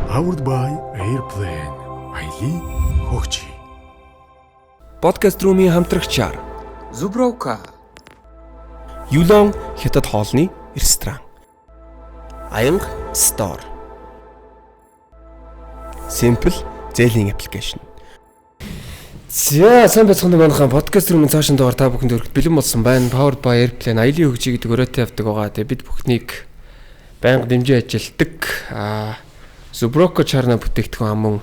Powered by Airplane. Аялын хөгжи. Podcast Room-ийн хамтрагчаар Зубровка. Юлон хятад хоолны ресторан. Аянга Store. Simple зээлийн аппликейшн. За, сайн байцгаана манайхан подкаст рүүмийн цаашин дугаар та бүхэнд өргөд бэлэн болсон байна. Powered by Airplane аялын хөгжи гэдэг өрөөтэй явдаг байгаа. Тэгээ бид бүхнийг байнга дэмжиж ажилладаг. Зуброко чарна бүтээгдэхүүн амун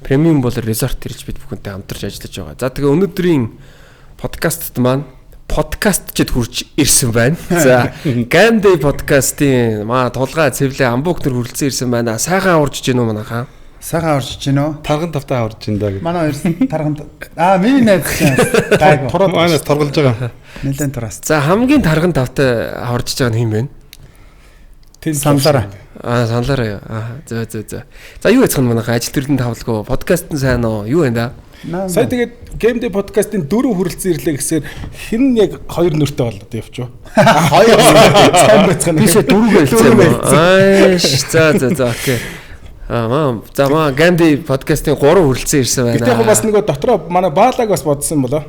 премиум болор resort ирж бид бүхэнтэй хамтарч ажиллаж байгаа. За тэгээ өнөөдрийн подкастт маань подкастчд хурж ирсэн байна. За Game Day podcast-ийн маа тулгаа цэвлээ амбук нэр хүрэлцэн ирсэн байна. Сайхан аварж гин үү манайхан? Сайхан аварж гин үү? Тарган тавтай аварж гин даа гэдэг. Манай хоёр тарган миний найз чинь гайгүй. Тураад манайс торголж байгаа. Нэлээд тураас. За хамгийн тарган тавтай аварж байгаа нь хэн бэ? Саналаараа. Саналаараа юу. Зөө. За юу яцхан манайхан ажил төрлийн тавлгүй подкаст нь сайн уу? Юу вэ да? Сая тэгээд Game Day podcast-ын 4 хүрэлцэн ирлээ гэсээр хэн яг 2 нүртэй болоод явчих вэ? 2 сайн байцгаана. Би сая 4 гэлцсэн юм уу? Ааш за окей. За маа Game Day podcast-ын 3 хүрэлцэн ирсэн байна. Гэтэ яг бас нөгөө дотроо манай баалаг бас бодсон болоо.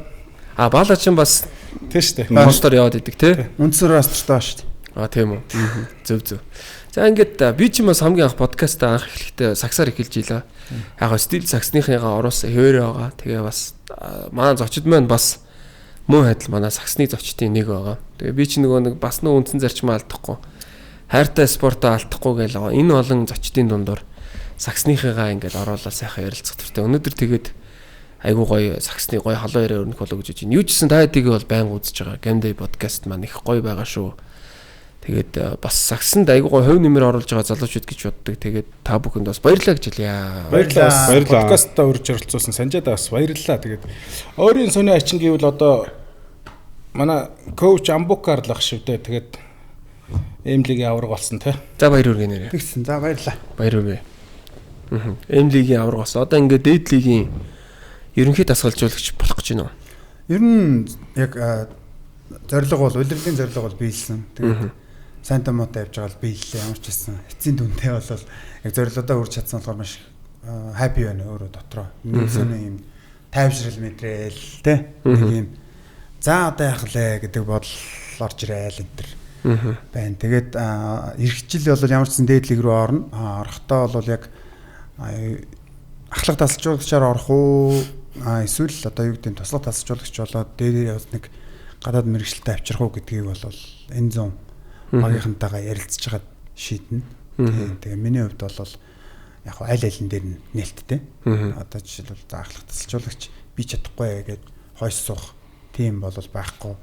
Баалаа чинь бас тийм шүү дээ. Постор яваад идэг тий. Үндсэн ростертой шүү дээ. Тийм үү. Зөв. За ингээд би ч юм бас хамгийн анх подкастаа анх эхлэхдээ саксаар эхэлж ийлээ. Яг гоо стил саксныхыгаа оруулсан хэвээр байгаа. Тэгээ бас манай зочид маань бас мөн адил манай саксны зочдын нэг байгаа. Тэгээ би ч нөгөө нэг бас нөө үндсэн зарчмаа алдахгүй. Хайртай спортоо алдахгүй гээл энэ олон зочдын дундуур саксныхыгаа ингээд оруулаад сайхан ярилцах төртэй. Өнөөдөр тэгээд айгуу гоё саксны гоё халуун яриа өрнөх болоо гэж бодож байна. Юу ч гэсэн та хэдийг бол байнга үзэж байгаа. Game Day podcast маань их гоё байгаа шүү. Тэгээд бас саксанд айгуу гоё хувь нэмэр оруулж байгаа залуучууд гэж боддог. Тэгээд та бүхэнд бас баярлалаа гэж хэлье. Баярлалаа. Подкастаа урьж оролцуулсан Санжаадаа бас баярлалаа. Тэгээд өөрийн сони ачин гэвэл одоо манай коуч Амбукар л ах шүү дээ. Тэгээд М лигийн аварга болсон тий. За баяр хүргэе нэрээ. Тэгсэн. За баярлалаа. Баяр хүргэе. М лигийн аварга болсон. Одоо ингээд дээд лигийн ерөнхий дасгалжуулагч болох гэж байна уу? Ер нь яг зорилго бол улирлын зорилго бол биелсэн. Тэгээд сайнтай муутай явж байгаа л биеллээ. Ямар ч байсан эцсийн дүнтэй бол яг зорилгодоо хүрч чадсан болохоор маш happy байна өөрөө дотроо. Нэг сони юм тайвшрал мэдрээл тэ. Нэг юм за одоо яах лээ гэдэг бодол орж ирээл энэ төр байна. Тэгээд эх жил бол ямар ч сан дээд лиг рүү орно. Орохдоо бол яг ахлах тасалжуулагчаар орох уу эсвэл одоо юу гэдэг нь туслах тасалжуулагч болоод дээрээ бас нэг гадаад мэрэгчлэлтэй авчрах уу гэдгийг бол энэ зүүн багийнхантайгаа ярилцж байгаа шийднэ. Тэгээ миний хувьд бол яг аль алин дээр нь нээлттэй. Одоо жишээлбэл за ахлах тасалжуулагч би чадахгүй гээд хойш суух тийм бол байхгүй.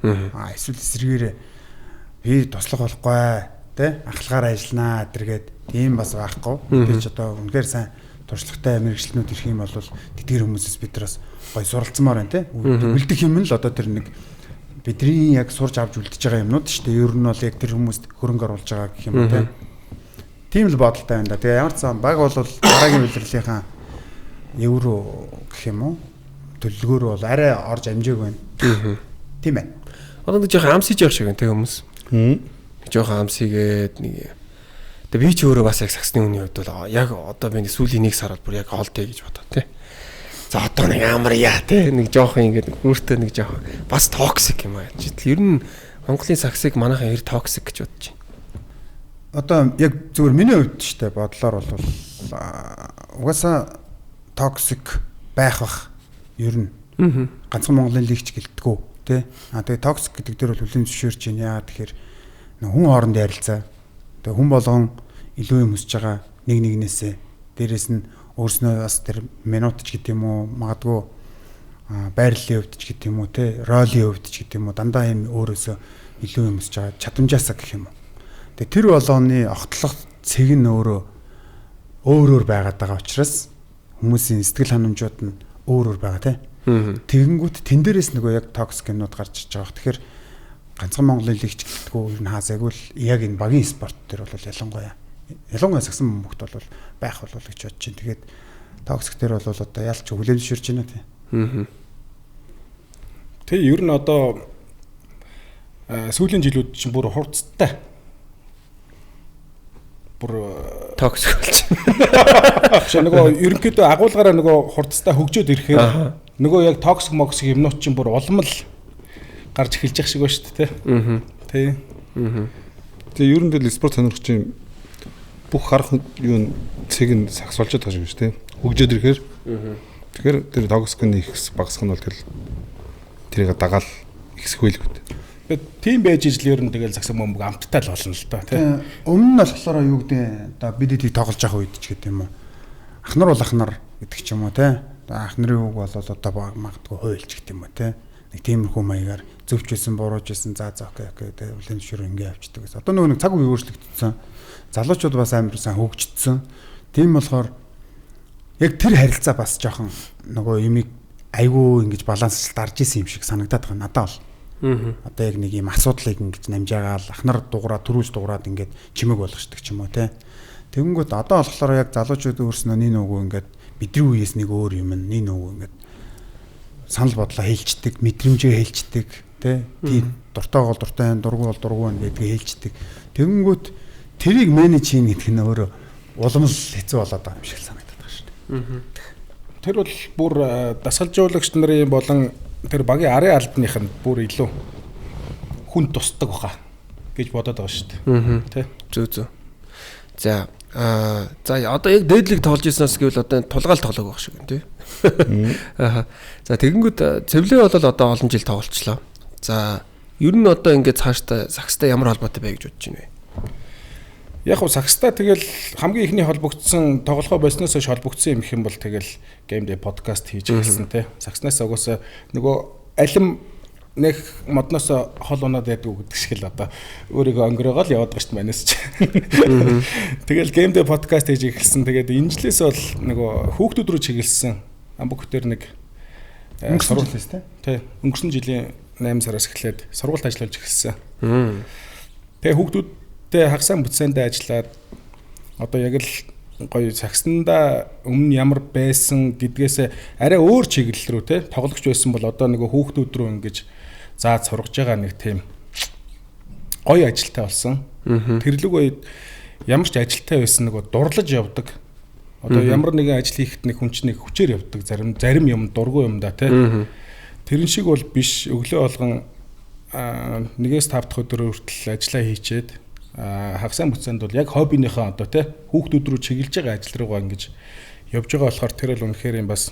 Эсвэл эсрэгээрээ би туслах болохгүй тэ ахлагаар ажилланаа тэргээд тийм бас байхгүй. Би ч одоо үнэхээр сайн туршлагатай мэрэгчлэнүүд ирэх юм бол тэдгэр хүмүүсээс бид нар бас гоё суралцмаар байна тэ. Үлдэх юм л одоо тэр нэг бидний яг сурж авч үлдэж байгаа юмнууд шүү дээ. Ер нь бол яг тэр хүмүүст хөрөнгө оруулж байгаа гэх юм уу те. Тийм л бодолтой байна да. Тэгээ ямар ч сан баг бол дараагийн улирлынхаа евро гэх юм уу төлөвлөгөөр бол арай орж амжаагүй байна. Тийм ээ. Одоо нэг жоохон амсиж явах шиг байна те хүмүүс. Жоохон амсигээд нэг. Тэгээ би ч өөрөө бас яг саксны үний хувьд бол яг одоо би сүүлийн 1 сар бол бүр яг хоолтой гэж бодоо те. За одоо нэг амар яа те нэг жоохон ингээд өөртөө нэг жоохон бас toxic юм аа. Ер нь Монголын саксыг манайхан хэр toxic гэж бодож байна. Одоо яг зүгээр миний хувьд шүү дээ бодлоор бол угаасаа toxic байх бах ер нь. Ганцхан Монголын лигч гэлтгүү те. Тэгээ toxic гэдэг дээр бол хүлээн зөвшөөрч байна. Яа тэгэхээр хүн хооронд ярилцаа. Тэгээ хүн болгон илүү юм хүсэж байгаа нэг нэгнээсээ дээрэс нь өөрснөө бас тэр минут ч гэдэг юм уу магадгүй байрлалын хувьд ч гэдэг юм уу те ролийн хувьд ч гэдэг юм уу дандаа юм өөрөөсөө илүү юм өсөж байгаа чадамжаасаа гэх юм уу. Тэгээ тэр болгоны огтлох цэг нь өөрөө өөр өөр байгаад байгаа учраас хүмүүсийн сэтгэл ханамжууд нь өөр өөр байгаа те. Тэгэнгүүт тэн дээрээс нөгөө яг toxic юмнууд гарч иж байгаа. Тэгэхээр ганцхан Монголын лигч гэлтгүү ер нь хаасайгүй л яг энэ багийн спорт дээр бол ялангуяа сагсан бөмбөгт бол байх болов гэж бодож чинь. Тэгээд toxic дээр бол одоо ялч хүлээн зөвшөөрч байна тий. Тэг ер нь одоо сүүлийн жилүүд чинь бүр хурцтай. Бүр Toxic болчихно. Биш нөгөө ерөнхийдөө агуулгаараа нөгөө хурдтай хөгжөөд ирэхээр нөгөө яг toxic моксик юмнууд чинь бүр улам л гарч эхэлж явах шиг байна шүү дээ, тий. Тий. Тэгээ ер нь л спорт сонирхогчийн бүх харах юу цэг нь сагс болж байгаа шиг шүү дээ. Хөгжөөд ирэхээр. Тэгэхээр тэр toxic нь их багасх нь бол тэгэл тэрийг дагаал ихсэх үйл үү. Тэгээд тийм байж ижил ер нь тэгэл сагс бөмбөг амттай л болно л доо, тий. Өмнө нь болохоор юу гэдэг одоо бид эдийг тоглож явах үед ч гэдэг юм уу. Ахнар бол ахнар гэдэг ч юм уу, тий. Ах нарын үг бол одоо магадгүй хуйлч гэдэг юм уу, тий. Нэг тиймэрхүү маягаар зөвчсэн, буруужсэн, за за окей окей гэдэг бүлээн зөвшөөрөө ингэ явчихдаг гэсэн. Одоо нөгөө нэг цаг үе өөрчлөгдсөн. Залуучууд бас амар сайн хөгжчихсөн. Тийм болохоор яг тэр харилцаа бас жоохон нөгөө юмыг айгүй ингэж балансчлалт дарж исэн юм шиг санагдаад байгаа надад бол. Одоо яг нэг юм асуудлыг ингэж намжаагаал ахнар дуграа төрүүлж дуграад ингээд чимэг болгочдөг ч юм уу, те. Тэгэнгүүт одоо болохоор яг залуучууд өөрснөө нэг нүгүү ингээд бидний үеэс нэг өөр юм нэг нүгүү ингээд санал бодлоо хэлждэг, мэдрэмжээ хэлждэг, те. Тийм дуртай бол дуртай, дургүй бол дургүй байна гэдгийг хэлждэг. Тэгэнгүүт тэрийг менеж хийн гэдэг нь өөрөө улам л хэцүү болоод байгаа юм шиг санагдаад байгаа шүү дээ. Тэр бол бүр дасгалжуулагч нарын болон тэр багийн арын албаных нь бүр илүү хүн тусдаг баха гэж бодоод байгаа шүү дээ. Тэ. Зүг зүг. За за одоо яг дээдлийг тоглож ирсэнээс гэвэл одоо тулгаал тоглоог байх шиг байна тий. Аа. За тэгэнгүүт цэвлээ бол одоо олон жил тоглолцлоо. За ер нь одоо ингээд цаашдаа сагстай ямар холбоотой бай гэж бодож байна вэ? Яг уу сагстай тэгэл хамгийн ихний холбогдсон тоглохоо болсноос хойш холбогдсон юм их юм бол тэгэл Game Day podcast хийж эхэлсэн те. Сагснаас угаасаа нөгөө алим нэг модноос хол унаад байдгүй гэдэг шиг л одоо өөрийгөө өнгөрөөгөө л яваад байгаа шүү дээ манайс чи. Тэгэл Game Day podcast хийж эхэлсэн. Тэгээд энэ жилээс бол нөгөө хүүхдүүд рүү чиглэсэн. Амбук дээр нэг өнгөрсөн жилээс те. Тий. Өнгөрсөн жилийн 8 сараас эхлээд сургуульд ажиллаж эхэлсэн. Тэгээ хүүхдүүд тэ хагасаа бүтсэндээ ажиллаад одоо яг л гоё сагсандаа өмнө ямар байсан гэдгээсээ арай өөр чиглэл рүү те тоглогч байсан бол одоо нөгөө хүүхдүүд рүү ингэж зааж сургаж байгаа нэг тийм гоё ажилтай болсон. Тэрлэг үед ямар ч ажилтай байсан нөгөө дурлаж явдаг. Одоо ямар нэгэн ажил хийхэд нэг хүн чинь нэг хүчээр явдаг. Зарим юм дургүй юм да те. Тэрэн шиг бол биш. Өглөө болгон 1-5 дахь өдөр хүртэл ажиллаа хийчээд хагасаа бүтсэнд бол яг хоббиныхаа одоо тий хүүхдүүд рүү чиглэж байгаа ажил руугаа ингэж явж байгаа болохоор тэр бол үнэхээр юм бас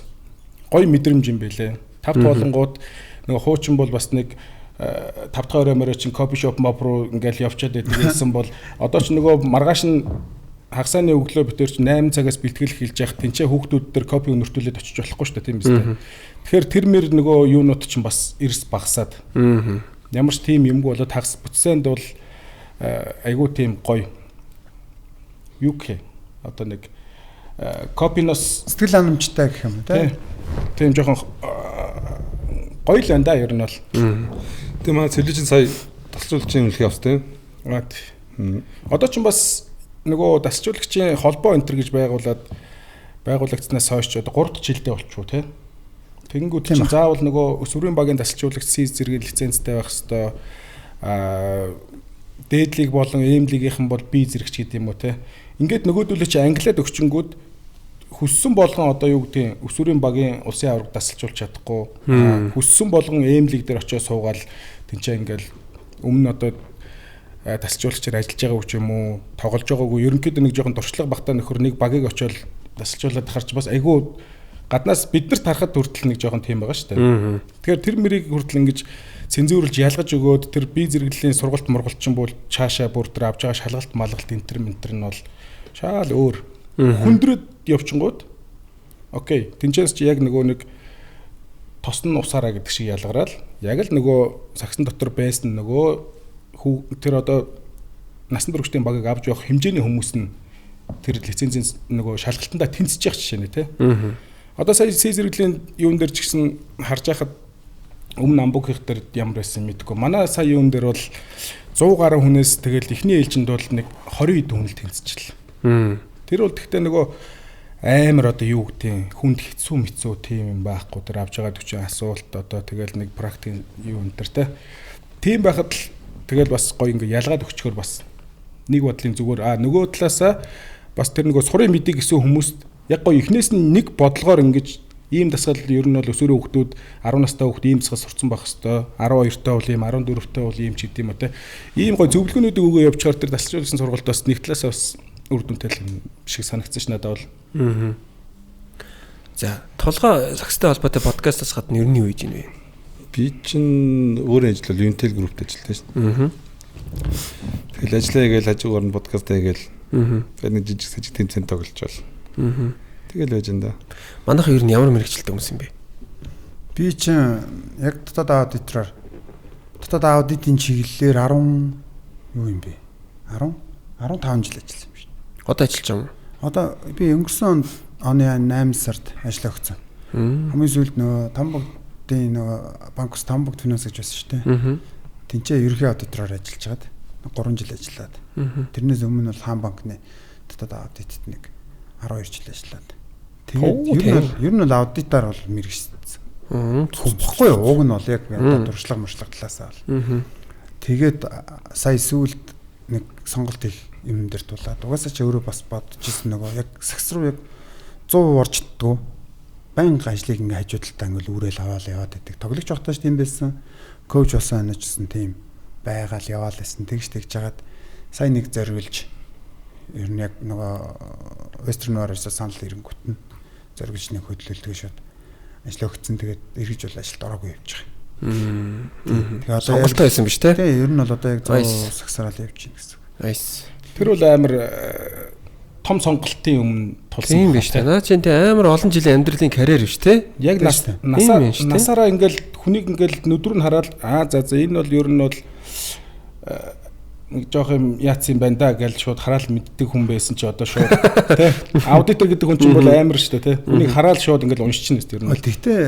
гоё мэдрэмж юм бэлээ. Тавт болонгууд нөгөө хуучин бол бас нэг 5 дахь орой морой чинь кофе шоп моп руу ингээл явчаад байдаг гэсэн бол одоо ч нөгөө маргааш нь хагасааны өглөө бид тэр чинь 8 цагаас бэлтгэл эхэлж яах тэнцээ хүүхдүүд дээр кофе өнөртүүлээд очиж болохгүй шүү дээ тийм биз дээ. Тэгэхээр тэр мэр нөгөө юунууд чинь бас эрс багасаад ямар ч тийм юмгүй болоод хагас бүтсэнд бол айгуу тийм гоё юу гэх одоо нэг копиноос сэтгэл ханамжтай гэх юм тий. Тийм жоохон гоё л байна да ер нь бол. Тийм аа цэвлэжин сая тасалжуулагчийн үнэлгээ авсан тийм. Одоо ч бас нөгөө дасгалжуулагчийн холбоо энтер гэж байгуулагдсанаас хойш ч одоо 3 дахь жилдээ болчихоо тий. Тэгэнгүүт чинь заавал нөгөө өсвөрийн багийн дасгалжуулагч С зэргийн лицензтэй байх хэвээр дээдлиг болон эм лигийнхэн бол би зэрэгч гэдэг юм уу те. Ингээд нөгөөдөлөө чи англиад өгчөнгүүд хүссэн болгон одоо юу гэдгийг өсвөрийн багийн улсын аварга дасгалжуулж чадахгүй. Хүссэн болгон эм лиг дээр очиод суугаал тэнцээ ингээл өмнө одоо дасгалжуулагчаар ажиллаж байгаагүй ч юм уу тоглож байгаагүй ерөнхийдөө нэг жоохон туршлага багтаа нөхөр нэг багийг очиод дасгалжуулаад харч бас айгүй гаднаас бид нарт харахад хүртэл нэг жоохон тийм байгаа шүү дээ. Тэгэхээр тэр мөрийг хүртэл ингэж цензуурлж ялгаж өгөөд тэр бие зэрэглэлийн сургалт мургалт чинь бол цаашаа бүр тэр авч байгаа шалгалт малгалт энтер мэнтер нь бол шаал өөр хүндрээд явчингууд окей тэнцээс чи яг нөгөө нэг тосн усаараа гэдэг шиг ялгараал яг л нөгөө сагсан дотор байсан нөгөө тэр одоо насан туршдын багийг авч явах хэмжээний хүмүүс нь тэр лицензийн нөгөө шалгалтандаа тэнцэж явах жишээ нэ тэ. Одоо сая С зэрэглэлийн юун дээр ч гэсэн харж байхад өмнө Амбук их дээр ямар байсан мэдэхгүй. Манай сая юун дээр бол 100 гаруй хүнээс тэгэл эхний ээлжинд бол нэг 20 хүн л тэнцчихлээ. Тэр бол тэгтээ нөгөө амар одоо юу гэдгийг хүнд хэцүү мэцүү тийм юм байхгүй тэр авч байгаа 40 асуулт одоо тэгэл нэг практик юу энэ төр те. Тийм байхад л тэгэл бас гоё ингээ ялгаад өгчхөр бас нэг бодлын зүгээр а нөгөө талаасаа Бас тэр нөгөө сурын мэдээ гэсэн хүмүүст яг гоё эхнээс нь нэг бодлогоор ингэж ийм дасгал ер нь бол өсвөрийн хүүхдүүд 10 настай хүүхд ийм дасгал сурцсан байх хэвээр 12-тай бол ийм 14-тэй бол ийм ч гэдэм юм те. Ийм гоё зөвлөгөөнүүдийг өгөө явуулчихаар тэр дасгалжуулсан сургалт бас нэг талаасаа бас үр дүнтэй юм шиг санагдсан ш надад бол. За, тулгаа сагстай холбоотой подкастаас гадна ер нь юу хийж ийн вэ? Би чинь өөр ажил бол Intel Group-т ажилладаг шүү дээ. Тэгэл ажиллаа гээл хажуугаар нь подкаст хийгээл. Тэгээд нэг жижиг сажиг тэмцээн тоглож бол. Тэгэл байж энэ да. Манайх ер нь ямар мэрэгчлээ хүмүүс юм бэ? Би чинь яг дотоод аудитороор дотоод аудитын чиглэлээр 10 юу юм бэ? 10 15 жил ажилласан юм шиг. Одоо ажиллаж байгаа юм уу? Одоо би өнгөрсөн оны 8 сард ажиллаа өгсөн. Хамгийн сүүлд нөгөө Тамбогдын нөгөө банкус Тамбогд финанс гэж байсан шүү дээ. Тинчээ ерөнхий аудитороор ажиллаж байгаад 3 жил ажиллаад. Тэрнээс өмнө бол Хаан банкны дотоод аудитод нэг 12 жил ажиллаад. Тэгээд ер нь бол аудитаар бол мэрэгжсэн. Хүмхгүй юу? Уг нь бол яг одоо туршлага мөршлөг талаасаа бол. Тэгээд сая сүүлд нэг сонголт хийх юм дээр тулаад угаасаа чи өөрөө бас бодож ирсэн нөгөө яг сагс руу яг 100% орж чаддгүй. Байнга ажлыг ингээ хажуудалтаа ингээл үүрэл аваал яваад байдаг. Тоглогч байхдаа ч тийм байсан. Коуч болсон ханаж гэсэн тийм байгаал яваал байсан. Тэгж тэгж жагаад сая нэг зориглож ер нь яг нөгөө Western Warriors-аас санал ирэнгүүт нь зориглож нэг хөдлөлтөө шууд ажил өгсөн. Тэгээд эргэж бол ажилд ороогүй явж байгаа. Тэгээ одоо сонголтоо байсан биш те? Тийм, ер нь бол одоо яг 100 сагсараал явж байна гэсэн үг. Nice. Тэр бол амар том сонголтын өмнө тулсан юм биш те. Наа чинь те амар олон жилийн амьдралын карьер биш те. Яг насаараа ингээл хүнийг ингээл нүдрүү нь хараад аа за за энэ бол ер нь бол нэг жоох юм яатсан юм байна да гэж шууд хараал мэддэг хүн байсан чи одоо шууд тий аудитор гэдэг хүн чинь бол амар шүү дээ тий хүнийг хараал шууд ингээл уншчихна гэсэн тэр нь. Тэгтээ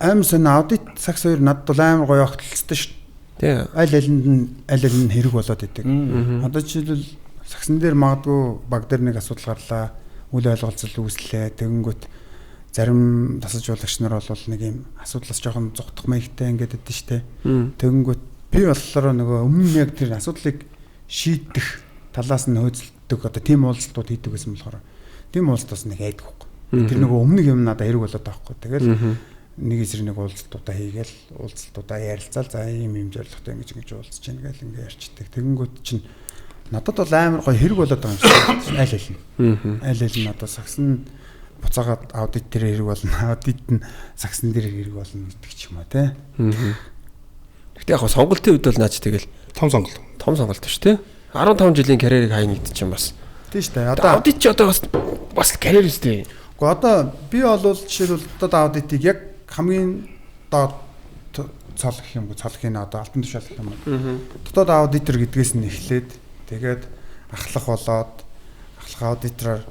амар сонь аудит сагс хоёр надад бол амар гоё огтлцтой шүү. Тий. Аль алинд нь аль аль нь хэрэг болоод идэг. Одоо жишээлбэл сагсан дээр магадгүй баг дээр нэг асуудал гарлаа, үл ойлголцол үүслээ. Тэгэнгүүт зарим тасалжуулагч нар бол нэг юм асуудлаас жоохон зугтах маягтай ингээд өгдөн штэ. Тэгэнгүүт би болохоор нөгөө өмнө яг тэр асуудлыг шийдэх талаас нь хөөцөлдөг одоо тийм уулзалтууд хийдэг байсан болохоор тийм уулзалтаас нэг айдаг байхгүй. Тэр нөгөө өмнөх юм надад хэрэг болоод байгаа байхгүй. Тэгэл нэг эсрэг нэг уулзалтуудаа хийгээл уулзалтуудаа ярилцаал за ийм юм зорилготой ингэж ингэж уулзч гин гэл ингэ ярьчдаг. Тэгэнгүүт чинь надад бол амар гоё хэрэг болоод байгаа юм шиг аль аль нь. Аль аль нь одоо сагсан буцаагаад аудит дээр хэрэг болно. Аудит нь сагсан дээр хэрэг болно гэдэг ч юм уу те. Гэхдээ яг сонголтын үед бол наач тэгэл том сонголт. Том сонголт шүү те. 15 жилийн карьерийг хайна гэдэг чинь бас. Тийм шүү дээ. Одоо аудит чи одоо бас карьер үстэй. Гэхдээ одоо би бол жишээлбэл дотоод аудитыг яг хамгийн доод цол гэх юм уу, цол гэх нь одоо алтан тушаал гэх юм уу. Дотоод аудитор гэдгээс нь эхлээд тэгээд ахлах болоод ахлах аудитороор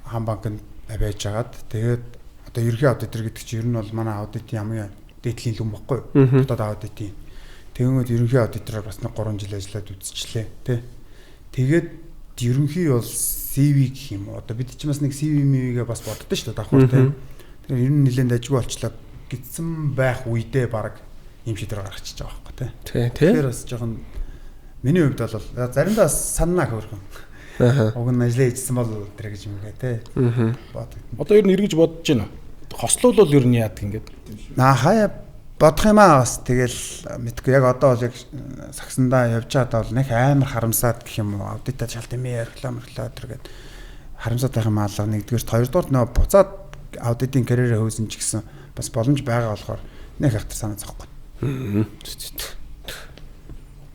Хаан банкнд байж агаад тэгээд одоо ерөнхий аудитор гэдэг чинь ер нь бол манай аудитын хамгийн дээдлийн лүм баггүй юу? Дотоод аудитын. Тэгэнгүүт ерөнхий аудитороор бас нэг 3 жил ажиллаад үзчихлээ тий. Тэгээд ерөнхий бол CV гэх юм уу. Одоо бид чинь бас нэг CV MV-гээ бас боддоо шүү дээ давхар тий. Тэгэхээр ер нь нэлээд дажгүй болчлоо гэсэн байх үедээ баг ийм шийдвэр гаргачихж байгаа байхгүй тий. Тэгэхээр бас жоохон миний хувьд бол заримдаа санаа хөөрхөн. Уг нь ажиллаа хийжсэн бол тэр гэж юм гээ тий. Одоо ер нь эргэж бодож байна. Хослуул ер нь яадаг ингээд. Наа хаяа бодох юм аа бас тэгэл мэдгүй яг одоо бол яг сагсандаа явж байгаад бол нэг амар харамсаад гэх юм уу аудитаа шалт юм ярьлаа мөрлөө тэр гээд харамсаад байх юм аалга нэгдүгээрт хоёрдугаарт нөгөө буцаад аудитын карьерээ хөөсөн ч гэсэн бас боломж байгаа болохоор нэг хатар санаа зовхгүй.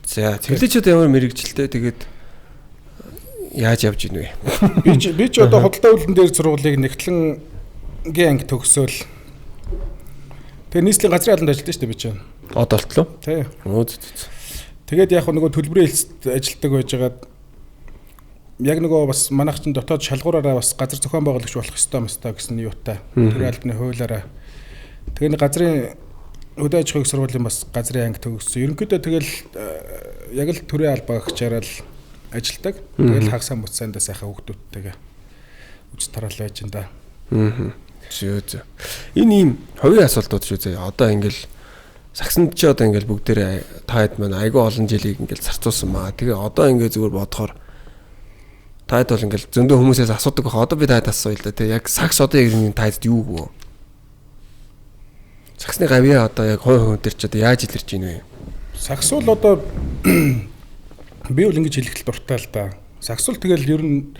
За цэглэж одоо ямар мэрэгжилтэй тэгээд яаж явж ийн вэ? Би ч одоо худалдаа үйлдэн дээр сургуулийг нэгтлэнгийн анги төгсөөл. Тэгээ нийслэлийн газрын албанд ажилладаг шүү дээ би чинь. Одоо болтлоо? Тий. Өө зү. Тэгээд яг нөгөө төлбөрийн хэлцэд ажилладаг байжгаад яг нөгөө бас манайх чинь дотоод шалгуураараа бас газар зохион байгуулагч болох ёстой мэстэй гэсэн юутай. Тэр албаны хуулиараа. Тэгээ нэг газрын хөдөө аж ахуйн сургуулийн бас газрын анги төгссөн. Ерөнхийдөө тэгэл яг л төрийн албаа агчаараа л ажилладаг. Тэгэл хагас сайн мөц сайндаа сайхан хүүхдүүдтэйгээ үж тараал байж энэ да. Зөө зөө. Энэ ийм хувийн асуултууд шүү зөө. Одоо ингээл сагсанд чи одоо ингээл бүгдээрээ та хэд маань айгүй олон жилийг ингээл зарцуулсан маа. Тэгээ одоо ингээ зүгээр бодохоор Таад бол ингээл зөндөө хүмүүсээс асуудаг байх. Одоо би таад асууя л да тий. Яг сакс одоо яг энэ таад юу вэ? Саксны гавьяа одоо яг хувь хүн дээр ч одоо яаж илэрч ийн вэ? Сакс бол одоо би бол ингэж хэлэх дуртай л да. Сакс бол тэгэл ер нь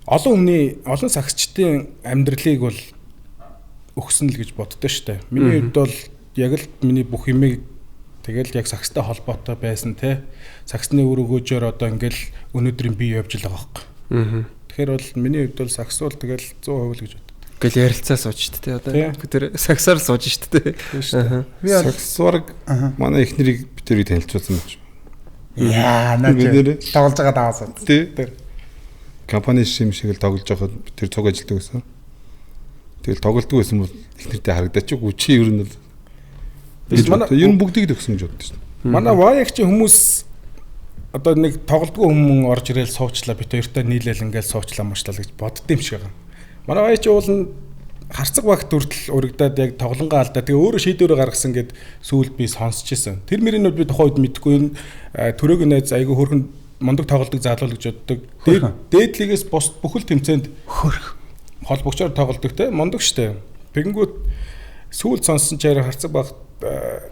олон хүний олон саксчдын амьдралыг бол өгсөн л гэж боддоо штэ. Миний хувьд бол яг л миний бүх юмыг тэгэл яг сакстай холбоотой байсан те. Саксны үр өгөөжөөр одоо ингээл өнөөдрийн би явж л байгаа байхгүй. Тэгэхээр бол миний хувьд бол сакс бол тэгэл 100% л гэж боддог. Ингээл ярилцаа сууж штэ тий одоо. Тэр саксаар сууж штэ тий. Би бол Сакс бараг манай эхнэрийг бид тэрийг танилцуулсан байж. Яа, наа Бид чи тоглож байгаа даваасаа. Тий. Компани шим шиг л тоглож байхад бид тэр цуг ажилтдаг байсан. Тэгэл тоглолтгүй байсан бол эхнэртэй харагдаач үгүй чи ер нь бол Биш, манай- ер нь бүгдийг төгсөн гэж боддоо шүү дээ. Манай ваягч хүмүүс одоо нэг тоглодгүй хүмүүс орж ирээл суучлаа бит хоёртой нийлээл ингээл суучлаа муучлаа гэж бодд юм шиг байгаа. Манай ваягч уул нь харцаг багт хүртэл урагдаад яг тоглонгаа алдаа. Тэгээ өөрөө шийдвэрээ гаргасан гэд сүүлд би сонсч ирсэн. Тэр мөрийнүүд би тухайн үед мэдэхгүй энэ төрөөгийн найз айгүй хөрхөн мундаг тоглодог залуу л гэж боддог. Хөөрхөн. Дээдлигээс бус бүхэл тэмцээнд Хөрх. холбогчоор тоглодог те мундаг штэ. Тэгэнгүүт сүүлд сонссон чаар харцаг баг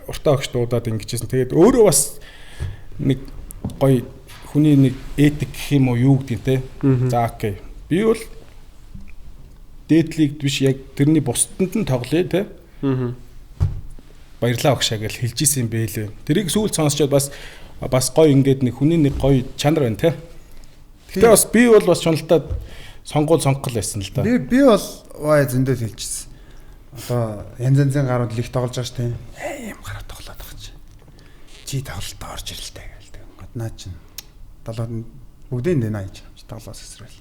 уртаа огч дуудаад ингэжсэн. Тэгээд өөрөө бас нэг гоё хүний нэг этик гэх юм уу юу гэдгийг те. За окей. Би бол дээдлийг биш яг тэрний бусдад нь тоглоё те. Баярлаа огшаа гэж хэлж исэн юм бэлээ. Тэрийг сүүлд сонсчод бас бас гоё ингээд нэг хүний нэг гоё чанар байна те. Гэтэ бас би бол бас шуналтай сонгуул сонгох байсан л да. Би бол вай зөндөө хэлчихсэн. Одоо янз янзын гарууд лиг тоглож байгаа шүү дээ. Ийм гараа тоглоод байгаа чи. Чи тоглолтоо орж ирэлтэй гээл тэг. Наа чин. Долоод бүгдийн дэ наа чи тоглоос эсрэл.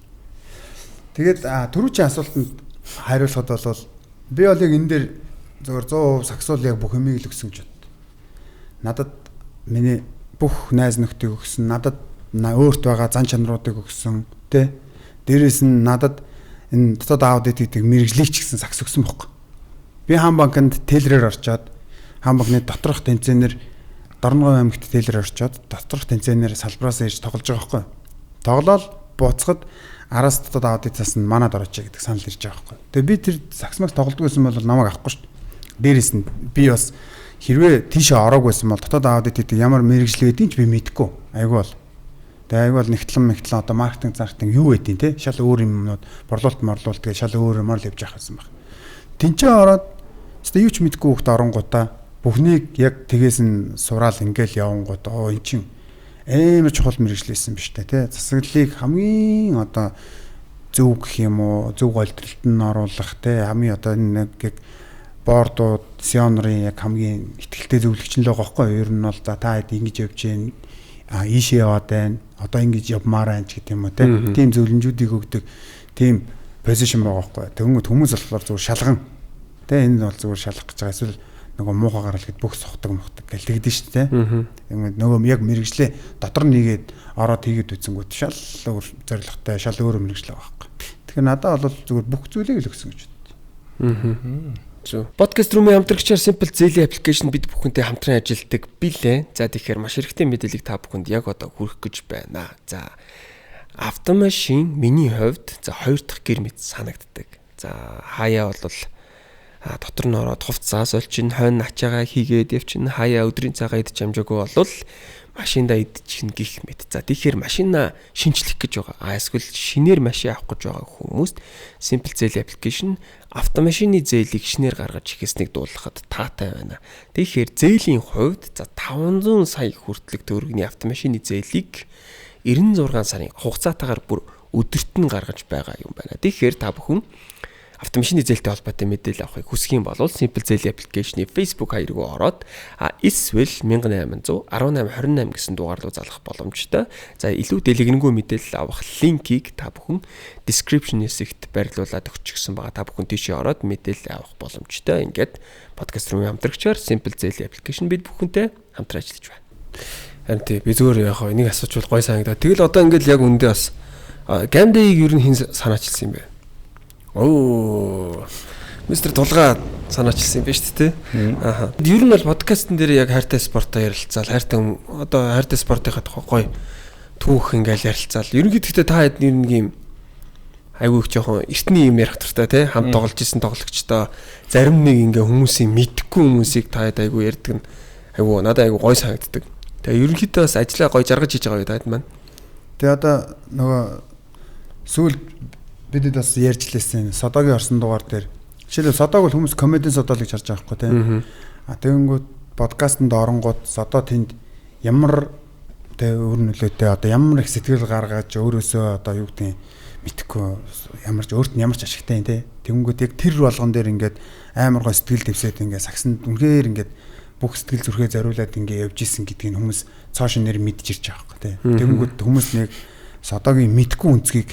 Тэгээд түрүүчийн асуултанд хариулахад бол би бол яг энэ дээр зөвхөн 100% саксуул яг бүх юмыг л өгсөн гэж бод. Надад миний бүх найз нөхдийг өгсөн, надад өөрт байгаа зан чанаруудыг өгсөн, тэ. Дээрээс нь надад энэ дотоод аудит гэдэг мэрэгжлийг ч гэсэн сакс өгсөн бохгүй. Би хаан банкнд телрээр орчоод хаан банкны доторх тэмцээнээр Дорногов аймагт телрээр орчоод доторх тэмцээнээр салбараас ирж тоглож байгаа байхгүй. Тоглоол буцахад араас дотоод аудитаас нь манад орооч гэдэг санал ирж байгаа байхгүй. Тэгээ би тэр сакс макс тоглодог байсан бол намайг авахгүй шүү дээ. Дээрээс нь би бас хэрвээ тийшээ ороог байсан бол дотоод аудит гэдэг ямар мэрэгжил байдгийг ч би мэдэхгүй. Айгүй бол. Тэгээ айгүй бол нэгтлэн мэгтлэн одоо маркетинг зартинг юу байдیں те. Шал өөр юмнууд борлуулалт морлуулалт гэж шал өөр юмар л явж явах байсан баг. Тинчээ ороод өстой юу ч мэдэхгүй хүүхд оронгуудаа бүхнийг яг тэгээс нь сураал ингээл явангууд оо эн чин амар чухал мэрэгжлээсэн биш үү те. Засаглалыг хамгийн одоо зөв гэх юм уу зөв голдролт нь оруулах те хамгийн одоо нэг яг бордууд сионрын яг хамгийн ихтгэлтэй зөвлөгч нь л байгаа байхгүй юу? Ер нь бол за та хэд ингэж явж гин а ийшээ яваад байна одоо ингэж явмаар байна ч гэдэг юм уу те. Тийм зөвлөмжүүдийг өгдөг тийм позишн байгаа байхгүй юу? Тэгэнгүүт хүмүүс болохоор зүгээр шалган те энэ бол зүгээр шалгах гэж байгаа эсвэл нөгөө муухай гарал гэд бүх сухдаг мухдаг гэл тэгдэж шүү дээ. Ингээд нөгөө яг мэрэгжлээ дотор нэгээд ороод хийгээд үзэнгүүт шал өөр зоригтой шал өөр мэрэгжил байгаа байхгүй. Тэгэхээр надад бол зүгээр бүх зүйлийг л өгсөн гэж боддог. Зөв. Подкаст рүүмийн хамтрагчаар Simple зээлийн аппликейшн бид бүхэнтэй хамтран ажилладаг билээ. За тэгэхээр маш хэрэгтэй мэдээллийг та бүхэнд яг одоо хүргэх гэж байна. За автомашин миний хувьд за хоёр дахь гэр мэт санагддаг. За хаяа бол дотор нь ороод хувцас олчин хойно ачаагаа хийгээд явчин хаяа өдрийн цагаа идэж амжаагүй болвол машиндаа идчихнэ гих мэт. За тэгэхээр машина шинчлэх гэж байгаа. А эсвэл шинээр машин авах гэж байгаа хүмүүст Simple зээл аппликейшн автомашины зээлийг шинээр гаргаж ихэснийг дуулгахад таатай байна. Тэгэхээр зээлийн хувьд за 500 сая хүртэлх төгрөгийн автомашины зээлийг 96 сарын хугацаатаагаар бүр өдөрт нь гаргаж байгаа юм байна. Тэгэхээр та бүхэн автомашины зээлтэй холбоотой мэдээлэл авахыг хүсэх юм бол Simple зээл аппликейшний Facebook хаяг руу ороод эсвэл 1800 18 28 гэсэн дугаар руу залах боломжтой. За илүү дэлгэрэнгүй мэдээлэл авах линкийг та бүхэн description хэсэгт байрлуулад өгчихсөн байгаа. Та бүхэн тийшээ ороод мэдээлэл авах боломжтой. Ингээд подкаст руу хамтрагчаар Simple зээл аппликейшн бид бүхэнтэй хамтран ажиллаж байна. Харин тий би зүгээр яг энийг асуучвал гой санагдаа. Тэгэл одоо ингээд яг үндэ бас Game Day-ийг ер нь хэн санаачилсан юм бэ? Оо. Мистер Тулгаа санаачилсан юм байна шүү дээ, тий. Аха. Ер нь бол подкастн дээр яг хайртай спортоо ярилцаал, хайртай одоо хайртай спортынхаа тухай гоё түүх ингээл ярилцаал. Ерөнхийдөө та хэд нэр нэг юм айгүй их жоохон эртний юм ярих туфта тий хамт тоглож исэн тоглогчдоо зарим нэг ингээ хүмүүсийн мэдхгүй хүмүүсийг та хэд айгүй ярьдаг нь айгүй надад айгүй гой санагддаг. Тэгээ ерөнхийдөө бас ажлаа гой жаргаж хийж байгаа юу та хэд маань. Тэгээ одоо нөгөө сүүл бидэд бас ярьж лээсэн Содогийн орсон дугаар дээр. Жишээлбэл Содог бол хүмүүс комедийн Содо л гэж харж байгаа байхгүй тий. А тэгэнгүүт подкастэнд оронгууд Содо тэнд ямар тэ өөр нөлөөтэй одоо ямар их сэтгэл гаргаж өөрөөсөө одоо юу гэдэг мэдхгүй ямар ч өөрт нь ямар ч ашигтай юм те. Тэгэнгүүт яг тэр болгон дээр ингээд амар гой сэтгэл дэвсээд ингээд сагсанд үнэхээр ингээд бүх сэтгэл зүрхээ зориулаад ингээд явж исэн гэдгийг хүмүүс цоо шинээр мэдж ирж байгаа байхгүй те. Тэгэнгүүт хүмүүс нэг Содогийн мэдхгүй үнцгийг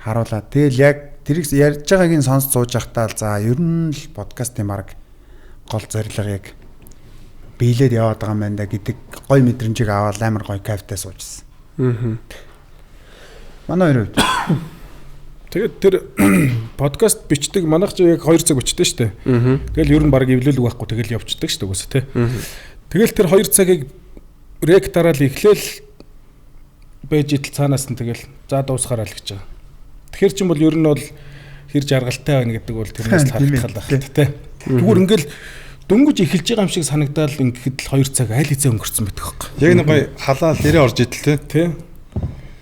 харуулаад тэгэл яг тэрийг ярьж байгааг нь сонсож сууж байхдаа л за ер нь л подкастын баг гол зорилго яг биелээд яваад байгаа юм байна да гэдэг гой мэдрэмжийг аваад амар гой кайфтай суужсэн. Аа. Манай хоёр хувьд. Тэгээд тэр подкаст бичдэг манайх ч яг 2 цаг бичдэг шүү дээ. Тэгэл ер нь баг эвлүүлэг байхгүй тэгэл явцдаг шүү дээ үгүйс тэ. Тэгэл тэр 2 цагийг рек дараал эхлээл байж идэл цаанаас нь тэгэл за дуусгаараа л гэж байгаа. Тэгэхээр чинь бол ер нь бол хэр жаргалтай байна гэдэг бол тэрнээс л харагдах байх л тэ. Тэгвэр ингээл дөнгөж эхэлж байгаа юм шиг санагдаал ингээд л 2 цаг аль хэзээ өнгөрцөн байдаг хөөх. Яг нэг гоё халаал нэрээ орж идэл те. Тэ.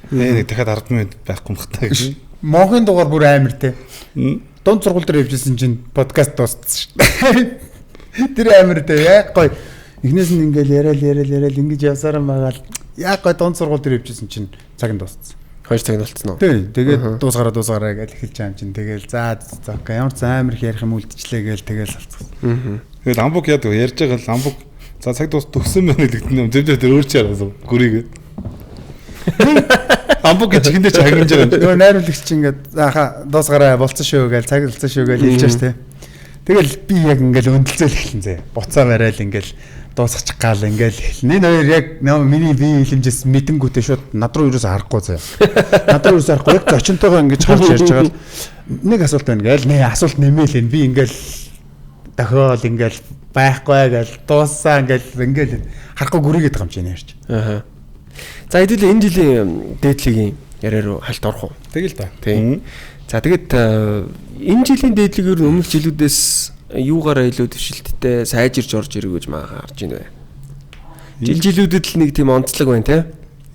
Нэг дахиад 10 минут байхгүй юм хта гэж. Монхийн дугаар бүр амар те. Дунд сургууль дээр явжсэн чинь подкаст дууссан шүү дээ. Тэр амар те. Яг гоё. Эхнээс нь ингээл яриад ингэж явсараа байгаа л яг гоё дунд сургууль дээр явжсэн чинь цаг нь дууссан. 2 цаг нь болцсон уу? Тий. Тэгээд дуусгараа гэж эхэлж байгаа юм чинь. Тэгэл за окей. Ямар ч амар их ярих юм үлдчихлээ гээл тэгэл алцсан. Тэгэл амбук яадаг ярьж байгаа л амбук за цаг дуус төгсөн байна гэдэг нь зэвдэр тэр өөр чи яриасан гүрийгээ. Амбук гэж ихэндээ чи хангамж байгаа. Нөгөө найруулагч чинь ингээд заахаа дуусгараа болцсон шүү гээл цаг болцсон шүү гээл хэлж байгаа шүү дээ. Тэгэл би яг ингээл өндлөцөөл эхэлнэ зэ. Буцаа барайл ингээл дуусгачих гал ингээл эхэлнэ. Энэ хоёр яг миний бие хилэмжээс мэдэнгүүтээ шууд над руу юусоо харахгүй зэ. Над руу юусоо харахгүй яг зочинтойгоо ингэж харж ярьж байгаа л нэг асуулт байна гээл нэ асуулт нэмээл энэ би ингээл дохиол ингээл байхгүй гээл дууссан ингээл ингээл харахгүй гүрийгээд байгаа юм чинь ярьж. Аа. За хэдүүлээ энэ жилийн дээдлигийн яриа руу хальт орох уу? Тэгэл та. Тийм. За тэгэд энэ жилийн дээдлиг ер нь өмнөх жилүүдээс юугаараа илүү дэвшилттэй сайжирч орж ирэх гэж маа харж байна вэ? Жил жилүүдэд л нэг тийм онцлог байна те.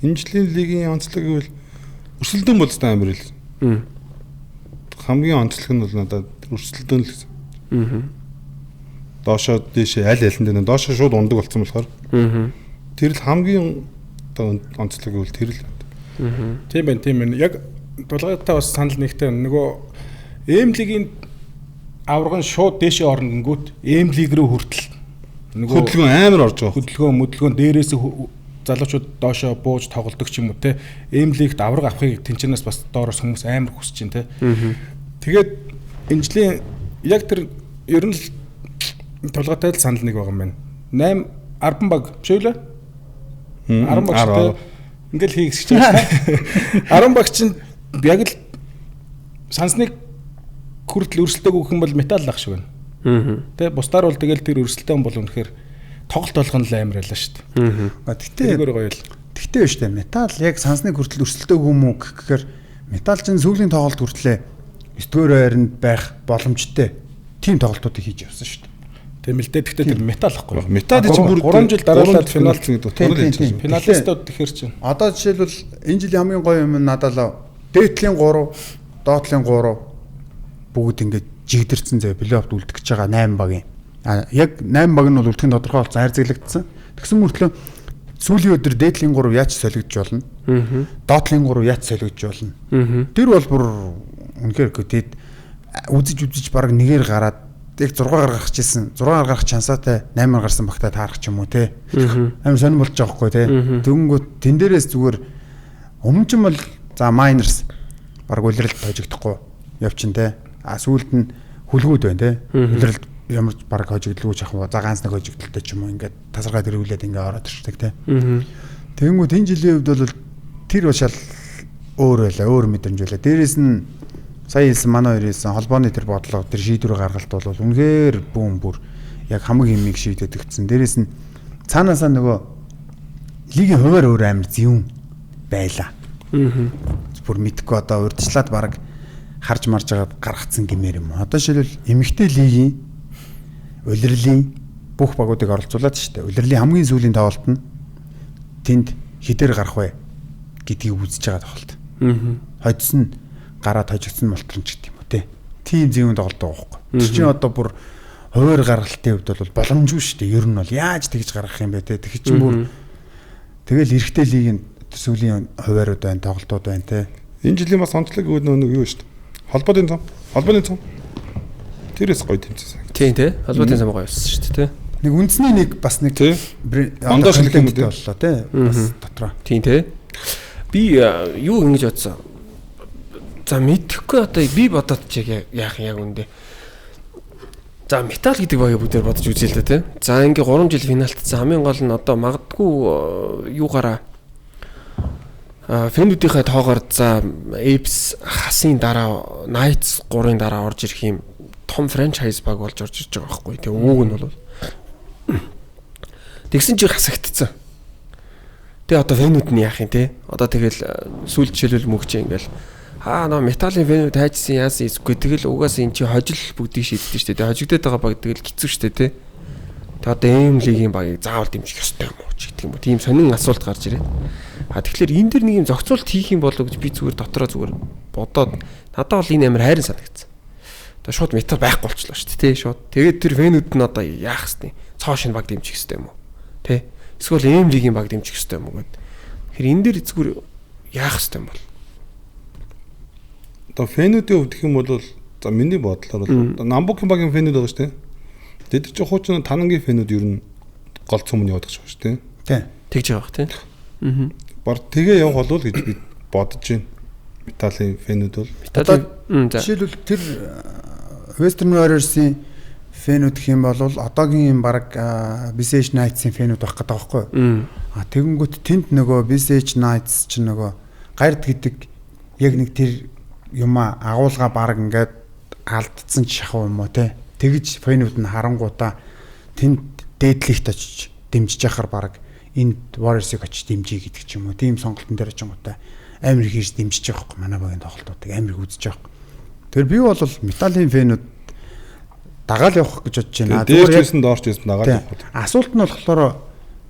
Энэ жилийн лигийн онцлог гэвэл өрсөлдөөн болцсон амар л. Хамгийн онцлог нь бол надад өрсөлдөөн л гэсэн. Доошоо дээшээ аль аль нь дээр доошоо шууд ундаг болсон болохоор. Тэр л хамгийн одоо онцлог гэвэл тэр л. Тийм байна, тийм байна. Яг тулгаатай бас санал нэгтэй нөгөө Эм лигийн аварган шууд дээшээ орно гингүүт Эм лиг рүү хүртэл нөгөө хөдөлгөөн амар орж байгаа. Хөдөлгөөн мөдөлгөөн дээрээс залуучууд доошоо бууж тоглодог ч юм уу те. Эм лигт аварга авахыг тэнчнээс бас доороос хүмүүс амар хүсэж чинь те. Тэгээд энэ жилийн яг тэр ер нь л тулгаатай л санал нэг байгаа юм байна. 8 10 баг биш үү лээ? 10 баг шүү дээ. Ингээл хийх гэж байна. 10 баг чинь яг л сансныг хүртэл өрсөлдөг өгөх юм бол металл ах шиг байна. Тэ бусдаар бол тэгэл тэр өрсөлдөөн бол үнэхээр тоглолт болгоно л амар байлаа шүү дээ. Тэгтээ гоё л. Тэгтээ биш үү? Металл яг сансныг хүртэл өрсөлдөг юм уу гэхээр металл чинь сүүлийн тоглолт хүртлээ 9-р байранд байх боломжтой тийм тоглолтуудыг хийж явсан шүү дээ. Тийм л дээ. Тэгтээ тэр металл ахгүй. Металл чинь бүр 3 жил дараалал финалд гэдэг утгаар л хийж. Финалистууд тэгэхээр чинь. Одоо жишээлбэл энэ жилийн хамгийн гоё юм нь надад л дээдлийн 3, доотлын 3 бүгд ингээд жигдэрсэн зэ плей-оффд үлдэх гэж байгаа 8 багийн. А яг 8 баг нь бол үлдэх нь тодорхой болсон хайрцаглагдсан. Тэгсэн мөртлөө сүүлийн өдөр дээдлийн 3 яаж солигдож болно? Доотлын 3 яаж солигдож болно? Тэр бол бүр үнэхээр тэд үзэж баг нэгээр гараад яг 6 гаргах чийсэн 6 гаргах чансаатай 8 гарсан багтаа таарах ч юм уу те. Амар сонирн болж байгаа хгүй те. Тэгэнгүүт тэн дээрээс зүгээр өмнө ч юм бол за майнерс баг үлрэлт хожигдохгүй явчин те. А сүүлд нь хүлгүүд байна те. Үлрэлт ямар ч баг хожигдлгүй ч ах уу. За ганц нэг хожигдолтой ч юм уу ингээд тасархай дэрвүүлээд ингээд ороод ирдэг те. Тэгэнгүүт энэ жилийн хувьд бол тэр бол шал өөр байлаа, өөр мэдрэмж байлаа. Дээрээс нь сая хэлсэн манай хоёр хэлсэн холбооны тэр бодлого, тэр шийдвэр гаргалт бол үнэхээр бүүн бүр яг хамаг юмыг шийдээд өгсөн. Дээрээс нь цаанаасаа нөгөө лигийн хуваар өөр амар зэвүүн. байлаа. Бүр мэдхгүй одоо урьдчилаад баг харж марж байгаад гаргацсан гэмээр юм. Одоо жишээлбэл эмэгтэй лигийн улирлын бүх багуудыг оролцуулаад шүү дээ. Улирлын хамгийн сүүлийн тоглолт нь тэнд хідээр гарах вэ гэдгийг үзэж байгаа тоглолт. Хоцсон нь гараад хожигдсон мултарч гэдэг юм уу те. Тийм зэвүүн тоглолт байгаа байхгүй. Тэр чинь одоо бүр хуваар гаргалтын хувьд бол боломжгүй шүү дээ. Ер нь бол яаж тэгж гаргах юм бэ те. Тэг чинь бүр тэгэл эрэгтэй лигийн сүүлийн хуваарууд байна, тоглолтууд байна те. Энэ жилийн бас онцлог нэг юу шүү дээ. Холбооны цом. Холбооны цом. Тэрээс гоё тэмцээн. Тийм те. Холбооны цом гоё болсон шүү дээ те. Нэг үндэсний нэг бас нэг ондоо шилэх юм үү боллоо те. Бас дотроо. Тийм те. Би юу ингэж бодсон. За мэдэхгүй одоо би бодоод чи яах яг үндэ. За металл гэдэг багийг бүгдээр бодож үзье л да те. За ингээ 3 жил финалдсан. Хамгийн гол нь одоо магадгүй юугаараа фэнүүдийнхээ тоогоор за Apes хасын дараа Knights 3-ын дараа орж ирэх юм том франчайз баг болж орж ирж байгаа байхгүй. Тэгээ үүг нь бол тэгсэн чи хасагдцсан. Тэгээ одоо фэнүүд нь яах юм те? Одоо тэгэл сүүл жишээлбэл мөгч ингээл аа нөө металлын фэнүүд хайжсан яасан эсгүй тэгэл угаасаа эн чи хожил бүгдийг шийддэг шүү дээ. Тэгээ хожигдоод байгаа баг тэгэл хэцүү шүү дээ те. Тэгээ одоо эм лигийн багийг заавал дэмжих ёстой юм уу ч гэдэг юм уу. Тийм сонин асуулт гарч ирээ. А тэгэхээр энэ дэр нэг юм зохицуулт хийх юм болов гэж би зүгээр дотроо зүгээр бодоод надад бол энэ амар хайрын санагдсан. Одоо шууд метал байхгүй болчлоо шүү дээ тий шууд. Тэгээд тэр фэнүүд нь одоо яах хэвтэй? Цоо шинэ баг дэмжих хэвтэй юм уу? Тэ? Эсвэл эм лигийн баг дэмжих хэвтэй юм уу гэд. Тэгэхээр энэ дэр зүгээр яах хэвтэй юм бол? Одоо фэнүүдийн хувьд гэх юм бол за миний бодлоор бол Намбукийн багийн фэнүүд байгаа шүү дээ. Тэд нар чинь хуучин Танангийн фэнүүд ер нь гол цөмөнд яваад байгаа шүү дээ. Тий. Тэгж байгаа бах тий. Аа. Бар тэгээ явах болов гэж би бодож байна. Металлын фэнүүд бол одоо жишээлбэл тэр Western Warriors-ийн фэнүүд гэх юм бол одоогийн баг BCH Knights-ийн фэнүүд байх гэдэг байгаа байхгүй юу? А тэгэнгүүт тэнд нөгөө BCH Knights чинь нөгөө гард гэдэг яг нэг тэр юмаа агуулга баг ингээд алдсан ч шахав юм уу те. Тэгж фэнүүд нь харангуудаа тэнд дээдлэгт очиж дэмжиж яхаар баг энд Warriors-ыг очиж дэмжиж гэдэг ч юм уу. Тийм сонголтын дээр очингуудаа амар их ирж дэмжиж байгаа байхгүй манай багийн тоглолтуудыг амар их үзэж байгаа. Тэр би бол металлын фэнүүд дагаал явах гэж бодож байна. Зүгээр байсан доорч байсан дагаал явах. Асуулт нь болохоор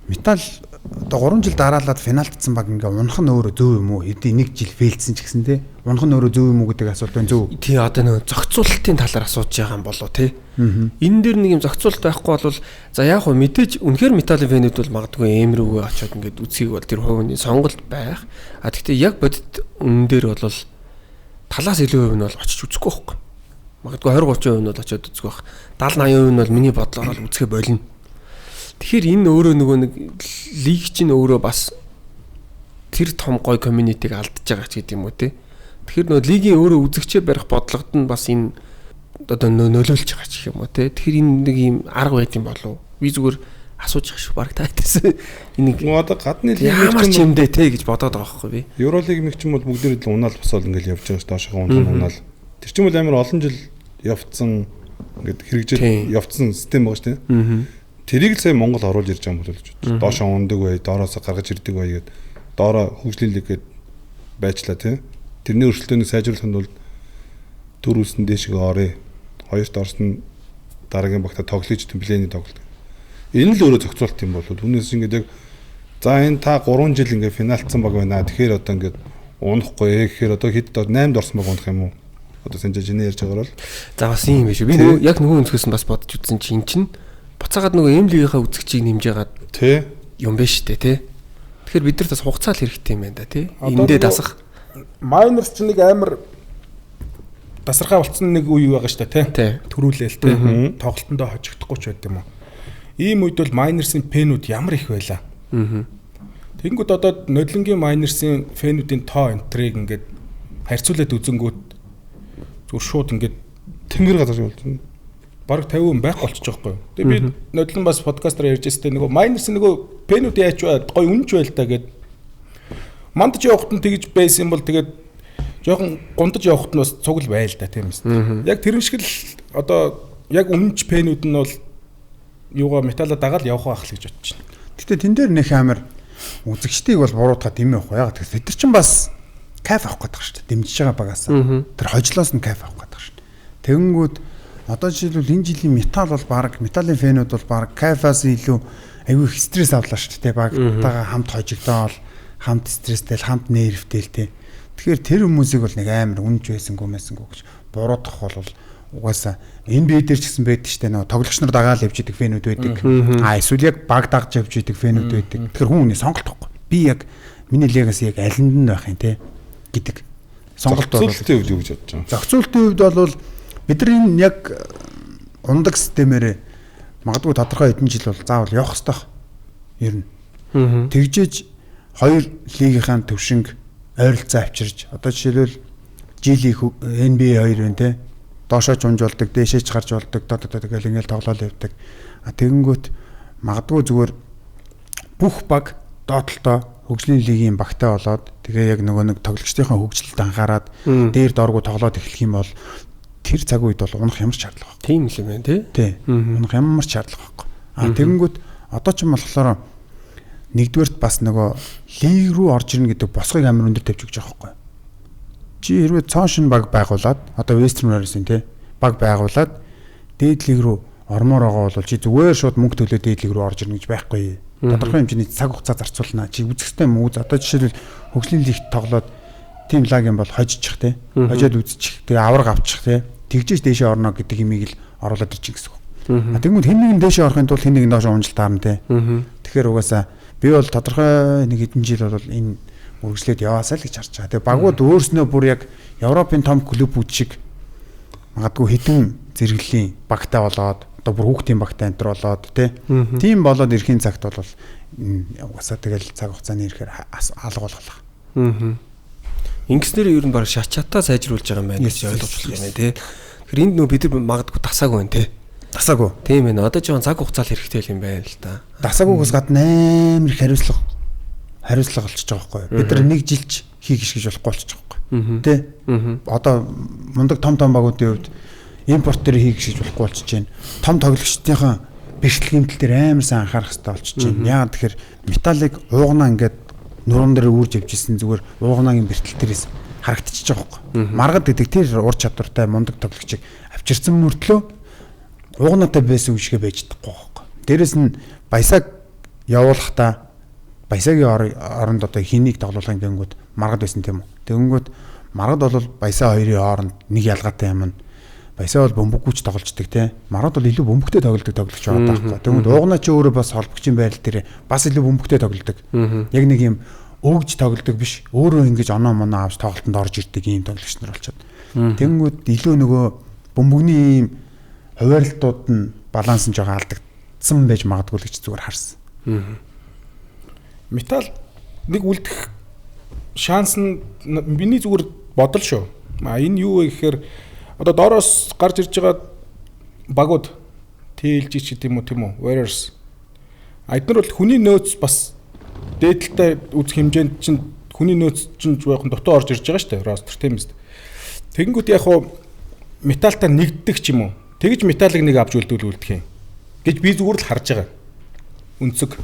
металл одоо 3 жил дараалаад финалдсан баг ингээ унах нь өөрөө зөв юм уу? Хэдий нэг жил фейлдсэн ч гэсэн те. Унах нь өөрөө зөв юм уу гэдэг асуулт байна зөв. Тий одоо нөгөө зохицуулалтын талаар асууж байгаа юм болоо те. Энэ дэр нэг юм зохицуулалт байхгүй бол за яг хөө мэдээж үнэхээр металлын фэнүүд бол магадгүй эм рүүгээ очиод ингээд үцгийг бол тэр хувийн сонголт байх. А тэгтээ яг бодит үнэн дээр бол талаас илүү хувь нь бол очиж үзэхгүй байхгүй. Магадгүй 20 30% нь бол очиод үзэх байх. 70 80% нь бол миний бодлоор бол үзэхэ болно. Тэгэхээр энэ өөрөө нөгөө нэг лиг чинь өөрөө бас тэр том гой community-г алдаж байгаа ч гэдэг юм уу те. Тэгэхээр нөгөө лигийн өөрөө үзэгчээ барих бодлогод нь бас энэ одоо нөлөөлж байгаа ч юм уу те. Тэгэхээр энэ нэг юм арга байт юм болов. Би зүгээр асууж байгаа шүү баг та хэвээс. Энийг одоо гадны лиг ямар ч юм дээ те гэж бодоод байгаа байхгүй би. Евролиг мэг чинь бол бүгдээр л унаал босоол ингээл явж байгаа шүү. Доошоо унаал. Тэр чинь бол амар олон жил явцсан ингээд хэрэгжээд явцсан систем байгаа шүү дээ. Тэрийг л сая Монгол оруулж ирж байгаа юм болов гэж бодож. Доошоо ундаг бай, доороосоо гаргаж ирдэг бай гэд доороо хөгжлийн лиг гэд байжлаа тий. Тэрний өрсөлдөөнийг сайжруулахын тулд төр үлсэн дээшгээ орё. Хоёрт орсон дараагийн багта тоглож плейний тоглолт. Энэ л өөрөө зохицуулт юм болов. Түүнээс ингээд яг за энэ та 3 жил ингээд финалцсан баг байна. Тэгэхээр одоо ингээд унахгүй гэхээр одоо хэд 8-д орсон баг унах юм уу? Одоо санжаа чиний ярьж байгаагаар бол за бас юм биш үү. Би нөгөө яг нөгөө өнцгөөс нь бас бодож үзсэн чинь эн чинь буцаагаад нөгөө эм лигийнхаа үзэгчийг нэмж яагаад тий юм бэ штэ тий. Тэгэхээр бид нарт бас хугацаа л хэрэгтэй юм байна да тий. Эндээ дасах. Майнерс чинь нэг амар тасархай болцсон нэг үе байгаа штэ тий. Төрүүлээл тий. Тоглолтондоо хожигдохгүй ч байд юм уу. Ийм үед бол майнерсын фэнүүд ямар их байлаа. Тэнгүүд одоо нодлонгийн майнерсын фэнүүдийн тоо энтрийг ингээд харьцуулаад үзэнгүүт зүгээр шууд ингээд тэнгэр газар шиг болсон. Бараг 50% байхгүй болчих жоохгүй. Тэгээ би нодлон бас подкастаар ярьж байсан нөгөө майнерсын нөгөө пенүүд яаж бай гой үнж байл та гэд. Мандаж явахт нь тэгж байсан юм бол тэгээд жоохон гундаж явахт нь бас цуг л байл та тийм ээ. Яг тэрэн шиг л одоо яг үнж пенүүд нь бол юугаа металла дагаал явах байх л гэж бодож байна. Гэтэ тэн дээр нэх амар Үзэгчдийг бол буруутгаа дэмий явах. Яг тэгэхээр тэд нар чинь бас кайф авах гэдэг шүү дээ. Дэмжиж байгаа багаас. Тэр хожлоос нь кайф авах гэдэг шүү дээ. Тэгэнгүүт одоо жишээлбэл энэ жилийн металл бол баг металлын фэнүүд бол баг кайфаас илүү аюу их стресс авлаа шүү дээ. Багтайгаа хамт хожигдоол, хамт стресстэй, хамт нервтэй л те. Тэгэхээр тэр хүмүүсийг бол нэг амар үнж байсангүй мэсэнгүй гэж буруутгах бол угаасаа NBA дээр ч гэсэн байдаг шүү дээ. Нөгөө тоглогч нар дагаал явж идэг фэнүүд байдаг. А эсвэл яг баг дагж явж идэг фэнүүд байдаг. Тэгэхээр хүн хүний сонголт байхгүй. Би яг миний легас яг алинд нь байх юм те гэдэг сонголт бол зохицуултын хувьд юу гэж бодож байгаа. Зохицуултын хувьд бол бид нар энэ яг ундаг системээр магадгүй тодорхой хэдэн жил бол заавал явах ёстой. Ер нь. Тэгжээж хоёр лигийнхаа төвшинг ойролцоо авчирж одоо жишээлбэл G-League NBA 2 байна те. Доошоо ч унж болдог, дээшээ ч гарч болдог, доо гэл ингээл тоглоал явдаг. А тэгэнгүүт магадгүй зүгээр бүх баг доотлолтоо хөгжлийн лигийн багтай болоод тэгээ яг нөгөө нэг тоглогчдынхаа хөгжилд анхаарад дээр дооргуу тоглоод эхлэх юм бол тэр цаг үед бол унах ямар ч шаардлага байхгүй. Тийм л юм байна тий. Тий. Унах ямар ч шаардлага байхгүй. А тэгэнгүүт одоо ч юм болохоор нэгдүгээрт бас нөгөө лиг рүү орж ирнэ гэдэг босгыг амар өндөр тавьж өгч байгаа байхгүй. Чи хэрвээ цоон шин баг байгуулад одоо Western Warriors-ийн тий баг байгуулад дээд лиг рүү ормоор байгаа бол чи зүгээр шууд мөнгө төлөө дээд лиг рүү орж ирнэ гэж байхгүй. Тодорхой хэмжээний цаг хугацаа зарцуулна. Чи үзэх ёстой юм уу? Одоо жишээлбэл хөгжлийн лигт тоглоод тим лаг юм бол хожчих тий. Хожоод үзчих. Тэгээ авраг авчих тий. Тэгжээж дээшээ орно гэдэг имийг л оруулаад ирчих гэсэн үг. А тэгмүүд хэн нэгэн дээшээ орохын тулд хэн нэгэн доош унжил таарна тий. Тэгэхээр угаасаа би бол тодорхой нэг хэдэн жил бол энэ үргэлжлээд яваасаа л гэж харж байгаа. Тэгээ багууд өөрснөө бүр яг Европын том клубүүд шиг магадгүй хэдэн зэрэглэлийн багтай болоод одоо бүр хүүхдийн багтай энэ төр болоод тий. Тийм болоод ирэхийн цагт бол угаасаа тэгэл цаг хугацааны ирэхээр алга болох. Ингэснээр ер нь баг шачатаа сайжруулж байгаа юм байна гэж ойлгож болох юм байна тий. Тэгэхээр энд нөө бид нар магадгүй тасаагүй байна тий. Тасаагүй. Тийм ээ. Одоо жоохон цаг хугацаа хэрэгтэй юм байна л да. Тасаагүйгээс гадна амар их хариуцлага олчиж байгаа байхгүй юу? Бид нар нэг жилч хийх гэж болохгүй болчих жоох байхгүй. Тэ? Одоо мундаг том том багуудын хувьд импорт дээр хийх гэж болохгүй болчихж байна. Том тоглогчдынхаа бэрхтэл гэмтэл дээр амар сайн анхаарах хэрэгтэй болчихж байна. Яагаад тэгэхээр металлыг уугнаа ингээд нуруунд дээр үүрж явж исэн зүгээр уугнаагийн бэрхтэл дээрээс харагдчихж байгаа байхгүй. Маргад гэдэг тэр ур чадвартай мундаг тоглогчийг авчирсан мөртлөө уугнаатай байсан үе шигэ байж чадахгүй байхгүй. Дээрээс нь баясаг явуулахдаа баясагийн оронд одоо хэнийг тоглуулах юм гэнгүүт маргад байсан тийм үү. Тэгэнгүүт маргад бол баясаа хоёрын хооронд нэг ялгаатай юм нь баясаа бол бөмбөггүйч тоглолцдог тийм. Маргад бол илүү бөмбөгтэй тоглодог тоглогч байгаа байхгүй. Тэгмэд уугнаа чи өөрөө бас холбогчийн байрал дээр бас илүү бөмбөгтэй тоглодог. Яг нэг юм өгж тоглодог биш. Өөрөө ингэж оноо моноо авч тоглолтод орж ирдэг ийм тоглогч нар болчиход. Тэгэнгүүт илүү нөгөө бөмбөгний ийм хуваарлтууд нь баланс нь жоохон алдагдсан байж магадгүй л гэж зүгээр харсан. Металл нэг үлдэх шанс нь миний зүгээр бодол шүү. А энэ юу вэ гэхээр одоо доороос гарч ирж байгаа багууд TLG ч гэдэг юм уу тийм үү Warriors. А эднэр бол хүний нөөц бас дээдэлтэй үзэх хэмжээнд чинь хүний нөөц чинь жоохон дутуу орж ирж байгаа шүү дээ. Ростер тийм үст. Тэгэнгүүт яг хуу металлтай нэгддэг ч юм уу. Тэгж металлыг нэг авч үлдүүл үлдэх юм гэж би зүгээр л харж байгаа. Өнцөг.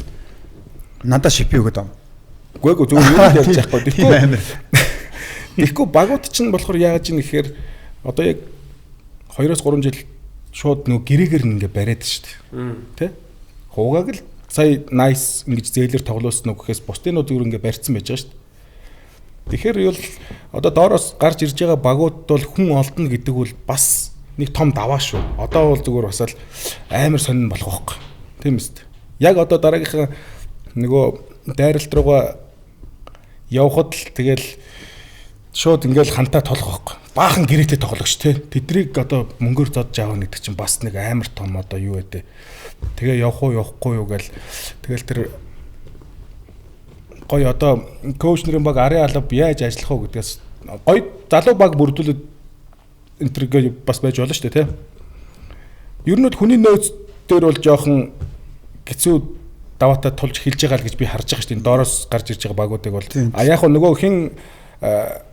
Надад шипи өгöd юм. Үгүй ээ зүгээр юу л ярьж байхгүй. Тэгэхгүй багууд чинь болохоор яаж юм гэхээр одоо яг 2-3 жил шууд нөгөө гэрээгээр нь ингээ бариад шүү дээ. Тэ? Хуугааг л сая nice ингэж зээлэр тоглуулсан уу гэхээс бусдын нөө зүгээр ингээ барьцсан байж байгаа шүү дээ. Тэгэхээр юу л одоо доороос гарч ирж байгаа багууд бол хүн олдно гэдэг бол бас нэг том даваа шүү. Одоо бол зүгээр бас л амар сонин болох байхгүй. Тийм үст. Яг одоо дараагийнхаа нөгөө дайралт руугаа явхад л тэгэл шууд ингээл хантаа толох байхгүй. Баахан гэрээтэй тоглогч те. Тэдрийг одоо мөнгөөр зодж авах гэдэг чинь бас нэг амар том одоо юу вэ? Тэгээ явах уу явахгүй юу гэл тэгэл тэр гоё одоо коуч нарын баг арын алба яаж ажиллах уу гэдгээс гоё залуу баг бүрдүүлээд энтергээ бас байж болно шүү дээ те. Ер нь бол хүний нөөц дээр бол жоохон хэцүү даваатай тулж эхэлж байгаа л гэж би харж байгаа шүү дээ. Доороос гарч ирж байгаа багуудыг бол а яг нөгөө хин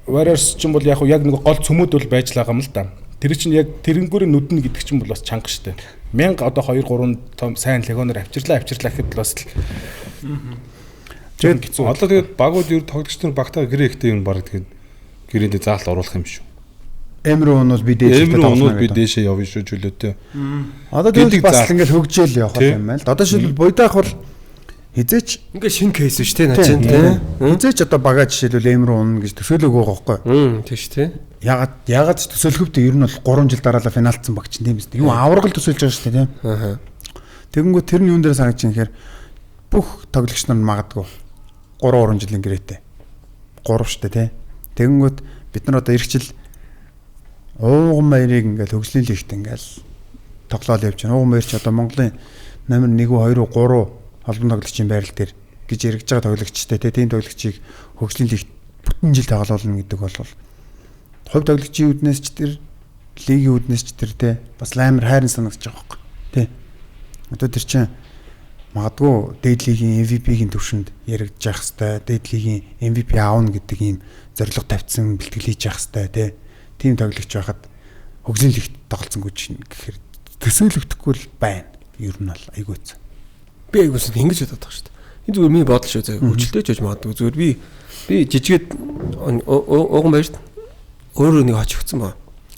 Warriors ч юм бол яг яг нөгөө гол цөмөд бол байж л байгаа юм л да. Тэр чинь яг тэрнгүүрийн нүднэ гэдэг чинь бол бас чанга шүү дээ. 1000 одоо 2 3 том сайн легоноор авчирлаа гэхэд бол бас л. Тэгээд хэцүү. Одоо тэгээд багууд ер тоглогч нар багтаа гэрээ ихтэй юм баг тэгээд гэрээндээ заалт оруулах юм шүү. Эм рүү унвал би дээшээ Эм рүү унвал би дээшээ явна шүү чөлөөтэй. Одоо тэгвэл бас ингээл хөгжөөл явах юм байна л. Одоо жишээлбэл буйдаах бол хизээч ингээ шинэ кейс шүү дээ наа чинь тий. Хизээч одоо бага жишээлбэл эм рүү унна гэж төсөөлөөгүй байгаа байхгүй. Тийм шүү тий. Ягаад ч төсөөлөхөвтэй ер нь бол 3 жил дараалал финалцсан баг чинь тийм биз. Юу аврагал төсөөлж байгаа шүү дээ тийм. Аа. Тэгэнгүүт тэр нь юун дээр санагдаж байна гэхээр бүх тоглогч нар магадгүй 3 жилийн гэрээтэй. 3 шүү дээ тий. Тэгэнгүүт бид нар одоо эх жил Ууган баярыг ингээл хөгжлийн лигт ингээл тоглоал явж байна. Ууган баяр ч одоо Монголын номер 1, 2, 3 холбон тоглогчийн байрал дээр гэж яригдж байгаа тоглогчтой тийм тоглогчийг хөгжлийн лигт бүтэн жил тоглоулна гэдэг бол хувь тоглогчийн үүднээс ч тэр лигийн үүднээс ч тэр те бас амар хайрын санагдаж байгаа байхгүй тий. Одоо тэр чинь магадгүй дээд лигийн MVP-ийн төвшөнд яригдж явах хэвээр, дээд лигийн MVP аавна гэдэг ийм зорилго тавьсан бэлтгэл хийж явах хэвээр тий. Тийм тоглогч байхад хөгжлийн лигт тоглолцсонгүй чинь гэхээр төсөөлөгдөхгүй л байна. Ер нь бол айгүй хэцүү. Би айгүйсэн ингэж бодоод байгаа шүү дээ. Энэ зүгээр миний бодол шүү заяа. Хүчлээж байж магадгүй. Зүгээр би жижигэд ууган баярт өөрөө нэг оч өгсөн ба.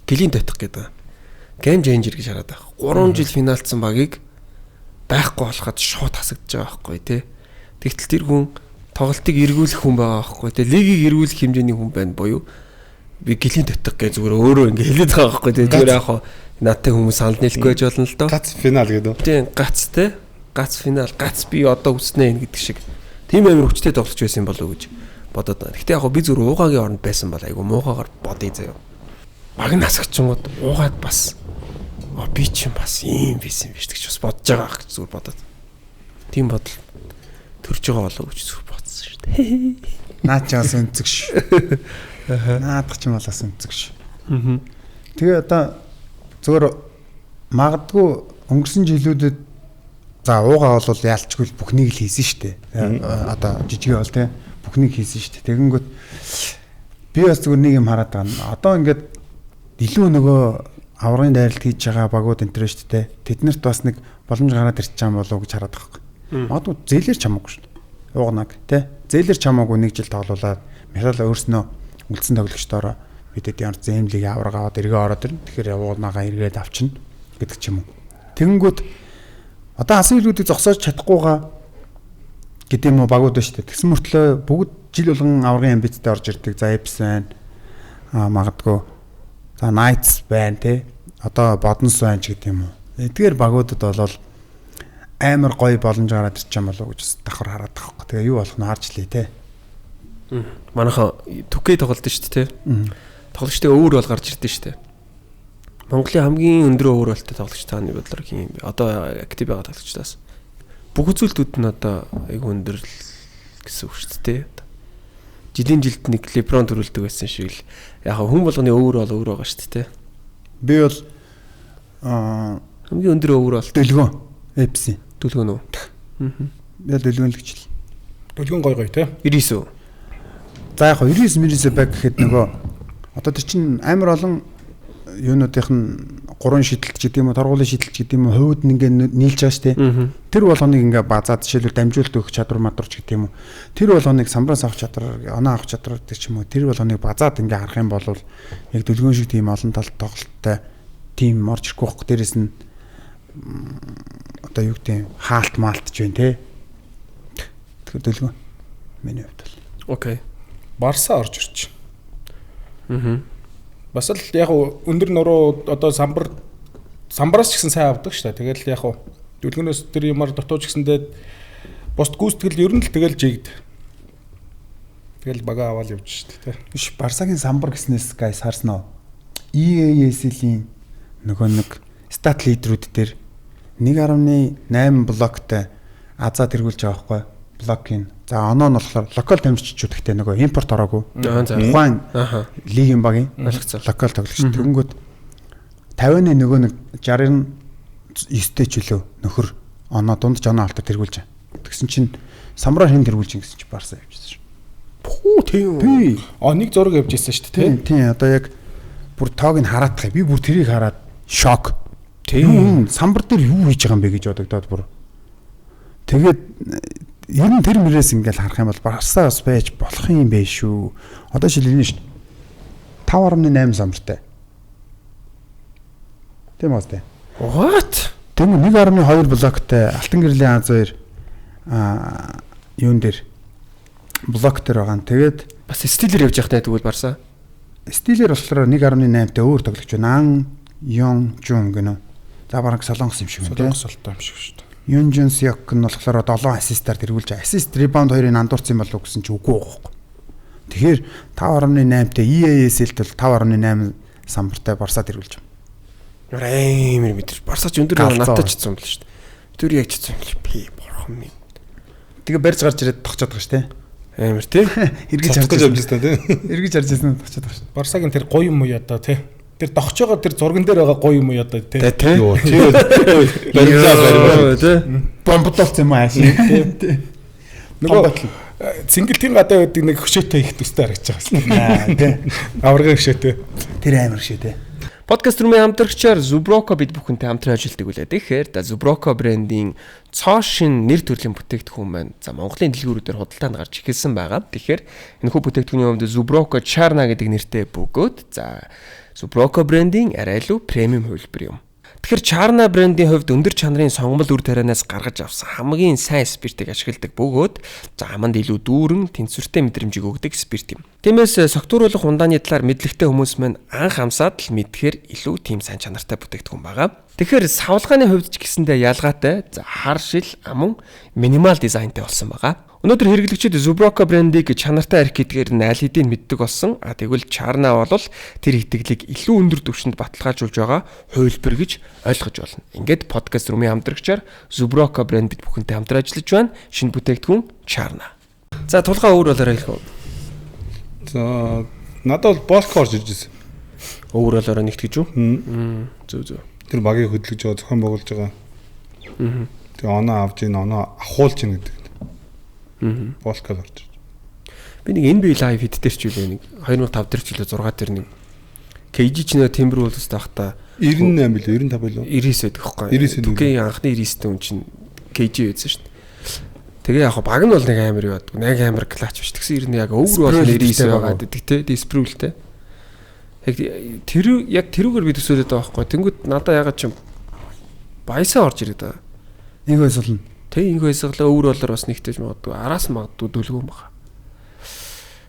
Гэлийн дотох гэдэг. Game changer гэж хараад байгаа. 3 жил финалцсан багийг байхгүй болоход шууд хасагдж байгаа байхгүй тий. Тэгтэл тэр хүн тоглолтыг эргүүлэх хүн байгаа байхгүй тий. Лигийг эргүүлэх хэмжээний хүн байна буюу би гэлийн дотох гэж зүгээр өөрөө ингэ хэлээд байгаа байхгүй тий. Зүгээр яг хаа надтай хүмүүс санал нийлэхгүй байж болно л доо. Гац финал гэдэг. Тийм гац тий. Гац финал, гац би одоо үснэ энэ гэдэг шиг. Тийм амар хүчтэй тоглож байсан болов уу гэж бодоод байна. Гэтэ яг би зүгээр уугагийн оронд байсан бол айгу муухагаар бодъё заяа. Баг нь асгачингууд уугаад бас би чинь бас ийм байсан биш гэж бас бодож байгаа ах гэж зүгээр бодоод. Тийм бодол төрж байгаа болов уу гэж зүгээр бодсон шүү дээ. Наад чи бас өнцөг ш. Наадах ч юм бол бас өнцөг ш. Тэгээ одоо зүгээр магадгүй өнгөрсөн жилүүдэд за уугаа бол ялчгүй бүхнийг л хийсэн шүү дээ. Одоо жижигээ бол тий бүхнийг хийсэн шүү дээ. Тэгэнгүүт би бас зүгээр нэг юм хараад байгаа нь одоо ингээд илүү нөгөө аврагын дайралт хийж байгаа багууд энэ төр шүү дээ. Тэднэрт бас нэг боломж гараад ирчих юм болов уу гэж хараад байгаа байхгүй. Магадгүй зээлэр чамаагүй шүү дээ. Уугнаг тий. Зээлэр чамаагүй нэг жил тоглуулад Михаил өөрснөө үлдсэн тоглогчдоороо бидэд ямар зэм лиг авраг аваад эргээ ороод ирнэ. Тэгэхээр уугнагаа эргээд авчна гэдэг ч юм уу. Тэгэнгүүт одоо асан хилүүдийг зогсоож чадахгүйгаа гэдэг юм уу багууд байна шүү дээ. Тэгсэн мөртлөө бүгд жил болгон аврагын амбицтай орж ирдэг. За Эпс байна. Магадгүй. За Knights байна тий. Одоо Бодонс байна ч гэдэг юм уу. Эдгээр багуудад бол амар гоё боломж гараад ирчих юм болов уу гэж давхар хараад байгаа хөөх. Тэгээ юу болох нь харж лээ тий. Манайхан 2K тоглолт шүү дээ тий. Тоглогчтой өөр бол гарч ирдэ шүү дээ. Монголын хамгийн өндөр өөр болтой тоглогч тааны бодлоор хин юм бэ? Одоо актив байгаа тоглогчдоос. Бүх үзүүлэлтүүд нь одоо айгүй өндөр л гэсэн үг шүү дээ. Жилийн жилд нэг Леброн төрүүлдэг байсан шиг л яг хүн болгоны өөр бол өөр байгаа шүү дээ. Би бол хамгийн өндөр өөр бол Дөлгөөн FC. Дөлгөөн үү? Би л дөлгөөн л гэж л. Дөлгөөн гой гой тий. 99 үү? За яг 99 99 баг гэхэд нөгөө одоо тэр чинь амар олон юунуудынх нь гурван шидэлт гэдэг юм уу, торгуулийн шидэлт гэдэг юм уу, хувьд нь ингээ нийлж байгаа шүү дээ. Тэр болгоныг ингээ базаад жишээлбэл дамжуулт өгөх чадвар мадварч гэдэг юм уу. Тэр болгоныг самбраас авах чадвар, оноо авах чадвар гэдэг ч юм уу. Тэр болгоныг базаад ингээ харах юм бол яг дөлгөөн шиг тийм олон талд тоглолттой тийм орж ирэхгүй байхгүй. Дээрээс нь одоо юу гэдэг юм, хаалт маалт ч байна те. Тэгэхээр дөлгөөн миний хувьд бол. Окей. Барса орж ирч. Бас л яг өндөр нуруу одоо самбараас ч гэсэн сайн авдаг шүү дээ. Тэгэл яг дүлгөнөөс тэр юмар дотууж гэсэндээ бусд гүйцэтгэл ер нь л тэгэл жигд. Тэгэл бага аваад явж шүү дээ. Биш Барсагийн самбар гэснээс guys харсан уу? EASL-ийн нөгөө нэг стат лидерүүд дээр 1.8 блоктой азаа тэргүүлж байгаа байхгүй блокийн. За оноо нь болохоор локал тамирчдууд гэхдээ нөгөө импорт ороогүй. Тухайн лигийн багийн локал тоглогч. Тэгэнгүүт 50-ны нөгөө нэг 69-тэй ч үлээ нөхөр оноо дундж оноо алтар тэргүүлж байгаа. Тэгсэн чинь самбараар хэн тэргүүлж гэсэн чинь Барса явжсэн шүү. Пүү тийм үү? Нэг зураг явж ирсэн шүү дээ. Тийм одоо яг бүр тоог нь хараадах. Би бүр тэрийг хараад шок. Тийм самбар дээр юу хийж байгаа юм бэ гэж бодогдоод бүр. Тэгээд Ер нь тэр мөрөөс ингээл харах юм бол Барса бас байж болох юм бэ шүү. Одоо жишээл энэ шүү. 5.8 самбартай. Тийм үү? What? Тийм үү 1.2 блоктой Алтан гэрлийн Аз 2 юун дээр блок дээр байгаа. Тэгээд бас steal ээр явж явах нэ тэгвэл Барса. Steal ээр болохоор 1.8-тай өөр тоглогч байна. Ан Йон Жун гэнэ. За бараг Солонгос юм шиг байна тийм. Солонгос олтой юм шиг шүү дээ. Юн Жун Сёк нь болохоор 7 assist аар тэргүүлж assist rebound хоёрыг андуурсан болов гэсэн чи үгүй байхгүй. Тэгэхээр 5.8-тай EASL-д бол 5.8 самбартай Барса тэргүүлж байна. Амар мэдэрч Барса ч өндөр надад ч цэцэн юм л шүү дээ. Тэр яг ч цэцэн юм л би бурхан минь. Тэгээ барьж гарч ирээд тогчоод байгаа шүү дээ. Амар тий. Эргэж харж явж байсан тий. Эргэж харж байсан тогчоод байгаа шүү. Барсагийн тэр гоё юм уу ядаа тий. Тэр догч байгаа тэр зурган дээр байгаа гоё юм уу ядаа тий. Тий. Йоо тий. Баримлаа тий. Бомбдолцсон юм аа тий. Нөгөө цэнгэлтийн гадаа байдаг нэг хөшөөтэй их төстэй харагдаж байгаа юм. Тий. Аваргын хөшөөтэй. Тэр амар хөшөөтэй. Подкаст рүүмийн хамтрагчаар Zubroko бид бүхэнтэй хамтран ажилладаг үлээ. Тэгэхээр Zubroko брендийн цоо шин нэр төрлийн бүтээгдэхүүн маань за Монголын дэлгүүрүүдээр худалдаанд гарч эхэлсэн байгаа. Тэгэхээр энэхүү бүтээгдэхүүний хувьд Zubroko Charna гэдэг нэртэй бөгөөд за Zubroko брендийн арай илүү премиум хувилбар юм. Тэгэхээр Charna брендийн хувьд өндөр чанарын сонгомол үр тарианаас гаргаж авсан хамгийн сайн спиртийг ашигладаг бөгөөд за аманд илүү дүүрэн тэнцвэртэй мэдрэмжийг өгдөг спирт юм. Тиймээс согтууруулах ундааны талаар мэдлэгтэй хүмүүс маань анх амсаад л мэдхээр илүү тийм сайн чанартай бүтээгдэхүүн байгаа. Тэгэхээр савлгааны хувьд ч гэсэндээ ялгаатай за хар шил амун минимал дизайнтай болсон байгаа. Өнөөдөр хэрэглэгчид Zubroko брендийг чанартай арх гэдгээр нь аль хэдийн мэддэг болсон. А тэгвэл Charna бол тэр итгэлийг илүү өндөр түвшинд баталгаажуулж байгаа хувилбар гэж ойлгож байна. Ингээд подкаст рүүмийн хамтрагчаар Zubroko брэнд бид бүхэнтэй хамтран ажиллаж байна. Шинэ бүтээгдэхүүн Charna. За тулгаа өөр болоорой хэлэх үү? За надад бол Болко орж ирж байсан. Өөр болоорой нэгт гэж үү? Зөв зөв. Тэр багийг хөдөлгөж байгаа, зохион байгуулж байгаа. Тэгээ оноо авч ийн, оноо авахуулж ийн гэдэг. Болко орж ирж. Би нэг NBA Live хэд дээр ч үлээ нэг 2005 дээр ч үлээ 6 дээр нэг KG ч нөө Timberwolves таахта 98 билүү 95 билүү 99 байдаг хгүй. 99 анхны 99-тэй хүн чинь KG байсан шүү дээ. Тэгээ яг баг нь бол нэг амар юу байдаг. Нэг амар клач биш. Тэгсэн ер нь яг өвөр бол 99 байгаа гэдэг те. Диспролтэй. Яг тэр яг тэрүүгээр би төсөөлөд байгаа байхгүй. Тэнгүүд надаа ягаад ч баясаа орж ирээд байгаа. Нэг байсгална. Тэг ингэ байсгалаа өвөр болоор бас нэгтэж магадгүй. Араас магадгүй дүлгүүн баха.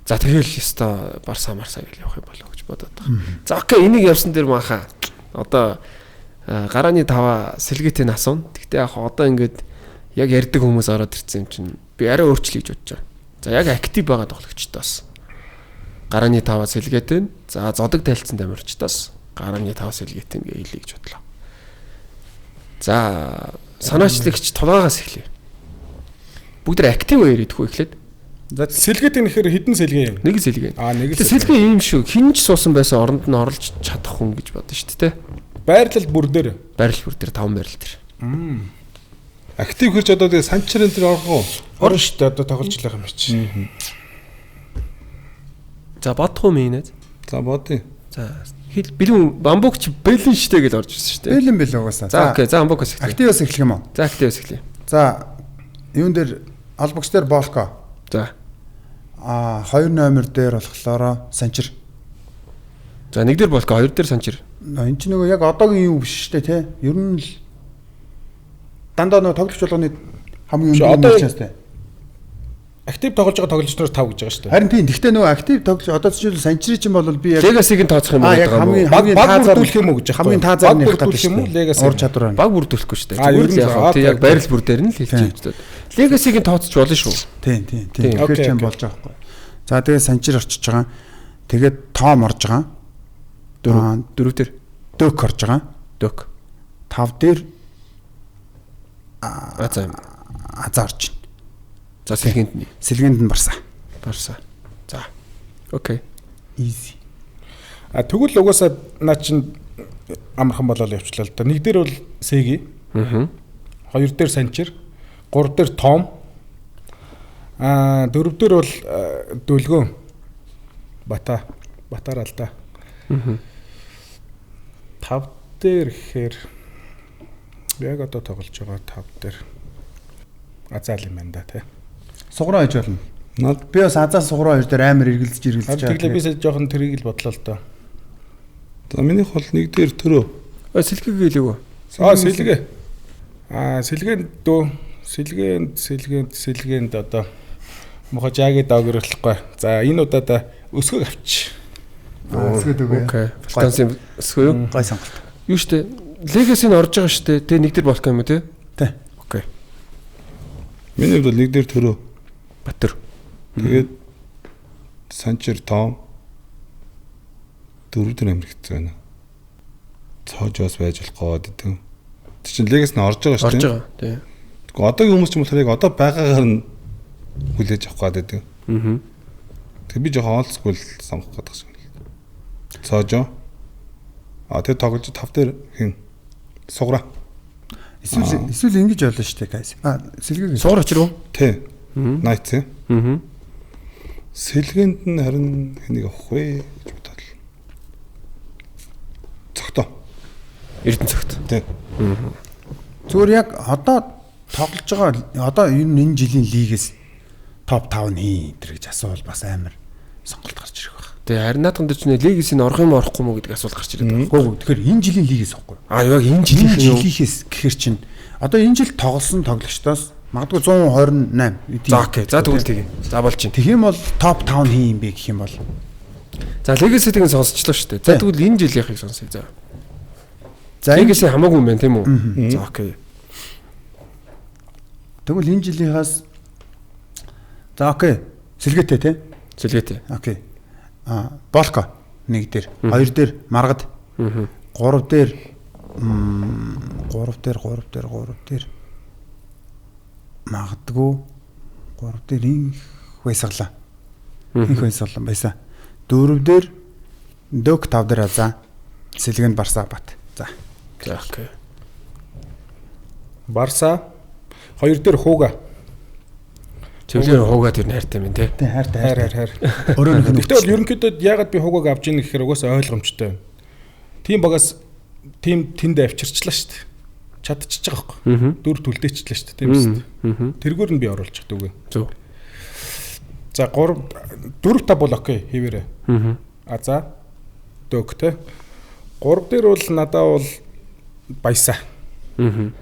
За тэгэл ёстой Барса марса гэж явах юм болоо гэж бодоод байгаа. За окей энийг явсан дээр маха. Одоо гарааны таваа сэлгээтэй асууна. Тэгтээ яг одоо ингээд яг ярьдаг хүмүүс ороод ирсэн юм чинь би арай өөрчлөе гэж бодож байгаа. За яг актив байгаа тоглогчтой бас гарааны таваа сэлгээтэй. За зодог тайлцсан тамирчдаас гарааны таваа сэлгээтэй гэж хэлье гэж бодлоо. За санаачлагч тулгаагаас эхлэе. Бүгд тэр актив үеэр идэхгүй эхлээд. За сэлгээтэй нэхэр хэдэн сэлгээ юм? Нэг сэлгээ. Аа нэг сэлгээ. Сэлгээ ийм шүү. Хин ч суусан байсан оронд нь орлож чадах хүн гэж бодно шүү дээ. Байрлал бүр дээр. Байрлал бүр дээр 5 байрлал дээр. Актив хөрч одоо тэгээ Санчрын дээр орох уу? Орно шүү дээ. Одоо тоглож л байгаа юм чи. За бодох юм инээ. За бодъё. За хэл бэлэн бамбук ч бэлэн штэ гэж орж ирсэн шүү дээ. Бэлэн бэлэн угаасаа. За окей. За бамбукаас эхлэе. Активаас эхлэх юм уу? За активаас эхлэе. За юун дээр албагч дээр Болко. За. Аа 2 номер дээр болохоор Санчир. За нэг дээр Болко, хоёр дээр Санчир. Энд чинь нөгөө яг одоогийн юу биш шүү дээ, тий? Ер нь л дандаа нөгөө тоглогч болгоны хамгийн өндөр чанстай. Актив тоглож байгаа тоглогч нар 5 гэж байгаа шүү дээ. Харин тийм. Гэхдээ нөгөө актив тоглож одоо жишээл Санчир чинь бол би яг Легасиг нь тооцох юм уу гэдэг юм уу? Хамгийн таазаар бүрдүүлэх юм уу гэж хамгийн таазаар нь явах гэдэг юм уу? Легаси ур чадвар баг бүрдүүлэхгүй шүү дээ. Зүгээр л яг тийм яг байрлал бүр дээр нь л хэлчих гэж байна. Легасиг нь тооцож болно шүү. Тийм тийм тийм. Тэгэхээр ч юм болж байгаа байхгүй. За тэгээ Санчир орчиж байгаа. Тэгээд Том орж байгаа. Дөрөв дээр Дөк орж байгаа. Дөк. 5 дээр Азаа Азаа орж байна. За сэлгээнд нь. Сэлгээнд нь Барса. Барса. За. Окей. Easy. А тэгвэл угаасаа наа чин амархан болоод явчлаа л да. Нэг дээр бол Сеги. Аа. Хоёр дээр Санчир, гурав дээр Том. Аа дөрөв дээр бол Дөлгөөн. Бата. Батар ал да. Аа. Тав дээр гэхээр яг одоо тоглож байгаа тав дээр Азаал юм байна да тий. Суграа хийж болно. Над Би бас азаа суграа хоёр дээр амар эргэлзэж эргэлзэж Харин тэглээ би сая жоохон тэрийг л бодлоо л доо. За минийх бол нэг дээр төрөө. Сэлгээ гэлээгүй. Аа сэлгээ. Аа сэлгээнд дөө сэлгээнд сэлгээнд сэлгээнд одоо мохо жаги догрлохгүй. За энэ удаадаа өсгөөг авч. Өсгөөд үгүй. Окей. Балкансын өсгөө юу? Гой сонголт. Юу штэ? Legacy нь орж байгаа штэ. Тэ нэг дээр болох юм уу те? Тэ. Окей. Миний хувьд бол нэг дээр төрөө. Батөр. Тэгээд Санчир Том дөрөв дээр амир хэцүү байна. Цоожоос байж болох гээд гэдэг. Тэр чинь Legacy нь орж байгаа шүү Орж дээ. байгаа. Тий. Тэгэхгүй одоогийн хүмүүс ч юм болохоор яг одоо байгаагаар нь хүлээж авах гээд байдаг. Аа. Тэгээ би жоохон old school сонгох гэдэг шиг. Цоожоо. А тэр тоглож тав дээр хин суграа. Эсвэл эсвэл ингэж болно шүү дээ guys. А сэлгээ. Суур очир уу? Тэ. Night тий. Аа. Сэлгээнд нь харин хэнийг авах вэ гэж бодоод. Цогтоо. Эрдэнэ цогт. Тэ. Зүгээр яг одоо тоглож байгаа одоо ер нь энэ жилийн лигээс топ 5 нь хин энэ гэж асуувал бас амар сонголт гарч ирэх байх. Тэгээ харин наадхан дээр чинь Legacy нь орох юм орохгүй мó гэдэг асуулт гарч ирээд байгаа. Гүү тэгэхээр энэ жилийн лигээс ихгүй. А яг энэ Энэ жилийнх нь юу? жилийнхээс гэхэр чинь одоо энэ жил тоглосон тоглогчдоос магадгүй 128. За окей. За тэгвэл тэгээ. За болж байна. Тэгэх юм бол топ 5 хин юм бэ гэх юм бол За Legacy-ийг сонсчлоо шүү дээ. За Тий. тэгвэл энэ жилийнхийг сонсъё. За. за энэ Legacy хамаагүй юм байна тийм үү? За окей. тэгвэл энэ жилийнхаас за окей. Сэлгээтэй тий. Сэлгээтэй. Окей. А Болко нэг дээр, хоёр дээр Маргад, Аа. гурав дээр гурав дээр гурав дээр гурав дээр магадгүй гурав дээр инх байсгалаа. Инх байсгалаа байсан. Дөрөв дээр дөг тав дээр азаа. Сэлгэнд Барса бат. За. За окей. Барса хоёр дээр хууга. Чивлэр хуугаа тэр хайртай юм тий. Тэ хайртай Хайр хайртай. хайр хайр. Өрөөнөх нь Гэхдээ бол ерөнхийдөө яагаад би хуугааг авч ийн гэхээр угаасаа ойлгомжтой байна. Тим багаас тим тэнд авчирчлаа шүү дээ. Чадчихж байгаа байхгүй. Аа. Дүр түлдээчлээ шүү дээ. Тийм үст. Аа. Тэргээр нь би оруулчих дүүгээ. Зөв. За 3 4 5 бол окей хэвээрээ. Аа. А за дөг те. 3 дээр бол надаа бол баясаа. Аа.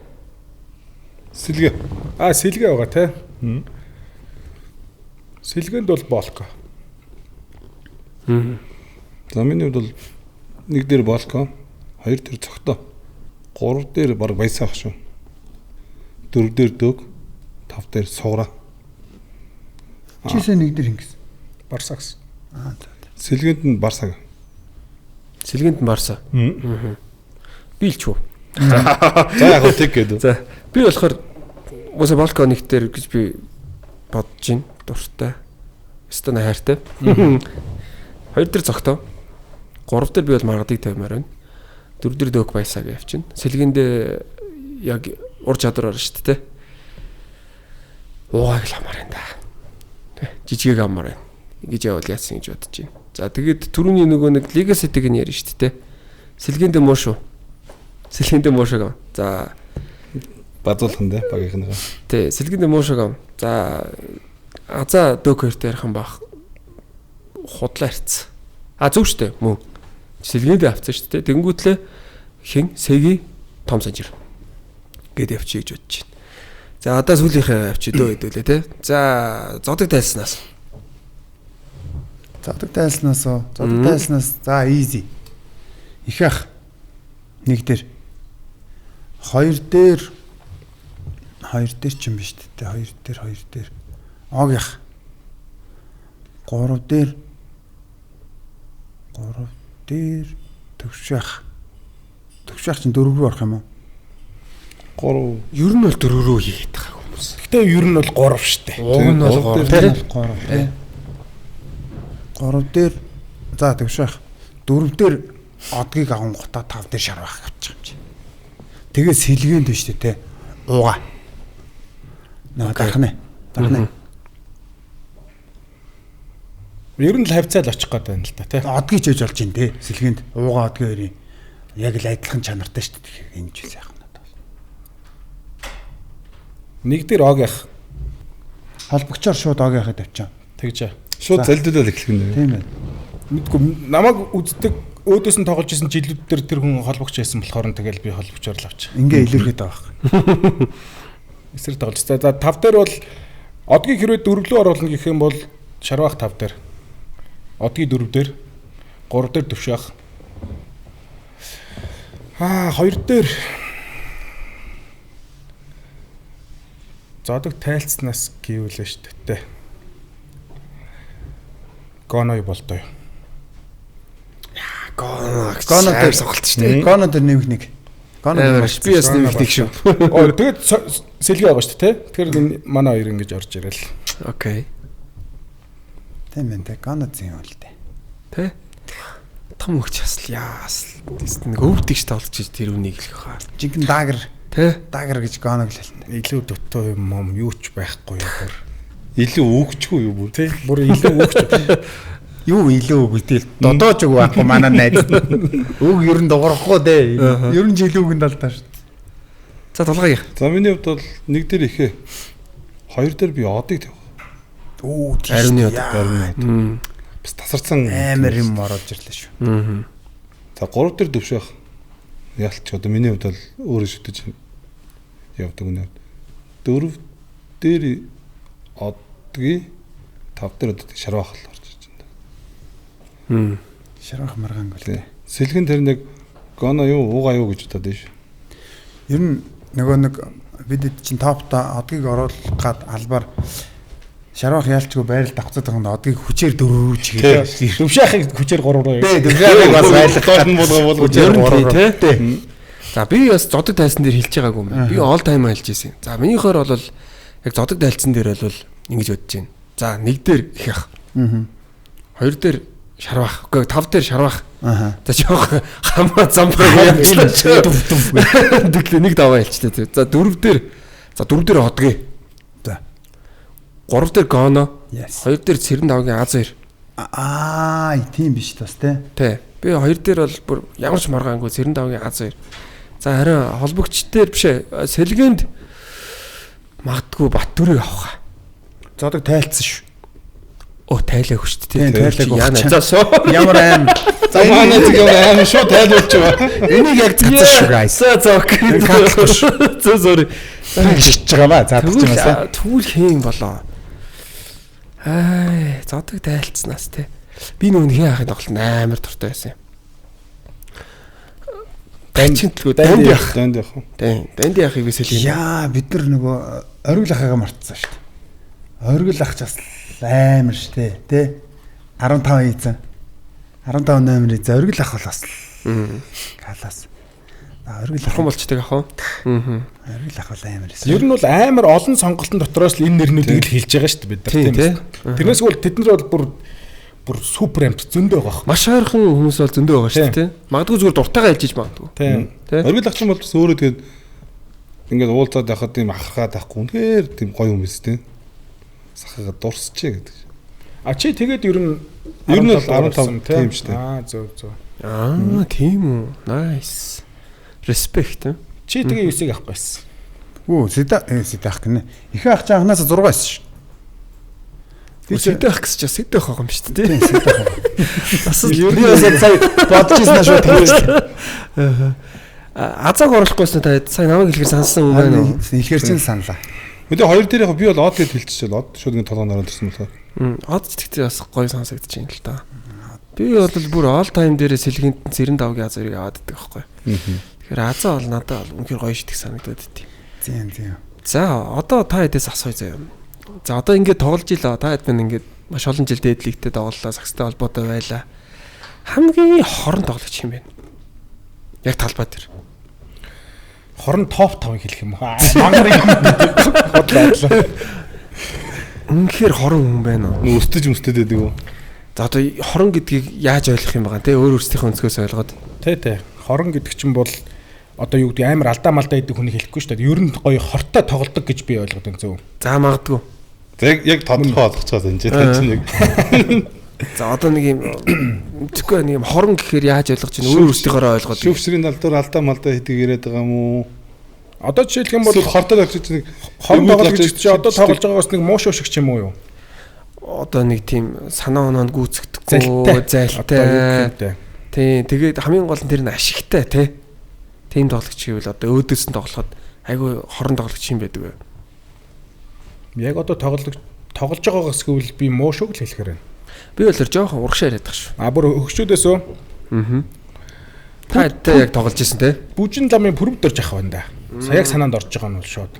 Сэлгээ. А сэлгээ байгаа те. Сэлгээнд бол болко. Аа. За миний хувьд бол нэг дээр Болко, хоёр дээр Цогтоо, гурав дээр баг баясаах шүү. Дөрөв дээр Дөг, тав дээр Суграа. Чисээ нэг дээр ингэсэн. Барса гэсэн. Аа за. Сэлгээнд нь Барсаг. Сэлгээнд нь Барса. Аа. Би л ч үү. За яг хөө тэг гэдэг. За би болохоор уусаа Болко нэг дээр гэж би бодож байна. Дуртай. Өстө на хайртай. Хоёр дээр зогтоо. Гурав дээр би бол маргадыг тавимаар байна. Дөрөв дээр дөг баясаа гэж явчихна. Сэлгээндээ яг ур чадвар орно шүү дээ. Уугааг л амаар байна да. Тэ, Жижигийг амаар байна. Ингэж явбал яасан гэж бодож байна. За тэгээд түрүүний нөгөө нэг Legacy-г нь ярина шүү дээ. Сэлгээндээ муу шүү. Сэлгээндээ муу шүү. За Базуулхан дээ багийнхныхаа. Тий, сэлгэндээ муу шиг ам. За азаа дөг хоёртой ярих юм бах. Худлаа ярьцсан. А зөв штэ мөн. Сэлгэндээ авцсан штэ. Тэнгүүтлээ хин сэги том санжир гэд явчих гэж бодож байна. За одоо сүүлийнхээ авчи дөө хэдүүлээ те. За зодог тайлснаас. Зодог тайлснаас уу? Зодог тайлснаас за easy. Их ах нэг дээр. Хоёр дээр хоёр дээр ч юм биш үү? Хоёр дээр хоёр дээр. Ог ях. Гурав дээр гурав дээр төвшөх. Төвшөх чинь дөрөв рүү орох юм уу? Гурав Ер нь бол дөрөв рүү хийгээд байгаа хүмүүс. Гэтэ ер нь бол 3 шүү дээ. Уг нь бол Гурав гурав дээр те. Гурав тий. Гурав дээр за төвшөх. Дөрөв дээр одгийг авангуудаа тав дээр шарвах авчих юм чи. Тэгээ сэлгээнд биш үү те. Ууга. Наа дархнаа. Дархнаа. Ер нь л хавцаа л очих гээд байна л да тий. Одгийг ч ээж болж байна те. Сэлгээнд ууга одгийн хоёрын яг л адилхан чанартай шүү дээ. Энэ ч сайхан надад. Нэг дээр ог явах. Холбогчоор шууд огийн ахыг тавьчихаа. Тэгж. Шууд залдуулаад эхлэх юм. Тийм байна. Мэдгүй намайг үздэг өөдөөс нь тоглож исэн жилүүд дээр тэр хүн холбогч байсан болохоор нь тэгэл би холбогчоор л авчих. Ингээ илэрхэд байгаа байхгүй. Эсрэг тоглож. За 5 дээр бол одгийг хэрвээ дөрвлөө оруулна гэх юм бол Шарвах 5 дээр. Одгийн 4 дээр. 3 дээр Төвшөөх. 2 дээр Зодог тайлцнаас гэвлээ шүү дээ. Гоной болдоо. Гоно. Гоно дээр сонголт шүү дээ. Гоно дээр нэмэх нэг. Гоно дээр Би бас нэмэх нэг шүү. Оо тэгээд сэлгээ байгаа шүү дээ, тэ? Тэгэхээр манай хоёр ингэж орж ирэл. Окей. Тийм байна те. Гоно зэн юм л дээ. Тэ? Том өгч бас л яас. Нэг өвдөг ш тоглож тэр үнийг л хаа. Жинхэнэ дагер. Тэ? Дагер гэж гоног л хэлнэ. Илүү дутуу юм юм юу ч байхгүй юу бүр. Илүү өгчгүй юу бүр. Тэ? Бүр илүү өгч. Юу илүү үг гэтэл додооч үг байхгүй манай найз. Үг ер нь дуурахгүй дээ. Ер нь ч илүү үгэнд алдаа шүү. За тулгая. За миний хувьд бол нэг дээр ихэ. Хоёр дээр би одыг тавих. Оо тийм. Ариуны од. Ариуны од. Бас тасарсан амар юм оруулж ирлээ шүү. За гурав дээр төвшөөх. Ялч одоо миний хувьд бол өөрөө шүтэж явдаг үнэ. Дөрөв дээр одгийг тав дээр одоо шарвах л орж ирж байна. Шарвах маргаанг л. Сэлгэн тэр нэг гоно юу ууга юу гэж бодоод шүү. Ер нь нөгөө нэг бид чинь топта одгийг оруулах гад албаар шарвах ялчгүй байрал давхцаад байгаа юм одгийг хүчээр дөрвөрүүч гэдэг. Төвшөөхийг хүчээр 3 руу. Тий, төвшөөхийг бас байлгах доор нь болгоо хүчээр 3 руу. Тий. За би бас зодог тайлсан дээр хэлж байгаагүй юм байна. Би all time хэлж ирсэн. За минийхоор бол яг зодог тайлсан дээр бол ингэж бодож байна. За нэг дээр их ах. Хоёр дээр шарвах. Үгүй тав дээр шарвах. За жоох хамаа замбар явчихлаа. Дүв дүв. Тэглээ нэг даваа хэлчихлээ. За дөрөв дээр за дөрөв дээр одгий. За. Гурав дээр гоно. Хоёр дээр цэрэн давгийн аз хоёр. Аа, тийм биш бас те. Тэ. Би хоёр дээр бол бүр ямар ч маргаангүй цэрэн давгийн аз хоёр. За харин холбогч дээр биш ээ. Сэлгээнд магадгүй Баттүрийг авах. Зодог тайлцсан шүү. Оо тайлаагүй шүү дээ. Тайлаагүй. Яна. За соо. Ямар аим. За манай зэг ямар аим шүү тайлуулчих. Энийг яг цацсан шүү guys. За за окей. За sorry. Хэлчихэж байгаа маа. Заадах юм аа. Тэгвэл хийн болоо. Аа, зодог тайлцснаас те. Би нүн хин ахын тоглолт амар дуртай байсан юм. Данчинтлгүй данди ах. Данди ах. Тийм. Данди ахыг би сэлгэн. Яа, бид нар нөгөө оргил ахыгаа мартсан шүү дээ. Оргил ах ч бас амар шүү дээ, тэ? 15 ийзэн. 15 номер ийзэн оргил ах бол бас калас. Оргил бурхан болчдаг ах уу? Аа. Оргил ах бол амар байсан. Ер нь бол амар олон сонголтын дотроос л энэ нэрнүүдийг л хэлж байгаа шүү дээ бид нар тийм ээ. Тэрнээс бол тэд нар бол бүр супер амт зөндөө байгаа. Маш ойрхон хүмүүс бол зөндөө байгаа шүү дээ. Магадгүй зүгээр дуртайгаа хэлж иж магадгүй. Тийм. Оргил ах чинь бол бас өөрөө тэгээд ингээд уулзаад байхад тийм ахархаад байхгүй үнэхээр тийм гоё юм биз дээ. Сахагаа дурсчээ гэдэг. А чи тэгээд ер нь бол 15 тийм шүү дээ. Аа зөв зөв. Аа тийм үү. Nice. Respect. Чи тэгээ 9-ийг авах байсан. Үгүй сэдэ сэдэ ах гинэ. Ихэ ах чи анханасаа 6 байсан шүү. Би сэдэ ах гэсэн чи сэдэ ах байгаа юм шүү дээ. Тийм сэдэ ах. Бас ер нь бас сая бодож ирсэн шүү тэгэж. Азааг оруулахгүйсэн та сая намайг хэлэхэр сансан юм байна уу? Хэлэхэр чинь саналаа. Мэдээ хоёр дээр яг би бол од гэж хэлчихсэн. Од шууд ингэ толгойн ороод ирсэн болохоор. Од ч тэгтээ бас гоё сонсогдож байна л да. Би бол бүр all time дээрээ сэлгэнт цэрэн давгийн аз зэрэг аваад идэх байхгүй. Тэгэхээр азаа бол надад бол үнэхээр гоё шидэх санагдаад идэв. Тийм тийм. За одоо та хэдээс асууя заяа. За одоо ингээд тоглож илаа. Та хэд минь ингээд маш олон жил дээдлэгтэй тоглолоо, сагстай холбоотой байлаа. Хамгийн хорон тоглогч юм бэ? Яг талбай дээр. Хорон топ 5-ыг хэлэх юм уу? Мангар юм. Бодлоо. Үнэхээр хорон хүн байна уу? Нөө өстөж мөстөд байдаг уу? За одоо хорон гэдгийг яаж ойлгох юм байгаа те? Өөр өөрсдийнхөө өнцгөөс ойлгоод. Тэ тэ. Хорон гэдэг чинь бол одоо юу гэдэг амар алдаа малдаа гэдэг хүнийг хэлэхгүй шүү дээ. Ер нь гоё хортой тоглодог гэж би ойлгоод байна зөв. За магадгүй. За яг тодорхой ойлгочихоо энэ та чинь яг. За одоо нэг юм тэгэхгүй нэг юм хорон гэхээр яаж ойлгож байна? Өөр өөрсдийнхөөрөө ойлгоод. Шүүвчрийн тал дээр алдаа малдаа хийдэг яриад байгаа юм уу? Одоо жишээлх юм бол хортой тоглож нэг хорон тоглож чи одоо тоглож байгаагаас нэг муу шуу шиг ч юм уу юу? Одоо нэг тийм санаа оноонд гүйцэгдэхгүй, зайлтай. Тийм, тэгээд хамгийн гол нь тэр нь ашигтай тий. Тийм тоглогч гэвэл одоо өөдөөс нь тоглоход айгүй хорон тоглогч юм байдаг вэ? Яг одоо тоглож байгаагаас гэвэл би муу шүүг л хэлэхээр байна. Би болохоор жоохон урагшаа яриад байгаа шүү. А бүр хөгшүүдээс үү? Аа. Та эдтэй яг тоглож исэн те? Бүжин ламын пүрв дөрж ах байна да. Саяг санаанд орж байгаа нь бол шууд.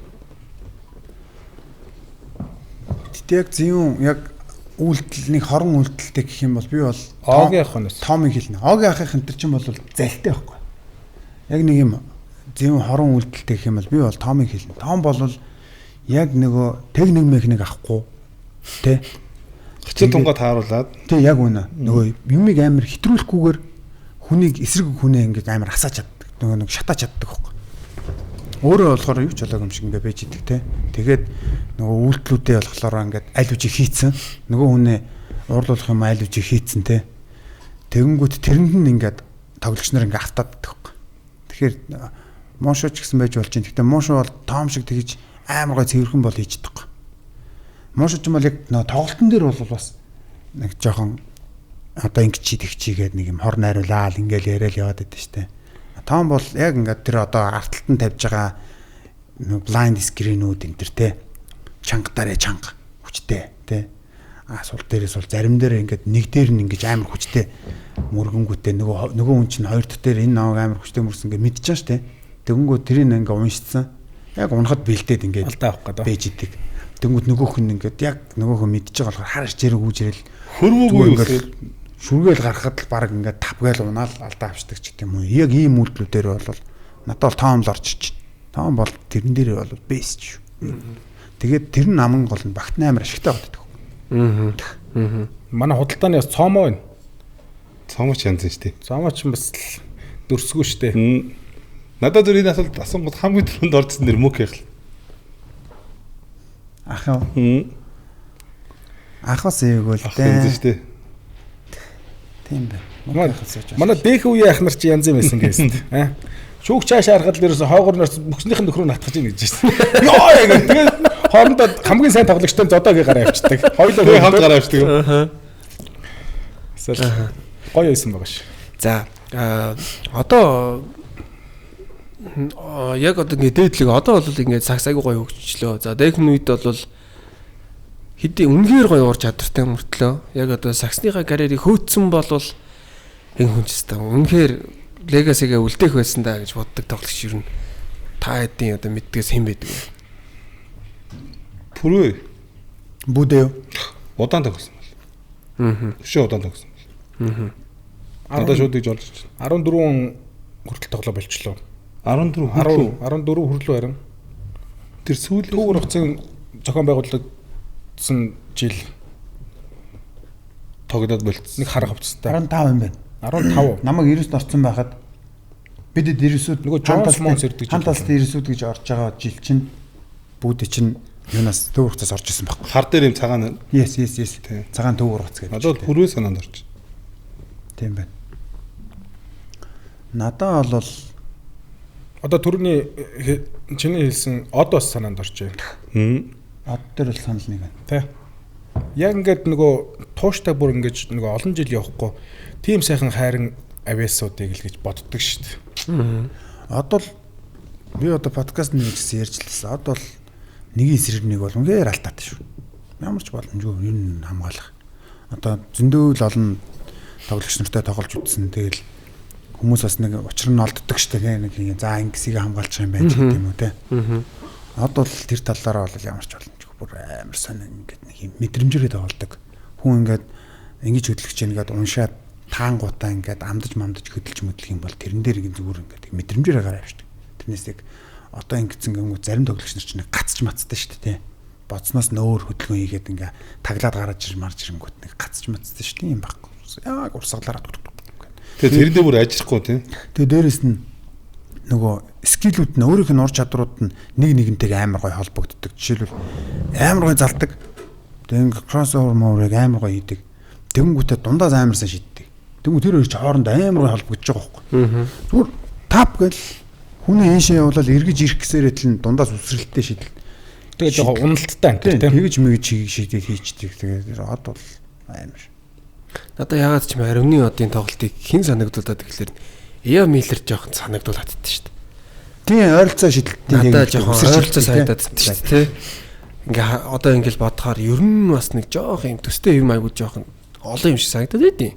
Гэтэ яг зүүн яг үйлдэл нэг хорон үйлдэлтэй гэх юм бол би бол Огийн ах өнөөс. Томыг хэлнэ. Огийн ахын энэ чинь бол залтай байхгүй. Яг нэг юм зүүн хорон үйлдэлтэй гэх юм бол би бол Томыг хэлнэ. Том бол яг нөгөө техник механик авахгүй тэ. Хичээл тунгаа тааруулаад. Тэ яг үнэ. Нөгөө юмыг амар хэтрүүлэхгүйгээр хүнийг эсрэг хүнээ ингээд амар асаач чаддаг. Нөгөө нэг шатаач чаддаг байхгүй. Өөрөө болохоор юу ч болоог юм шиг ингээд байж идэг те. Тэгээд нөгөө үйлдэлүүдээ болохоор ингээд аль үжиг хийцэн. Нөгөө хүнээ уурлуулах юм аль үжиг хийцэн те. Тэгэнгүүт тэрэнд нь ингээд тоглогч нар ингээд автаад идэх байхгүй. Тэгэхээр Мошо ч гэсэн байж болж байна. Гэхдээ Мошо бол Том шиг тэгж амар гой цэвэрхэн бол хийж чадахгүй. Мошо ч юм бол яг нөгөө тоглолтын дээр бол бас нэг жоохон одоо ингэж чи тэгчи гээд нэг юм хор найруулаад ингээл яриад яваад байдаг штэ. Том бол яг ингээд тэр одоо арталтан тавьж байгаа blind screen-үүд энэ төр те чанга дараа чанга хүчтэй те а сул дээрээ сул зарим дээр ингээд нэг дээр нь ингэж амар хүчтэй мөргөнгүүтээ нөгөө хүн чинь хоёр дахь дээр энэ намайг амар хүчтэй мөрсөн ингээд мэдчихэж штэ. Тэгэнгүүт тэрийг ингээд уншицсан. Яг унахад бэлдээд ингээд алдаа авах гэдэг. Бэж идэг. Тэгэнгүүт нөгөөх нь ингээд яг нөгөөх нь мэдчихэж байгаа болохоор харж зэрэг үүжрэл хөрвөөгүй юу шүргээл гаргахад л баг ингээд тавгаал унаал алдаа авчдаг ч гэдэм үү. Яг ийм үйлдэлүүдээр бол надад бол Том л орж ич. Том бол тэрэн дээр бол бэст шүү. Тэгээд тэр нь наман гол нь багт амар ашигтай байдаг. Аа. Манай худалдааны бас цоомоо байна. Цоомоо ч янз шүү дээ. Цоомоо ч бас дүрсгүй шүү дээ. Надад зүр энэ асуулт асуунгууд хамгийн түрүүнд оржсэн нэр мөк яхал. Ах юу? Ах бас эйгүү л дээ. Янз шүү дээ. Тийм байна. Манай дэх үеийн ах нар чи янз юм байсан гэсэн. Аа. Шүүх чааш харахад л ерөөсө хойгоор нарс бүхснийх нь нөхрөө натгаж ийн гэж шээ. Йоо яг тэгээд хоорондоо хамгийн сайн тоглогчтой зодоогийн гараа авчдаг. Хоёулаа хамт гараа авчдаг. Аа. Эсвэл гоё байсан байгаа ш. За одоо яг одоо ингэ дээдлэг одоо бол ингэ сагс айгуу гоё хөгжчлөө. За дээхэн үед бол хэдий үнэхээр гоё ур чадвартай мөртлөө яг одоо сагсныхаа карьерийг хөөцсөн болвол энэ хүн ч өстой үнэхээр легасигээ үлдээх байсан даа гэж боддог тоглогч ер нь та хэдийн одоо мэддгээс хэн байдаг вэ? Пүрвэ. Бүдэ юу? Удаан тогсон бол. Аа. Өшөө удаан тогсон бол. Аа. Надад шууд гэж олж чинь. 14 хүртэл тоглоо болчлоо. 14 хүртэл 14 хүрлүү харин. Тэр сүүлийн Түүгэр хугацааны зохион байгуулагдсан жил тоглоод болцсон. нэг харах хувцастай. 15 юм байна. 15. Намайг 99-д орсон байхад бидэд 99-д Нөгөө Джонс Монс ирдэг жил. Хан талд 99-д гэж орж байгаа жил чинь бүгд чинь юунаас төвөр хугацаас орж исэн байхгүй. Хар дээр юм цагаан. Yes yes yes. Тийм. Цагаан төвөр хугац гэдэг. Надад пүрвэ санаанд орж. Тийм байна. Надад бол Одоо түрүүний чиний хэлсэн од бас санаанд орж байна. од дээр бол санал нэг байна. Тэ. Яг ингээд нөгөө тууштай бүр ингэж нөгөө олон жил явахгүй тийм сайхан хайран авиасуудыг л гэж боддог шүү дээ. Од бол би одоо подкаст нэг гэсэн ярьж лсэн. Од бол нэг эсрэг нэг бол үнээр алдаатай шүү. Ямар ч боломжгүй ер нь хамгаалах. Одоо зөндөө л олон тоглогч нартай тоглож үзсэн. Тэгэл хүмүүс бас нэг учир нь олддог шүү дээ. Нэг юм за ингэсийг хамгаалчих юм байна ч гэдэг юм уу те. Од бол тэр талаараа бол ямар ч боломжгүй бүр амар сонин ингээд нэг юм мэдрэмжээрээ тоглодог. Хүн ингээд ингэж хөдлөх чинь ингээд уншаад таангуудаа ингээд амдаж мамдаж хөдөлж мөдлөх юм бол тэрэн дээр ингээд зүгээр ингээд мэдрэмжээрээ гараа авчдаг. Тэрнээс яг одоо ингэсэн гэмүү зарим тоглогч нар чинь гацч мацтай шүү дээ те. Бодсноос нөөр хөдөлгөөн хийгээд ингээ таглаад гараж ир марж ирэнгүүт нэг гацч мацтай шүү дээ юм байхгүй. Яг урсгалаараа Тэгээ тэрэн дээр бүр ажиллахгүй тийм. Тэгээ дээрэс нь нөгөө скиллүүд нь өөрийнх нь ур чадрууд нь нэг нэгнтэйг амар гоё холбогддог. Жишээлбэл амар гоё залдаг. Тэгээ ингээ кроссовер моврыг амар гоё хийдэг. Тэнгүүтээ дундаас амар сайн шиддэг. Тэнгүү тэр хоёр чи хоорондоо амар гоё холбогдож байгаа байхгүй. Зүгээр тап гэл Хүний ийшээ явуулаад эргэж ирэх гэсээрээ тэл нь дундаас үсрэлттэй шидэл. Тэгээ жоохон уналттай энэ тийм. Тэгэж мэгж шийдээд хийчдэг. Тэгээд од бол амар. Надаа ягаад ч юм ариуны одын тоглолтыг хэн санагдуулаад гэхлээр Эя Миллер жоохон санагдуулаад татсан шүү дээ. Тийм ойролцоо шидэлтийн надаа жоохон ойролцоо санагдаад татсан шүү дээ, тий. Ингээ одоо ингээл бодохоор ер нь бас нэг жоох юм төстэй юм айгуу жоохон олон юм шиг санагдаад байдیں۔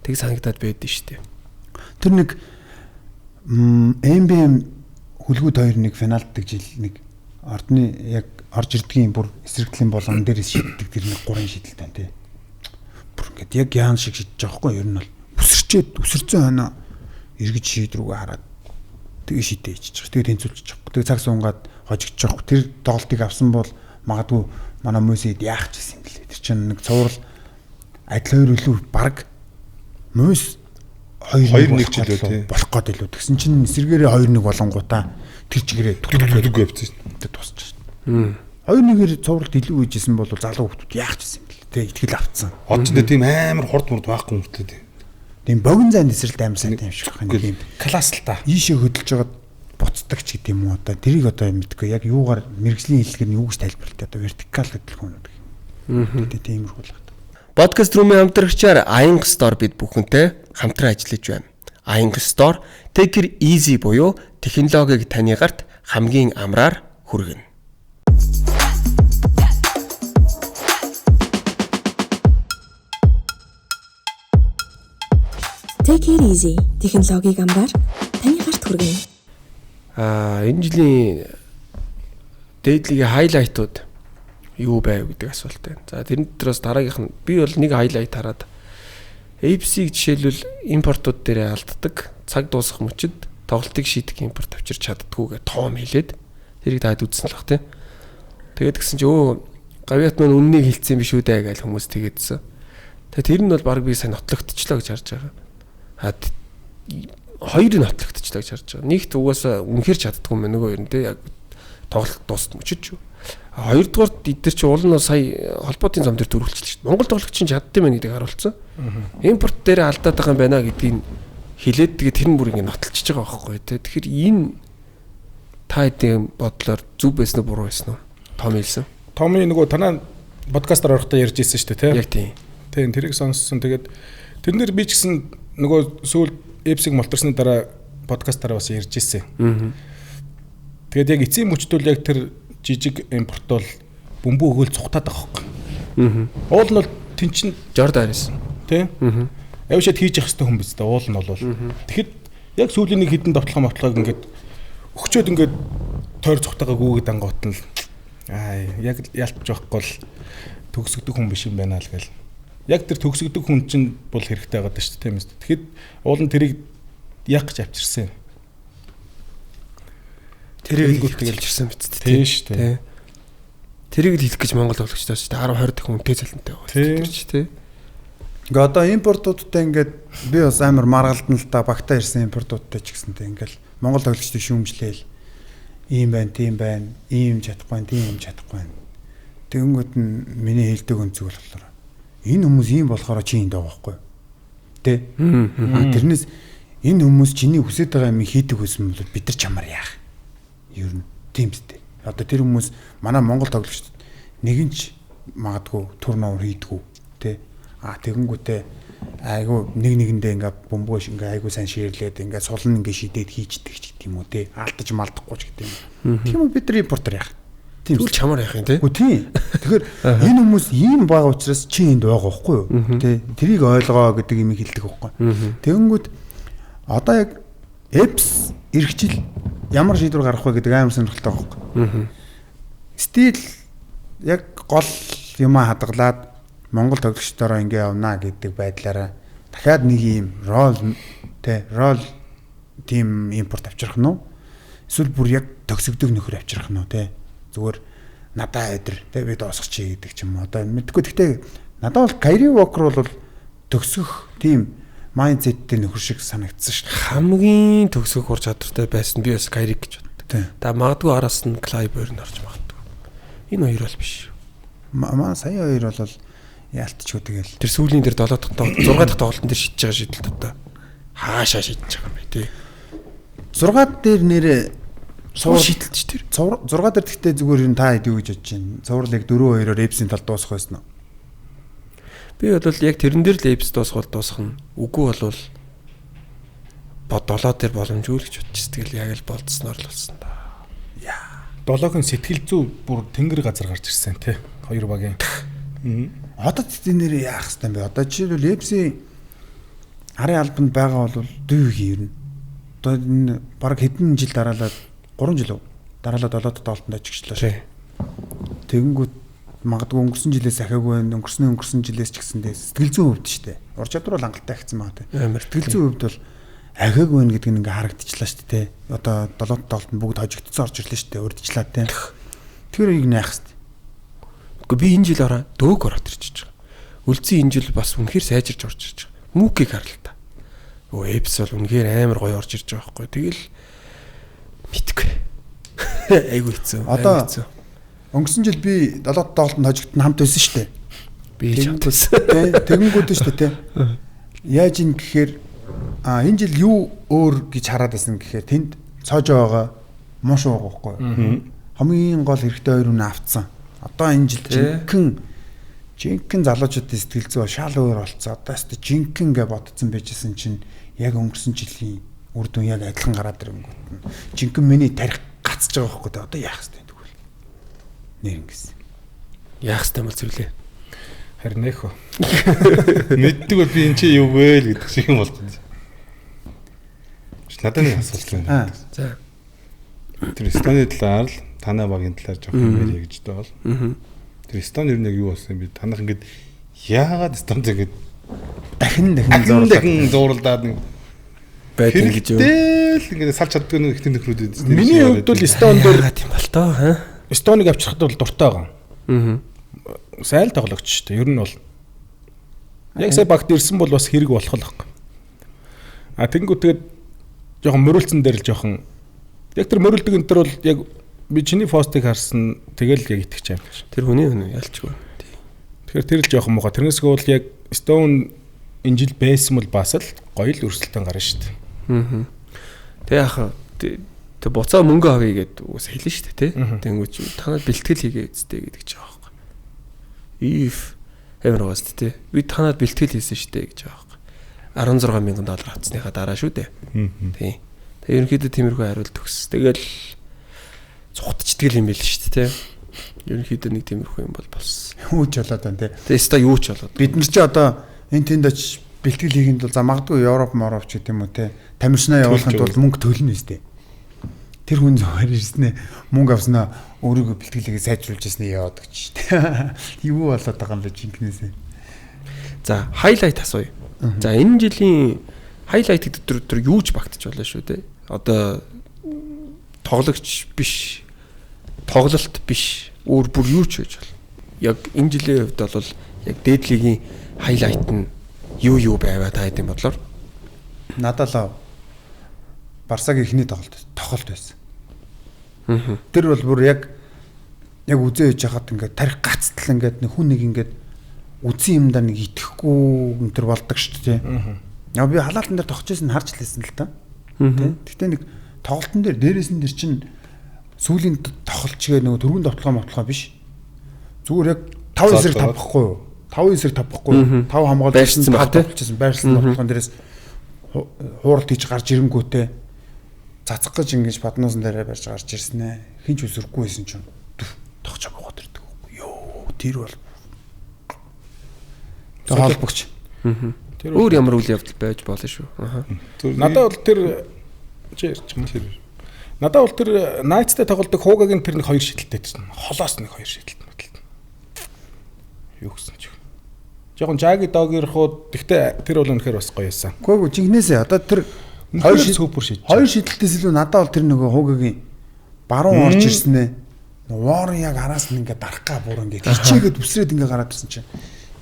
Тэг санагдаад байдیں шүү дээ. Тэр нэг MBM хүлгүүд хоёр нэг финалддаг жил нэг ордны яг орж ирдгийн бүр эсрэгдлийн болгон дээрээс шиддэг тэр нэг гурван шидэлт байна тий. Бүр ингээд яг яан шиг шидэж байгаа хгүй ер нь бол үсэрчээд үсэрсэн хойноо эргэж шийд рүүгээ хараад тэгээ шидээ ичиж байгаа. Тэгээ тэнцвүүлчих байгаа. Тэгээ цаг сунгаад хожигдчих байгаа. Тэр тоглолтыг авсан бол магадгүй манай Мөсид яах ч гэсэн юм бэлээ. Тэр чинь нэг цуврал адил хоёр илүү баг Мөс 2-1 ч илүү тий. Болох гээд илүү. Тэгсэн чинь эсэргээрээ 2-1 болонгуудаа тэр чигээрээ түг явчихсан шүү дээ. Тусчих. 2-1-ээр цувралд илүү үйжсэн бол залуу хүмүүс яах ч гэсэн юм бэлээ. Тэ итгэл авцсан. Од ч тийм амар хурд мурд байхгүй мөртлөө тий. Тийм богино зайн эсрэлт амар сайн юм шиг байна. Тийм класс л та. Ийшээ хөдөлж байгаад буцдаг ч гэдэг юм уу одоо тэрийг одоо мэдгүй яг юугаар мэрэгжлийн хэллэгээр нь юу гэж тайлбарлах одоо вертикал хөдөлгөөн гэдэг юм. Тэгээ тиймэрхүү л байна. Подкаст рүүмийн хамтрагчаар Ayanг Store бид бүхэнтэй хамтран ажиллаж байна. Ayanг Store Take it easy буюу технологиг таны гарт хамгийн амраар хүргэнэ. Take it easy технологиг амраар таны гарт хүргэнэ. Энэ жилийн дээдлигийн хайлайтууд юу байв гэдэг асуулт байна. За тэрэн дотроос дараагийнх нь би бол нэг хайлайт хараад AFC-г жишээлбэл импортууд дээрээ алддаг. Цаг дуусах мөчид тоглолтыг шийдэх импорт авчирч чаддгүй гэж тоом хэлээд тэрийг таад үзсэн л бах тий. Тэгээд гисэн чи гавьяат маань үннийг хэлсэн биш үү дээ гэж хүмүүс тэгээдсэн. Тэгээд тэр нь бол баг би сайн нотлогдчихлоо гэж харж байгаа. Хоёр нь нотлогдчихлоо гэж харж байгаа. Нэгт угаасаа үнэхэр чаддгүй юм нөгөө ер нь тий яг тоглолт дуусах мөчид шүү. Хоёрдугаарт эдгээр чи уул нь сая холбоотын зам дээр төрүүлчихлээ шүү дээ. Монгол тоглогч чинь чаддсан байх гэдгийг харуулсан. Импорт дээр алдаад байгаа юм байна гэдгийг хэлээд тэгээ тэр нь бүр ингэ нотолчихж байгаа байхгүй тий. Тэгэхээр энэ та хэдийн бодлоор зөв байсан уу буруу байсан уу? Том хэлсэн. Томын нөгөө танаа подкастаар орохдоо ярьж ирсэн шүү дээ тий. Яг тийм. Тийм тэрийг сонссон. Тэгээд тэрнэр би ч гэсэн нөгөө сүүл Эпсиг молторсны дараа подкастаараа бас ярьж ирсэн. Тэгээд яг эцсийн мөчтөл яг тэр жижиг импорт бол бөмбөө өгөөл цухтаад байгаа хөөхгүй. Уул нь бол тэн чин Жордан Харрис. Тий. Авшаад хийж явах хэрэгтэй хүн биз дээ. Уул нь бол. Тэгэхэд яг сүүлийн нэг хідэн довтлогоо мотлогоо ингээд өгчөөд ингээд тойр цухтагаа гүгээд ангуут нь аа яг ялтж байхгүй л төгсгдөг хүн биш юм байна л гэл. Яг тэр төгсгдөг хүн чинь бол хэрэгтэй байгаа даа шүү дээ, тийм үү? Тэгэхэд уул нь тэрийг яах гэж авчирсан юм. Тэрийг тэгэл авчирсан биз дээ. Тийм шүү дээ. Тэрийг л хэлэх гэж Монгол тоглогчдоос шүү дээ 10 20 дахин үнэтэй цалинтай байгаа тэр чи тий. Ингээ одоо импортуудтай ингээд би бас амар маргалдан л та багтаа ирсэн импортуудтай ч гэсэнтэй ингээл Монгол тоглогчдыг шүүмжлээл ийм байна, тийм байна, ийм чадахгүй байна, тийм юм чадахгүй байна. Тэгэнгүүт нь миний хэлдэг өнцөг болохоор энэ хүмүүс ийм болохоор чи энд байгаа байхгүй юу? Тэ? Тэрнээс энэ хүмүүс чиний хүсэж байгаа юм хийдэг байсан бол бид нар чамаар яах? Ер нь тийм үстэй. Одоо тэр хүмүүс манай Монгол тоглогчдод нэгэн ч магадгүй турновер хийдгүү тэ? А тэгэнгүүтээ айгу нэг нэгэндээ ингээ бөмбөгөөш ингээ айгу сайн ширлээд ингээ сулн ингээ шидээд хийчдэг ч гэдэг юм уу те алдаж малдахгүй ч гэдэг юм. Тийм үү бид нар импортер яах. Тийм үү чамаар яах юм те. Үгүй тийм. Тэгэхээр энэ хүмүүс ийм байгаа учраас чи энд байгаа байхгүй юу те тэрийг ойлгоо гэдэг юм хэлдэг байхгүй. Тэгэнгүүт одоо яг Эпс эргэжил ямар шийдвэр гаргах вэ гэдэг амар сонирхолтой байгаа байхгүй. Стил яг гол юмаа хадгалаад Монгол тоглогчдороо ингээ явна гэдэг байдлаараа дахиад нэг юм рол те рол тим импорт авчрах нь уу? Эсвэл бүр яг төгсөгдөг нөхөр авчрах нь уу те? Зүгээр надаа өдр те би дуусгачих гэдэг ч юм уу. Одоо мэдгүй гэхдээ надад бол Кайри Уокер бол төгсөх тийм майндсеттэй нөхөр шиг санагдсан шүү дээ. Хамгийн төгсөх ур чадвартай байсан би бас Кайриг гэж боддог. Та магадгүй араас нь Клайберн орж магадгүй. Энэ хоёр бол биш. Маа сая хоёр бол яалтчгүй тэгэл. Тэр сүүлийн дээр 7 дахь 6 дахь тоглолтын дээр шидэж байгаа шийдэлт одоо хаашаа шидэж байгаа юм бэ тий. 6 дээр нэрээ Цуврал шидэлт тэр. 6 дээр гэхдээ зүгээр юм та хэд юу гэж бодож байна? Цувралыг 4-2-оор Эпсийн тал дуусгах байсан уу? Би бол яг тэрэн дээр л Эпс дуусгал дуусгах нь. Үгүй болвол долоо дээр боломжгүй л гэж бодчих. Тэгэл яг л болцсноор л болсон да. Долоогийн сэтгэл зүй бүр тэнгэр газар гарч ирсэн тий. Хоёр багийн. Одоо тэд нэрээ яах хэвтэй юм бэ? Одоо жишээлбэл Эпсийн арын албанд байгаа бол дүү хийрнэ. Одоо энэ баг хэдэн жил дараалаад 3 жил үү? Дараалаад 7 тоглолтод ажигчлаа шүү. Тэгэнгүүт магадгүй өнгөрсөн жилээс ахиагүй байна. Өнгөрсөн жилээс ч гэсэндээ сэтгэл зүйн хувьд шүү дээ. Ур чадвар бол хангалттай ихсэн байгаа тий. Амар Сэтгэл зүйн хувьд бол ахиагүй байна гэдэг нь ингээ харагдчихлаа шүү дээ. Одоо 7 тоглолтод бүгд хожигдсон орж ирлээ шүү дээ. Урдчлаа тий. Тэр яг яах хэвтэй. Гэхдээ би энэ жил ороо дөөг ороод ирчихэж байгаа. Үлцэн энэ жил бас үнэхээр сайжирч орж ирж байгаа. Мүкийг харал та. Өө Эпс бол үнэхээр амар гоё орж ирж байгаа байхгүй. Тэгэл мэдгүй. Айгу хэцүү. Одоо өнгөрсөн жил би 7 тоглолтод хожигдсон хамт байсан шүү дээ. Би хамт байсан. Тэгэнгүүт шүү дээ тий. Яаж ин гэхээр энэ жил юу өөр гэж хараад байсан гэхээр тэнд цоожоо байгаа мууш байгаа байхгүй. Хамгийн гол хэрэгтэй хоёр хүн авцсан. Одоо энэ жил жинхэнэ залуучуудын сэтгэл зүй шал өөр болцсон. Одоо өстө жинхэнэ гэж бодсон байжсэн чинь яг өнгөрсөн жилийн үр дүн яг адилхан гараад ирэнгүүт нь жинхэнэ миний тарих гацж байгаа байхгүй. Одоо яах хэвтэй тэгвэл нэр ингэсэн. Яах хэвтэй бол зүглээ. Харин нэх үү. Мэддэг бол би энэ чи юу вэ л гэдэг шиг юм болох. Надад нэг асуулт байна. За. Тэр Эстоны талаар л танай багийн талаар жоох юм яриа гэж даа бол. Тэр Эстон ер нь яг юу болсон юм бэ? Танах ингээд яагаад Эстонд ингээд дахин зурлаад нэг байдаг гэж юу? Тэгэл ингээд салж чаддгүй нэг ихтэн нөхрүүд эдсэн. Миний хувьд бол Эстон дээр юм бол тоо хаа. Эстоныг авчрахад бол дуртай байгаа. Сайн л тоглогч шүү дээ. Ер нь бол яг сая багт ирсэн бол бас хэрэг болох л байхгүй. А тэнгүү тэгээд жоохон мөрөлцөн дээр л жоохон яг тэр мөрөлдөг энэ төр бол яг би чиний постыг харсан тэгэл яг итгэж байгаа юм чи. Тэр хүний хүн ялчгүй. Тэгэхээр тэр л жоохон муухай. Тэрнээс бол яг Stone энэ жил байсан бол бас л гоё л өрсөлдөөн гарна шүү дээ. Тэг яах вэ? Тэг буцаа мөнгө авъя гэд уус хэлнэ шүү дээ, тий. Тэнгүүч танад бэлтгэл хийгээ үсттэй гэдэг ч байгаа байхгүй. If амар уус тий. Би танад бэлтгэл хийсэн шүү дээ гэж байгаа байхгүй. $16,000 авсныхаа дараа шүү дээ. Тий. Тэг ерөнхийдөө тиймэрхүү хариулт өгс. Тэгэл цухтчдаг юм байл шүү дээ, тий. Ерөнхийдөө нэг тиймэрхүү юм бол болсон. Юу ч болоод байна, тий. Тэг өстой юу ч болоод. Бид нар чи одоо энэ тэнд очиж бэлтгэл хийхэд бол за магадгүй Европ, Моровч гэдэг юм уу те. Тамирчнаа явуулахын тулд мөнгө төлнө үстэй. Тэр хүн зүгээр ирснэ мөнгө авснаа өөрийгөө бэлтгэлээ сайжруулж ирснэ яваад гэж шүү дээ. Юу болоод байгаа юм бэ жинкнээсээ. За, хайлайт асууя. За, энэ жилийн хайлайт гэдэг төр юу ч багтж болно шүү дээ. Одоо тоглогч биш, тоглолт биш, өөр бүр юу ч байж болно. Яг энэ жилийн хувьд бол яг дээд лигийн хайлайт нь юу байваа та хэдийн бодлоор? Надад л Барсагийн эхний тоглолт байсан. Тэр бол бүр яг үзээ хийж хахад ингээд тарих гацтал ингээд нэг хүн нэг ингээд үзэн юмдаа нэг итгэхгүй энэ төр болдог шүү дээ. Яа би халаалтан дээр тогтож байсан харж лээсэн л та. Тэ. Гэхдээ нэг тоглолтын дээр дээрээс нь тэр чинь сүүлийн тоглолч гээ нөгөө түргэн довтлогоо биш. Зүгээр яг 5 эсрэг тавхгүй юу? 5 эсрэг тавхгүй. 5 хамгаалсан байршсан байршсан довтлогоон дээрээс хууралт хийж гарч ирэнгүүтээ цацах гэж ингэж паднуусан дээрээ барьж гарч ирсэн ээ. Хин ч үсрэхгүй байсан чинь тогч буугаад ирдэг үгүй ёо. Тэр бол холбогч. Тэр өөр ямар үйл явдал байж болно шүү. Аа. Надад бол тэр чи ярьчих юм. Надад бол тэр Найтстай тоглодог Хуугагийн тэр нэг хоёр шидэлтэй байсан. Холоос нэг хоёр шидэлт мэтэл. Юу гэсэн чи. Жохон Жаги Догерхууд гэхдээ тэр бол үнэхээр бас гоё байсан. Үгүй ээ жинхнээсээ одоо тэр хоёр супер шидэж. Хоёр шидэлтээс илүү надад бол тэр нөгөө Хуугагийн баруун орж ирсэн ээ. Уорн яг араас нь ингээд дарах га бүр ингээд хичээгээд үсрээд ингээд гараад ирсэн чинь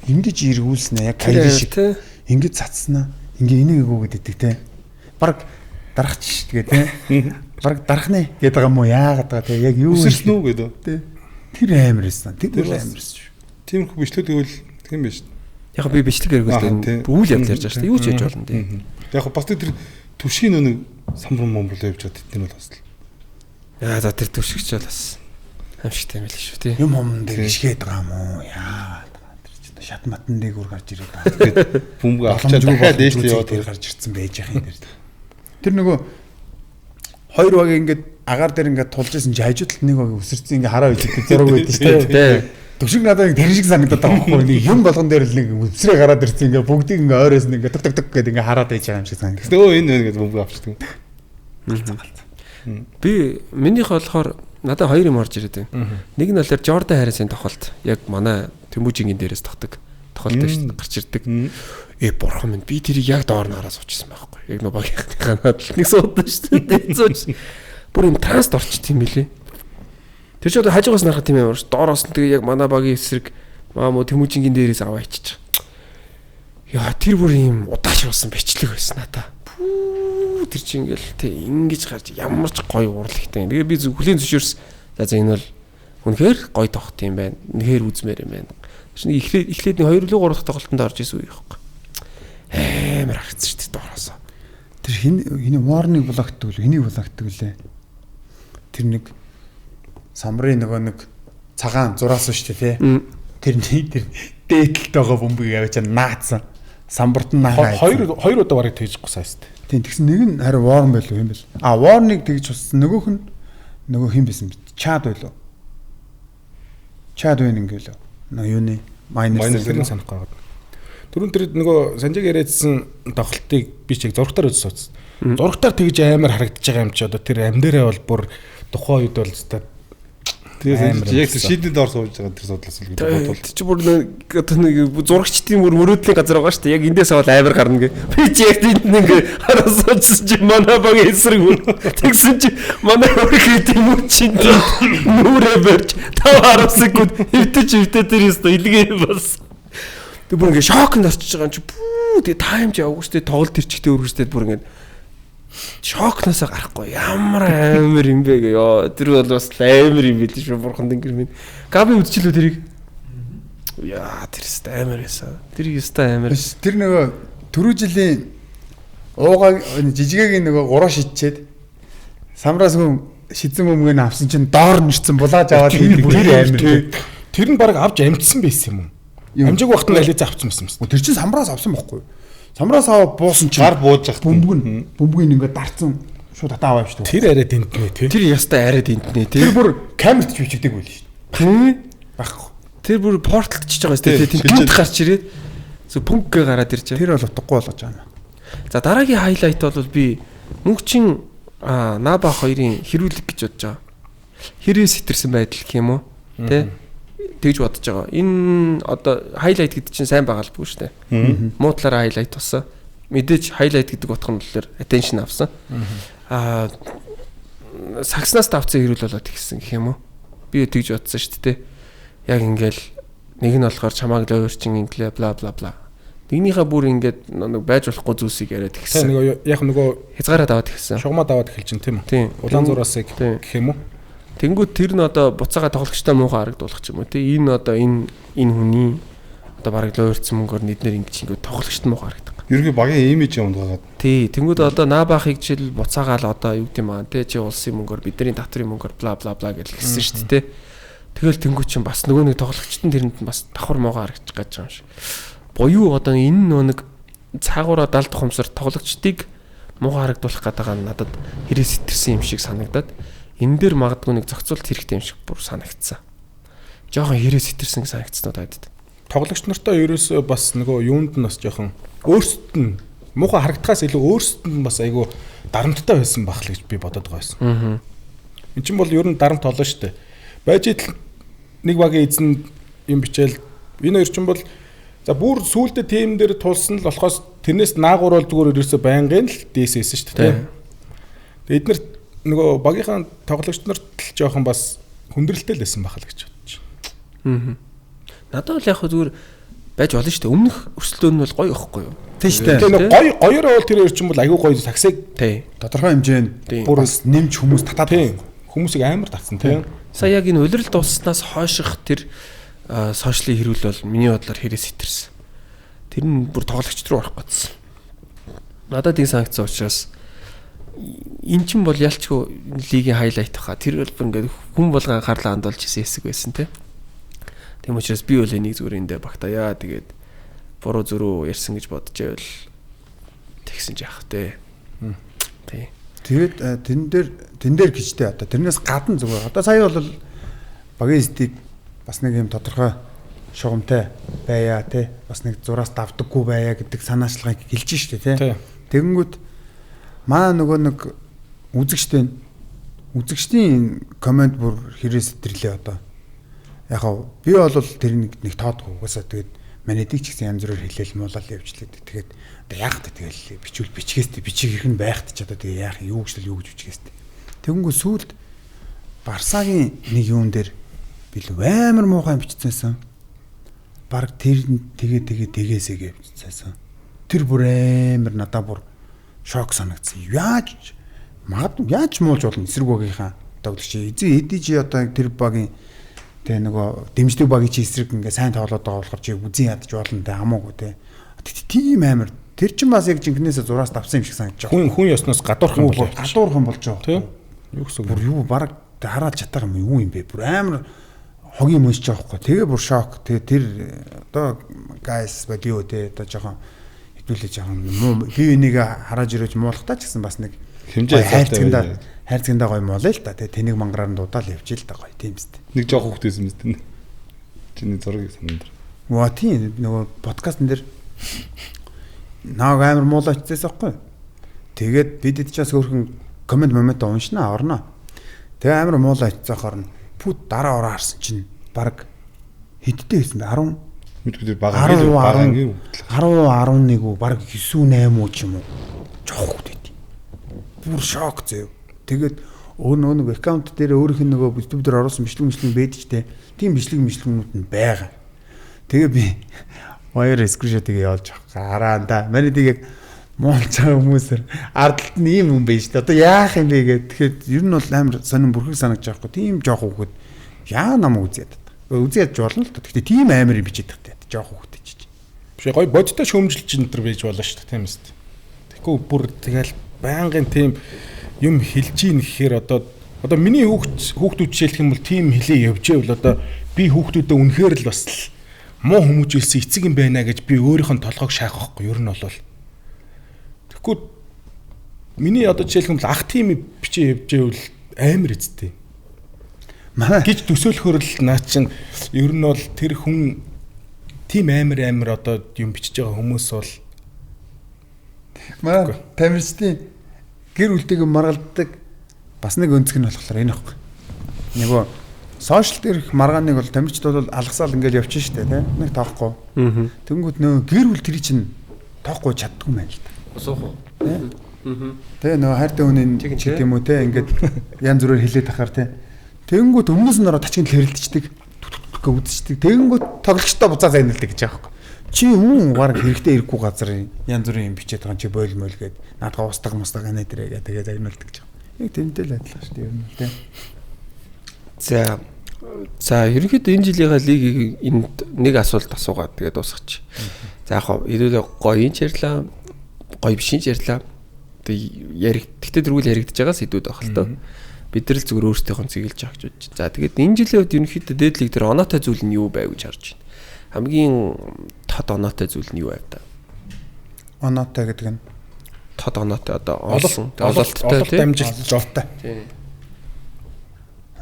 ингэж эргүүлснэ яг Кайри шиг ингэж цацснаа ингээ энийг өгөөд идэг те. Бараг дарахч тэгээ те. Бараг дарах нэ гэдэг байгаа юм уу яагаад байгаа те яг юу үсэрсэн үү гэдэг те. Тэр амар байсан. Тэр амар байсан шүү. Тиймэрхүү бичлэг тэгвэл тийм биш. Яг би бичлэг эргүүлдэг үйл явдал ярьж байгаа шүү дээ. Юу ч яаж болно те. Яг бас тэр түвшгийн нэг Самбар момбол явж байгаа тэд нар бол бас л. Яа за тэр төвшигч бол бас аимшигтай юм л шүү тий. Юм хом дээр ишгээд байгаа юм уу? Яа. Тэр чинь шат матан дээгүүр гарч ирээд байгаа. Бөмбөг авчаад дахиад дээшлээ яваад тэр гарч ирсэн байж яах юм тэр. Тэр нөгөө хоёр баг ингээд агаар дээр ингээд тулж исэн чи хажуу талд нэг баг өсөрцөн ингээд хараа үйдэг зураг байдаг шүү дээ. Төвшиг надад нэг тэр шиг санагдаад байгаа байхгүй нэг юм болгон дээр л нэг өсрээ гараад ирсэн ингээд бүгдийг ингээд ойроос нь ингээд тук тук тук гэдэг ингээд хараад байж байгаа юм шиг санагдав. Тэгсэн өө энэ байна гэж бөмбөг авчдаг. Би минийх болохоор надад хоёр юм орж ирээд байна. Нэг нь болохоор Жордан Харрисын тохиолт яг манай Тэмүүжингийн дээрээс тогтдог тохиолт шүү дээ гарч ирдэг. Бурхан минь би тэрийг яг доор нь хараа суучсан байхгүй. Яг нөө багийнхаа надад нэг суудан шүү дээ. Сууч. Бүр юм транст орчт юм билээ. Тэр чинь одоо хажуугаас нарахад тийм юм шүү. Доороос нь тэгээ яг манай багийн эсрэг маамуу Тэмүүжингийн дээрээс аваа ичиж. Яа тэр бүр юм удаашруулсан бичлэг байсан надаа. Тэр чинь ингээл тэг ингэж гарч ямар ч гоё урлагтай. Тэгээ би хүлийн зөвшөөрс. За энэ бол үнэхээр гоё тоглолт юм байна. Үнэхээр үзмээр юм байна. Тэр чинь эхлээд нэг 2 лөө 3 дахь тоглолтод орж исэн үе байхгүй. Амар харагдсан шүү дээ доороос. Тэр хин Warning блокдаг л хэнийг блокдаг лээ. Тэр нэг самрын нөгөө нэг цагаан зураас шүү дээ тий. Тэрний тэр дээдэлт байгаа бөмбөгийг авчаа наацсан. Самбарт нь наагаа. Хоёр удаа барыг тэгж гусаа шүү дээ. Тийм тэгсэн нэг нь харин Warn байлуу юм бэл. А Warn-ыг тэгж туссан нөгөөх нь нөгөө хин байсан бэ? Чад байлуу. Чад байна ингээл. Нөө юуны Miners тэрийг санахгүй байгаа. Түрүүн тэр нөгөө Санжиг яриадсан тоглолтыг би ч яг зурагтаар үзсэн сууц. Зурагтаар тэгж амар харагдаж байгаа юм чи одоо тэр ам дээрээ бол бүр тухайн үед бол өстой. Тэгээ яг шийдний доор сууж байгаа тэр судлаас л гэдэг бодвол. Тэр чи бүр одоо нэг зурагчдын бүр мөрөөдлийн газар байгаа шүү дээ. Яг эндээс авал амар гарна гэ. Би чи яг тэнд ингээ хараа суучсан чи манай багийн эсрэг бүр тэгсэн чи манай өрхөд юм уу чи нүрээ барьж 5 10 секунд хөвтөж хөвтөө тэр өстө илгээ бас. Тэг бүр ингээ шоконд орчиж байгаа юм чи пүү тэгээ тайм чи яваагүй шүү дээ. Тоглолт ирчихтэй өргөжтэй бүр ингээ шокноосоо гарахгүй ямар амар юм бэ гэ ёо тэр бол бас амар юм билээ шүү бурхан тэнгэр минь Габи үзчихлээ тэрийг яа тэр өстой амар байсан тэр өстой амар тэр нөгөө түрүү жилийн уугаа жижигэгийн нөгөө гурав шидчихэд самраас хүн шидсэн бөмбөг нь авсан чинь доор нэрсэн булааж аваад энэ бүр амар тэр нь баг авч амжсан байсан юм уу амжиг багт нь ализаа авсан байсан юм тэр чинь самраас авсан байхгүй. Самраас аваа буусан чинь гар бууж явах бөмбөг нь ингээд дарцсан шууд татаа аваа явчихдаг. Тэр арай дэнтнэ тий. Тэр ястай арай дэнтнэ тий. Тэр бүр камерт ч бичигдэг байл шүү дээ. Тий. Байхгүй. Тэр бүр портлдчихж байгаа шүү дээ тий. Гинт гарч ирээд зөв пүнкгээ гараад ирж байгаа. Тэр бол утгагүй болгож байгаа юм. За дараагийн хайлайт бол би мөнхчин Наба хоёрын хэрүүлэг гэж бодож байгаа. Хэрээс хэтэрсэн байдал гэх юм уу? Тий. Тэгж бодож байгаа. Энэ одоо хайлайт гэдэг чинь сайн байгаа л бүү шүү дээ. Муу талаараа хайлайт болсон. Мэдээж хайлайт гэдэг утга нь болохоор attention авсан. Аа сакснаас давцсан хэрүүл болоод тэгсэн гэх юм уу? Би тэгж бодсон шүү дээ. Яг ингээл нэг нь болохоор чамааг лойрчин инглээ бла бла бла. Нэгнийхээ бүр ингээд нэг байж болохгүй зүйлсийг яриад тэгсэн. Нөгөө яг нөгөө хязгаараа даваад тэгсэн. Шугамаа даваад эхэлж чинь тийм үү? Улаан зураасыг гэх юм уу? Тэнгүүд тэр нь одоо буцаага тоглогчтой муухай харагдуулах ч юм уу тий. Энэ одоо энэ хүний одоо бараг лойрцсан мөнгөөр нэднэр ингэж ингээд тоглогчт муухай харагдах. Ерөнхий багийн имиж ундаагаад. Тий. Тэнгүүд одоо Наабахыг жишээл буцаагаал одоо юу гэдэм аа тий чи улсын мөнгөөр бидний татврын мөнгөөр бла бла бла гэж хэлсэн шүү дээ тий. Тэгэл тэнгүүд чинь бас нөгөө нэг тоглогчт нь тэрэнд нь бас давхар муухай харагдчих гэж байгаа юм шиг. Буюу одоо энэ нөгөө нэг цаагаараа далд тухамсар тоглогчдыг муухай харагдуулах гэдэг нь надад хэрэг сэтэрсэн юм шиг санагдаад энэ дээр магадгүй нэг зохицуулт хэрэгтэй юм шиг бүр санагдсан. Жохон хэрэг сэтэрсэн гэж санагдсан уу таад. Тоглогч нартай ерөөсөө бас нөгөө юунд нь бас жохон өөрсдөд нь муухай харагдахаас илүү өөрсдөд нь бас айгүй дарамттай байсан байх л гэж би бодод байгаа байсан. Аа. Энд чинь бол ер нь дарамт олно шүү дээ. Байж идэл нэг багийн эзэн юм бичээл энэ хоёр чинь бол за бүр сүүлдээ тим дээр тулсан л болохоос тэрнээс наагур бол зүгээр ерөөсөө байнгын л дээсээсэн шүү дээ. Тэгээ эднэрт нөгөө багийнхаа тоглогч нарт л жоохон бас хүндрэлтэй л байсан байх л гэж бодож байна. Аа. Надад бол яг зүгээр байж болно шүү дээ. Өмнөх өрсөлдөөн нь бол гоё ихгүй юу? Тийм шүү дээ. Тэгээ гоё гоёороо бол тэр хоёр чинь бол айгүй гоё саксыг тодорхой хэмжээнд бүр бас нэмж хүмүүс татаад хүмүүсийг амар татсан тийм. Сая яг энэ улирал дууснаас хойших тэр сошиалын хэрүүл бол миний бодлоор хэрэг сэтэрсэн. Тэр нь бүр тоглогч руу орох гэсэн. Надад тийм санагдсан учраас эн чинь бол ялчгүй лигийн хайлайт хаа. Тэр бол бүр ингээд хүн болгон анхаарлаа хандуулж исэн хэсэг байсан те. Тийм учраас би бол энийг зүгээр эндээ багтаая. Тэгээд буруу зөрүү ярьсан гэж бодож байвал тэгсэн ч яах вэ? Тий. Тэгээд тэн дээр гэжтэй одоо тэрнээс гадна зүгээр. Одоо сая бол багийн эсдийг бас нэг юм тодорхой шугамтай байя те. Бас нэг зураас давдаггүй байя гэдэг санаачлагыг хэлж штэ те. Тэгэнгүүт маа нөгөө нэг үзэгчтэй үзэгчдийн комент бүр хэрээс сэтэрлээ одоо. Яг хав би бол тэр нэг тоодгүй угаасаа тэгээд манайдыг ч гэсэн янз бүрээр хэлээл муулал явжлаа. Тэгээд одоо яах вэ тэгэл бичүүл бичгээстэй бичих хэрэг нь байхт ч одоо тэгээ яах юу гэж л юу гэж бичгээстэй. Тэгэнгүүт сүүлд Барсагийн нэг юун дээр би л амар муухай биччихсэн. Бараг тэр тэгээ тэгээ тэгээсээ гэж биччихсэн. Тэр бүр амар надаа бүр шок санагдсан. Яаж магадгүй яаж муулж болно эсрэг багийнхаа тоглогч. Эзэн эдиж одоо тэр багийн тэ нөгөө дэмждэг багийн чи эсрэг ингээ сайн тоглоод байгаа болохоор чи үзэн ядаж болно тэ хамаагүй тэ. Тийм амар тэр чин бас яг жинкнээсээ зураас давсан юм шиг санагдаж байгаа. Хүн ёсноос гадуурх юм болж гадуурх юм болж байгаа. Тэ. Юу гэсэн бүр юу баг хараад чадах юм юу юм бэ? Бүр амар хогийн мөнсч байгаа байхгүй. Тэгээ бүр шок. Тэгээ тэр одоо guys болио тэ одоо жоохон хэдүүлээ жоохон муу би энийг харааж ирэж муулахтаа ч гэсэн бас нэг хэмжээ хайрцагтаа гоё муулаа л та. Тэгээ тэнэг мангараар нь дуудаал явж л та гоё тийм үст. Нэг жоох хүүхдээс юм үст. Чиний зургийг санан дээр. Ваа тийм нөгөө подкастн дээр нааг амар муулаа очижсэн байхгүй. Тэгээд бид ч бас хөөрхөн коммент момент уншнаа орно. Тэгээ амар муулаа очижсэн хорно. Пүт дараа ороо харсан чинь баг хэдтэй байсан бэ? 10 мэдгүй бага бага 10 11 үү баг 9 8 үү ч юм уу. Жоох хүүхд байт. Бүр шок зөө. Тэгээд өөр нөгөө нэг аккаунт дээр өөрийнх нь нөгөө YouTube дээр оруулсан бичлэг байдаг ч те. Тийм бичлэг мишлэгнүүд нь байгаа. Тэгээ би хоёр скриншотыг явуулж авах. Хараа да. Манай тийг яг муулж байгаа хүмүүсээр ардалт нь ийм юм байна шүү дээ. Одоо яах юм бэ гэхэд тэгэхээр ер нь бол амар сонин бүрхэг санагдаж байгаа хгүй. Тийм жоох хүүхэд яа нам үзээд байдаг. Үзээд ядж болно л та. Гэхдээ тийм амар юм бичээд тахтай. Жоох хүүхэд чиж. Биш гоё бодтой шөмжилж энэ төр байж болно шүү дээ. Тийм үст. Тэгэхгүй бүр тэгэл байнгын тийм юм хэлж ийн гэхээр одоо миний хүүхдүүд жишээлх юм бол тийм хэлээ явж байвал одоо би хүүхдүүдэд үнэхээр л бас л муу хүмүүжүүлсэн эцэг юм байна гэж би өөрийнх нь толгойг шаах байхгүй ер нь бол. Тэгэхгүй миний одоо жишээлх юм бол ах тийм бичээ явж байвал амар эцтэй. Манай гэж төсөөлөхөр л наа чин ер нь бол тэр хүн тийм амар одоо юм бичиж байгаа хүмүүс бол манай тамирчдын гэр бүлтэйг маргалддаг бас нэг өнцөг нь болохоор энэ ихгүй. Нөгөө сошиал дээрх маргааныг бол тамирчид бол алгасаал ингээл явчих штэ тий. Нэг тоохгүй. Тэнгүүд нөгөө гэр бүл тэр чинь тоохгүй чаддгүй юм байна л да. Усуух уу? Тэ нөгөө хайртай хүний ч гэдэм үү те ингээд янз бүрээр хилээд ахаар те. Тэнгүүд өмнөөс нь ороо тачгийн хэрэлдчихдэг. Түг үзчихдэг. Тэнгүүд тоглогчтой буцаа зайналдаг гэж байгаа байхгүй. Чи хүн баг хэрэгтэй ирэхгүй газар янз бүрийн юм бичээд байгаа чи бойл мойл гээд наадгаа устдаг мустдаг анаа дээрээ тэгээ загналдаг гэж байгаа. Яг тэнтэй л адилхан шүү дээ ер нь те. За ерөнхийдөө энэ жилийнхаа лигийг энд нэг асуулт асуугаад тэгээд дуусгач. За яг хоо хэдүүлээ гоё юм ярьлаа, гоё биш юм ярьлаа. Тэгээд яриг тэгтээ дөрвөл яригдж байгаа сэдвүүд байх л тоо. Бид нар л зүгээр өөрсдийнхөө цэглэж авах гэж бодож. За тэгээд энэ жилийн үед ерөнхийдөө дээд лиг дээр оноотой зүйл нь юу байв гэж харж байна. Хамгийн тод оноотой зүйл нь юу байв та? Оноотой гэдэг нь тод оноотой одоо олсон ололттой тийм амжилттай. Тийм.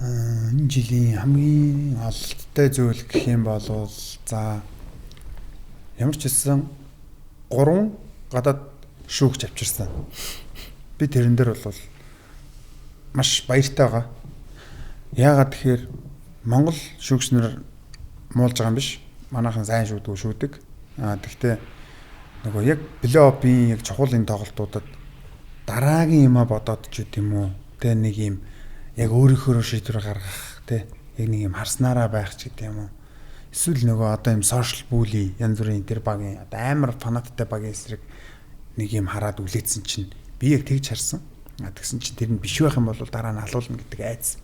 Энэ жилийн хамгийн ололттой зүйл гэх юм бол за ямар ч хэлсэн 3 гадаад шүүгч авчирсан. Би тэрэн дээр бол маш баяртай байгаа. Яагаад тэгэхээр Монгол шүүгч нар муулж байгаа юм биш. Манайхан сайн шүүдэг шүүдэг. Аа тэгтээ нөгөө яг плей-оффын яг чухал энэ тоглолтуудад дараагийн юмаа бодоод ч гэдэм үү. Тэ нэг юм яг өөрийнхөө шийдвэр гаргах тэ яг нэг юм харснараа байх ч гэдэм юм уу. Эсвэл нөгөө одоо юм сошиал бүли янз бүрийн тэр багийн одоо амар фанаттай багийн эсрэг нэг юм хараад үлээсэн чинь би яг тэгж харсан. А тэгсэн чинь тэр нь биш байх юм бол дараа нь алуулна гэдэг айц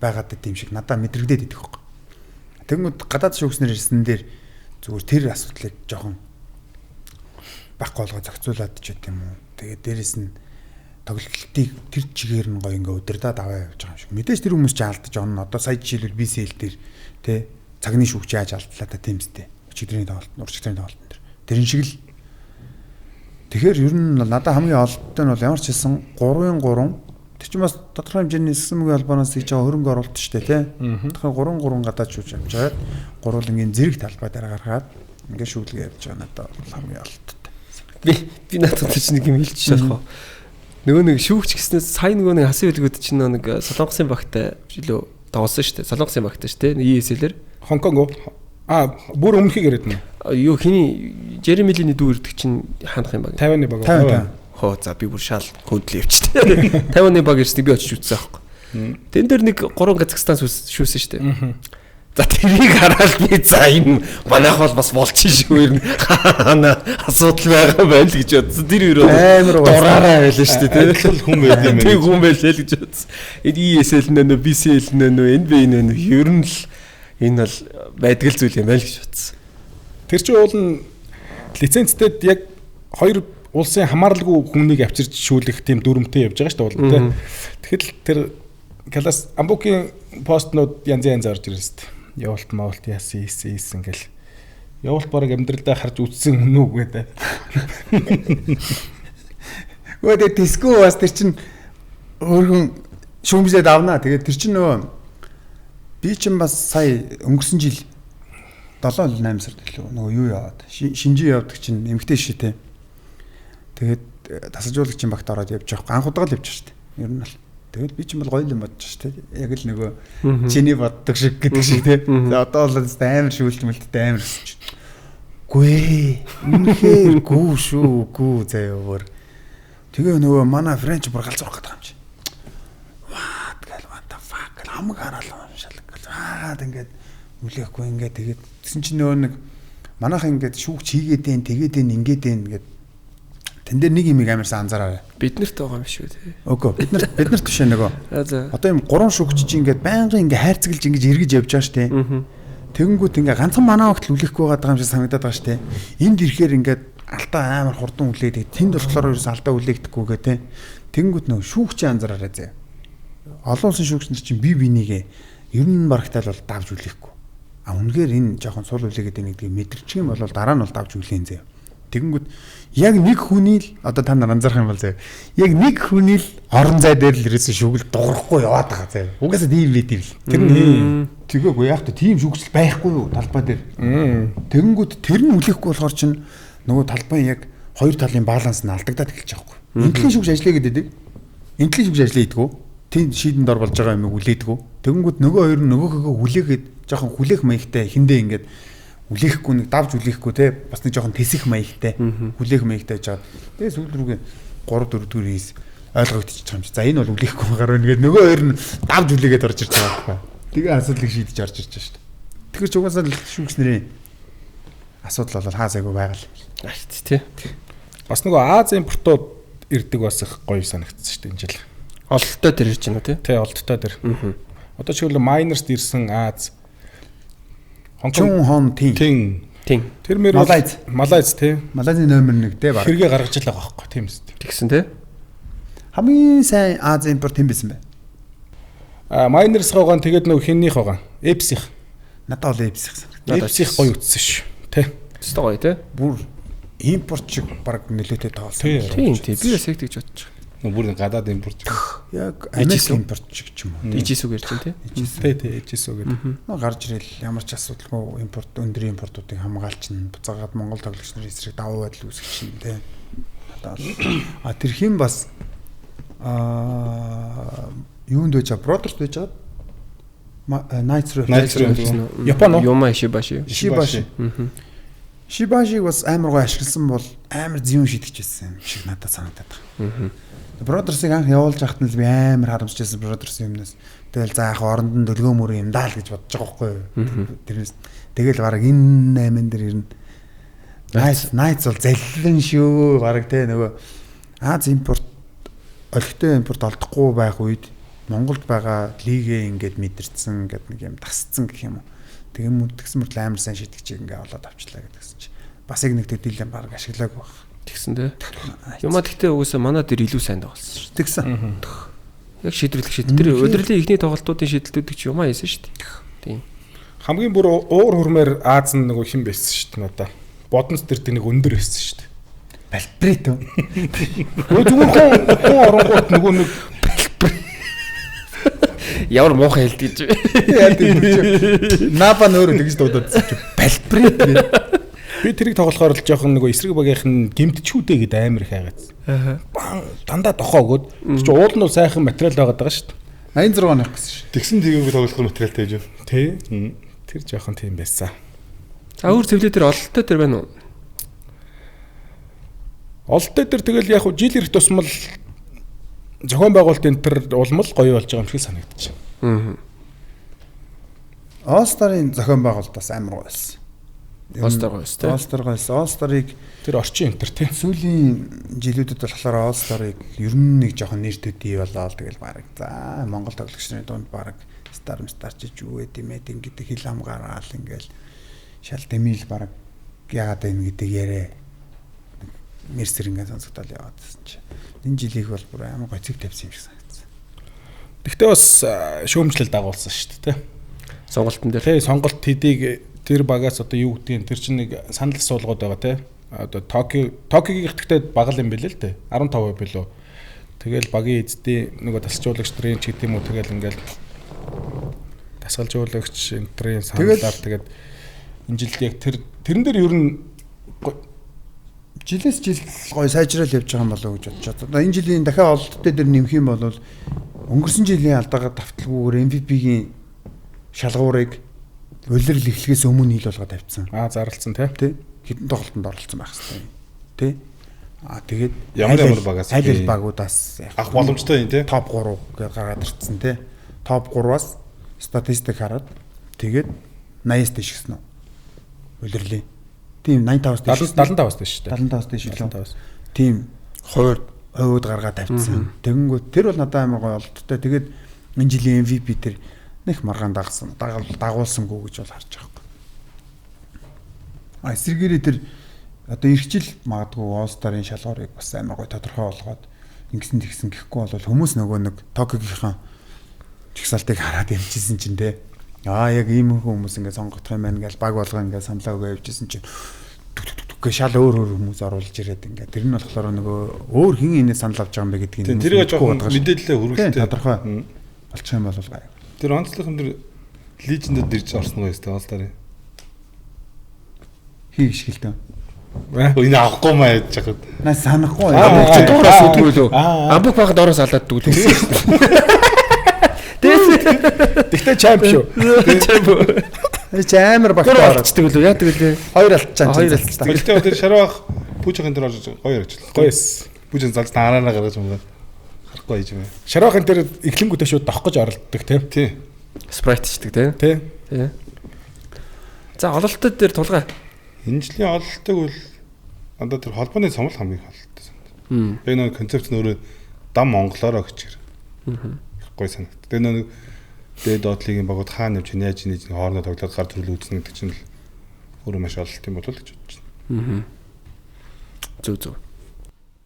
байгаад байт юм шиг надад мэдрэгдээд идэх байхгүй. Тэнгүүд гадаад шүүгчнэр ирсэн дээр зүгээр тэр асуудлыг жоохон байхгүй болгоо зохицуулаад ч гэдэм үү. Тэгээд дээрэс нь Тоглолтыг тэр чигээр нь гоё ингээ удирдаад аваа явж байгаа юм шиг. Мэдээж тэр хүмүүс ч алдаж онно. Одоо сая жишээлбэл BCL дээр тэ цагны шүүгч яаж алдлаа та тийм үстэй. Өчигдрийн тоглолт, урчигдрийн тоглолтын дээр. Тэрэн шиг л тэгэхээр ер нь надад хамгийн олдтой нь бол ямар ч хэлсэн 3-ын 3 тэр чинь бас тодорхой хэмжээний эсэмгийн холбооноос хийж байгаа хөрөнгө оруулалт шүү дээ тий. Тодорхой 3-3 гадаад шүүж авч байгаад гурвангийн зэрэг талбай дээр гаргаад ингээ шүүглэгээ явж байгаа надад бол хамгийн олдтой. Би надад чинь нэг юм хэлчих шахах. Нөгөө нэг шүүгч гэснээс сая нөгөө нэг хасын хөлгүүд чинь нэг Солонгосын багтай илүү тоглосон шүү дээ. Солонгосын багтай шүү дээ. ESL-ээр. Хонконг уу? Аа, бүр өмнөхийг яриад байна. Юу хиний Жереми Линий дүү ирдэг чинь ханах юм баг. Тайваны баг. Хоо за би бүр шал хөндлөө явчихтээ. Тайваны баг ирснийг би очиж үзсэн аахгүй. Тэн дээр нэг 3 Казахстан шүүсэн шүү дээ. За тэрийг хараад би за энэ манайх бол бас болчих шүү ер нь хана асуудал байгаа байна л гэж бодсон. Тэр юу амар дураараа байлаа шүү дээ тий. Адилхан хүн байд юм байна. Тэг хүн байлаа л гэж бодсон. Энэ ESL нэ BCL нэ NBA нэ ер нь л энэ бол байдаг л зүйл юм байна л гэж бодсон. Тэр чинь уул нь лицензтэд яг хоёр улсын хамааралгүй хүнийг авчирч шүүлэх тийм дүрмтэй явж байгаа шүү дээ уул нь тий. Тэгэхэд л тэр Калас Амбукийн постнууд янз янз орж ирсэн шүү дээ. Явуулт мауулт яасан ийсэн ийсэн гэл. Явуулт бараг амьдралдаа харж үтсэн хүн үү гэдэг. Өө тэгээ диско бас тэр чин өөрхөн шүүмжлээд авнаа. Тэгээд тэр чин нөгөө би чин бас сая өнгөрсөн жил 7 8 сард илүү нөгөө юу яваад шинжин явдаг чин эмгтэй ши тэ. Тэгээд тасалжуулагчийн багт ороод явж байгаа. Анх удаа л явж байгаа шүү дээ. Ер нь бол тэгэл би ч юм бол гоё юм бодож шүү дээ. Яг л нөгөө чиний боддог шиг гэдэг шиг тий. За одоо бол амар шүүлт мүлттэй амар өсч. Гүй. Үнэхээр гүү шүү гүү заяа өөр. Тэгээ нөгөө манай френч бүр галзуурах гэдэг юм чи. What гэл what the fuck гэл хамаг хараал уншаал гэл. Аа ингээд үлээхгүй ингээд тэгээд тэгсэн чинь нөгөө нэг манайхан ингээд шүүгч хийгээд дээ тэгээд дээ ингээд дээ ингээд тэн дээр нэг юм амарсан анзаараарай. Биднэрт байгаа юм шүү тий. Үгүй биднэрт биш ээ нөгөө. Одоо юм гурван шүүгч чинь ингээд байнгын ингээд хайрцаглаж ингэж эргэж явж байгаа шүү тий. Тэгэнгүүт ингээд ганцхан манаа огт үлэхгүй байгаа юм шиг санагдаад байгаа шүү тий. Энд ирэхээр ингээд алдаа амар хурдан үлээдэг. Тэнд болохоор ерөөс алдаа үлээгдэхгүйгээ тий. Тэгэнгүүт нөгөө шүүгч анзаараарай зэ. Олон улсын шүүгч нар чинь бие бинийгээ ер нь барагтаал бол давж үлээхгүй. А үнэхээр энэ жоохон сул үлээгээд байна гэдгийг мэдэрчих юм бол дараа нь бол давж үлээн зэ. Тэгэнгүүт яг нэг хүний л одоо та нар анзаарах юм бол заяа. Яг нэг хүний л орон зай дээр л ерөөсөө шүүгэл дуурахгүй яваад байгаа заяа. Угаасаа тийм байт юм л. Тэр нь тэгээгүй яг та тийм шүүгчл байхгүй юу талбай дээр. Тэгэнгүүт тэр нь үлээхгүй болохоор чинь нөгөө талбайн яг хоёр талын баланс нь алдагдаад эхэлж байгаа байхгүй. Энтлийн шүүгч ажиллая гэдэг. Энтлийн шүүгч ажиллая гэдэггүй. Тийм шийдэнд ор болж байгаа юмыг үлээдэггүй. Тэгэнгүүт нөгөө хоёр нь нөгөөхөө хүлээгээд жоохон хүлээх маягтай хиндэ ингээд үлээхгүй нэг давж үлээхгүй те бас нэг жоохон тэсэх маягтай хүлээх маягтай жаад тэгээ сүүл рүүгээ 3 4 дэх рейс ойлгогдчих юм чи. За энэ бол үлээхгүй байгаа юм гээд нөгөө хоёр нь давж үлээгээд орж ирж байгаа байхгүй. Тэгээ асуудлыг шийдэж орж ирж байгаа шүү дээ. Тэгэхээр ч угаасаа л шүүгч нарын асуудал бол хаа сайгүй байгаа л. Тий. Бас нөгөө Аз импортууд ирдэг бас их гоё санагдсан шүү дээ энэ жил. Ололттой дээр ирж байна уу тий? Тий, ололттой дээр. Одоо жишээлбэл Miners-д ирсэн Аз Чун Хон Тин. Тин. Тэр мэр Малайз. Малайз тий. Малайзын номер 1 тий баг. Хэрэгээ гаргаж л байгаа байхгүй тийм үст. Тэгсэн тий. Хамгийн сайн Аз импорт хэн байсан бэ? А Miners гоогоо тэгээд нөгөө хиннийх байгаа. Эпсих. Надад бол Эпсих санагдав. Эпсих гоё үтсэн шүү. Тий. Өстой гоё тий. Бүр импорт шиг баг нөлөөтэй тоглосон. Тийм тий. Би бас яг тэгж бодож байгаа. Бүр гадаад импорт. Яг Америк импорт шиг ч юм уу. Ижисүг ярьж байна тий. Тий, тий, Ижисүг гэдэг. Нөө гарч ирэл ямар ч асуудалгүй импорт өндөр импортуудыг хамгаалчин буцаагаад Монгол тоглогч нарын эсрэг давуу байдал үүсгэж чинь тий. Одоо а тэр хин бас юунд байж байгаа? Brothers байж байгаа. Knights руу. Япон уу? Юма Ишибаши. Ишибаши. Шибашиг бас амар гой ашигласан бол амар зүүн шидэгчсэн юм шиг надад санагдаад байгаа. Brothers-ыг анх явуулж байхад нь би амар харамсаж байсан Brothers-ийн өмнөөс. Тэгэл за яг оронд нь дөлгөө мөр юм даа л гэж бодож байгаа байхгүй юу. Тэрнээс тэгэл бараг энэ 8 дээр ирнэ. Knights бол заллин шүү. Бараг те нөгөө Аз импорт олигтой импорт олдохгүй байх үед Монголд байгаа лигээ ингээд мэдэрсэн ингээд нэг юм тасцсан гэх юм уу. Тэгэн тэгсэн мөртлөө амар сайн шидэгчийг ингээ олоод авчлаа гэдгсэн чи. Бас яг нэг төдийлэн баг ашиглаагүй баг. Тэгсэн тий. Юмаа тэгтээ угсаа манай дээр илүү сайн тоглосон шүү дээ. Тэгсэн. Яг шийдвэрлэх шийдэл. Тэр удирлын эхний тоглолтуудын шийдэлтүүдийг чи юмаа хийсэн шүү дээ. Тийм. Хамгийн бүр уур хурмаар Аз нь нөгөө хэн байсан шүү дээ надаа. Бодонц тэр нэг өндөр байсан шүү дээ. Балбрит үү? Өө зүгээр хүн оронгууд нөгөө нэг Ямар муухай хэлдэг гэж. Яа тийм чи. Наба нөөрэ тэгж дуудаад чи. Балбрит гэ. Би тэрийг тоглохоор л жоохон нөгөө эсрэг багийнх нь гимтчүүдээ гэд амар их хайгац. Аа. Дандаа дохоо өгөөд. Тэр чинь уул нь сайхан материал байгаад байгаа шүү дээ. 86 оных гэсэн шүү. Тэгсэн тэгээгүй тоглох материалтай гэж юу? Тий. Тэр жоохон тийм байсан. За өөр цэвлээ дээр ололтой дээр байна уу? Ололтой дээр тэгэл яг хуу жил ирэх тусмал зохион байгуулалт энэ төр улмал гоё болж байгаа юм шиг санагдчих. Аа. All Star-ын зохион байгуулалт бас амар гоё байсан. All Star гоё байсан тий. All Star гоё байсан. All Star-ыг тэр орчин энэ төр тий. Сүүлийн жилүүдэд болохоор All Star-ыг ер нь нэг жоохон нэр төдий болоод тэгэл бараг за Монгол тоглогч нарын дунд бараг Star Star ч юу вэ димэд гэдэг хил ам гараал ингээл шал дэмил бараг яагаад энэ гэдэг яриа нэр сэр ингээд сонсогдол яваад байсан чи. Энэ жилийг бол бүр амар гоё цэг тавьсан юм шиг санагдсан. Тэгтээ бас шүүмжлэл дагуулсан шүү дээ тий. Сонголтын дээр. Тий, сонголт хэдийг тэр багаас одоо юу гэдгийг тэр чинь нэг санал асуулгууд байгаа тий. Одоо Токиогийн гэхдээ баг л юм бэлээ л дээ. 15% билүү. Тэгэл багийн эзэдийн нөгөө тасалжуулагч нарын ч гэдэм үү тэгэл ингээл тасгалжуулагч энтрийн саналаар тэгээд энэ жилд яг тэрэн дээр ер нь жилээс жил гоё сайжрал явж байгаа юм болоо гэж бодож байна. Одоо энэ жилийн дахиад ололттой дээр нэмэх юм бол өнгөрсөн жилийн алдаагаа давталгүйгээр MVP-гийн шалгуурыг улирал эхлэхээс өмнө хил болгоод тавьсан. Аа зарлцсан тий. Тий. Хэдэн тоглолтод оролцсон байх хэвээр. Тий. Аа тэгээд ямар багаас аль аль багуудаас авах боломжтой юм тий. Топ 3 гэж гаргаад ирсэн тий. Топ 3-аас статистик хараад тэгээд 80-аас дээш гисэн үү? Улирлын. Тийм 85-аас дээш. 75-аас дээш шүү дээ. 75-аас дээш илүү. Тийм хувьд гаргаад тавьсан. Тэгэнгүүт тэр бол надад амар гоё олдтой. Тэгээд энэ жилийн MVP тэр нэг маргаан дагсан дагуулсангүй гэж бол харж байгаа юм. А эсрэгээрээ тэр одоо эх жил магадгүй All Star-ын шалгуурыг бас амар гоё тодорхой болгоод ингэсэн тэгсэн гэхгүй бол хүмүүс нөгөө нэг Токиогийнхаа жагсаалтыг хараад явжсэн чинь те. Аа яг ийм хүмүүс ингээд сонгогдох юм байна гэж баг болгоо ингээд саналаа өгөө явжсэн чинь түк шал өөр өөр хүмүүс оруулж ирээд ингээд тэр нь болохоор нөгөө өөр хин энэс санал авч байгаа юм бэ гэдгийг нь тэрийг жоохон мэдээлэлээ хүргэлтэй тодорхой болчих юм бол гай. Тэр онцлог юм тэр лежендэд ирж орсон гоё өстэй All Star-ын. Хий гიშгэлтэн. Энэ авахгүй маа яаж яхад. Наа санахгүй. Амбук чи доороос үүдгүй лөө. Амбук байхад доороос алаад дүүл. Тэгтээ чамп шүү. Чамп. Чи амар багтаа орчдөг лөө. Яа тэгэл хоёр алтчаа. Хоёр алтчаа. Тэгтээ тэр шараах пүүжийн тэр орж гоё ярьж. Гоё эс. Пүүжин залж дараараа гаргаж юм. Харахгүй хийж юм. Шараахын тэр эхлэнгүүтээ шууд дохох гэж оролддог тий. Тий. Спрайт ичдэг тий. Тий. Тий. За ололтод дээр тулгай. Энэ жилийн ололтыг бол надад тэр холбооны цомол хамгийн их ололттой санагдав. Яг нэг концепц нь өөрөө дам монголоороо гэчихэр. Гоё санагд. Тэгээ нэг дээд доотлигийн багууд хаана явж яаж нээж хоорондоо тоглоод гар төрөл үүснэ гэдэг чинь л өөрөө маш ололт юм болов гэж бодож байна. Зөв зөв.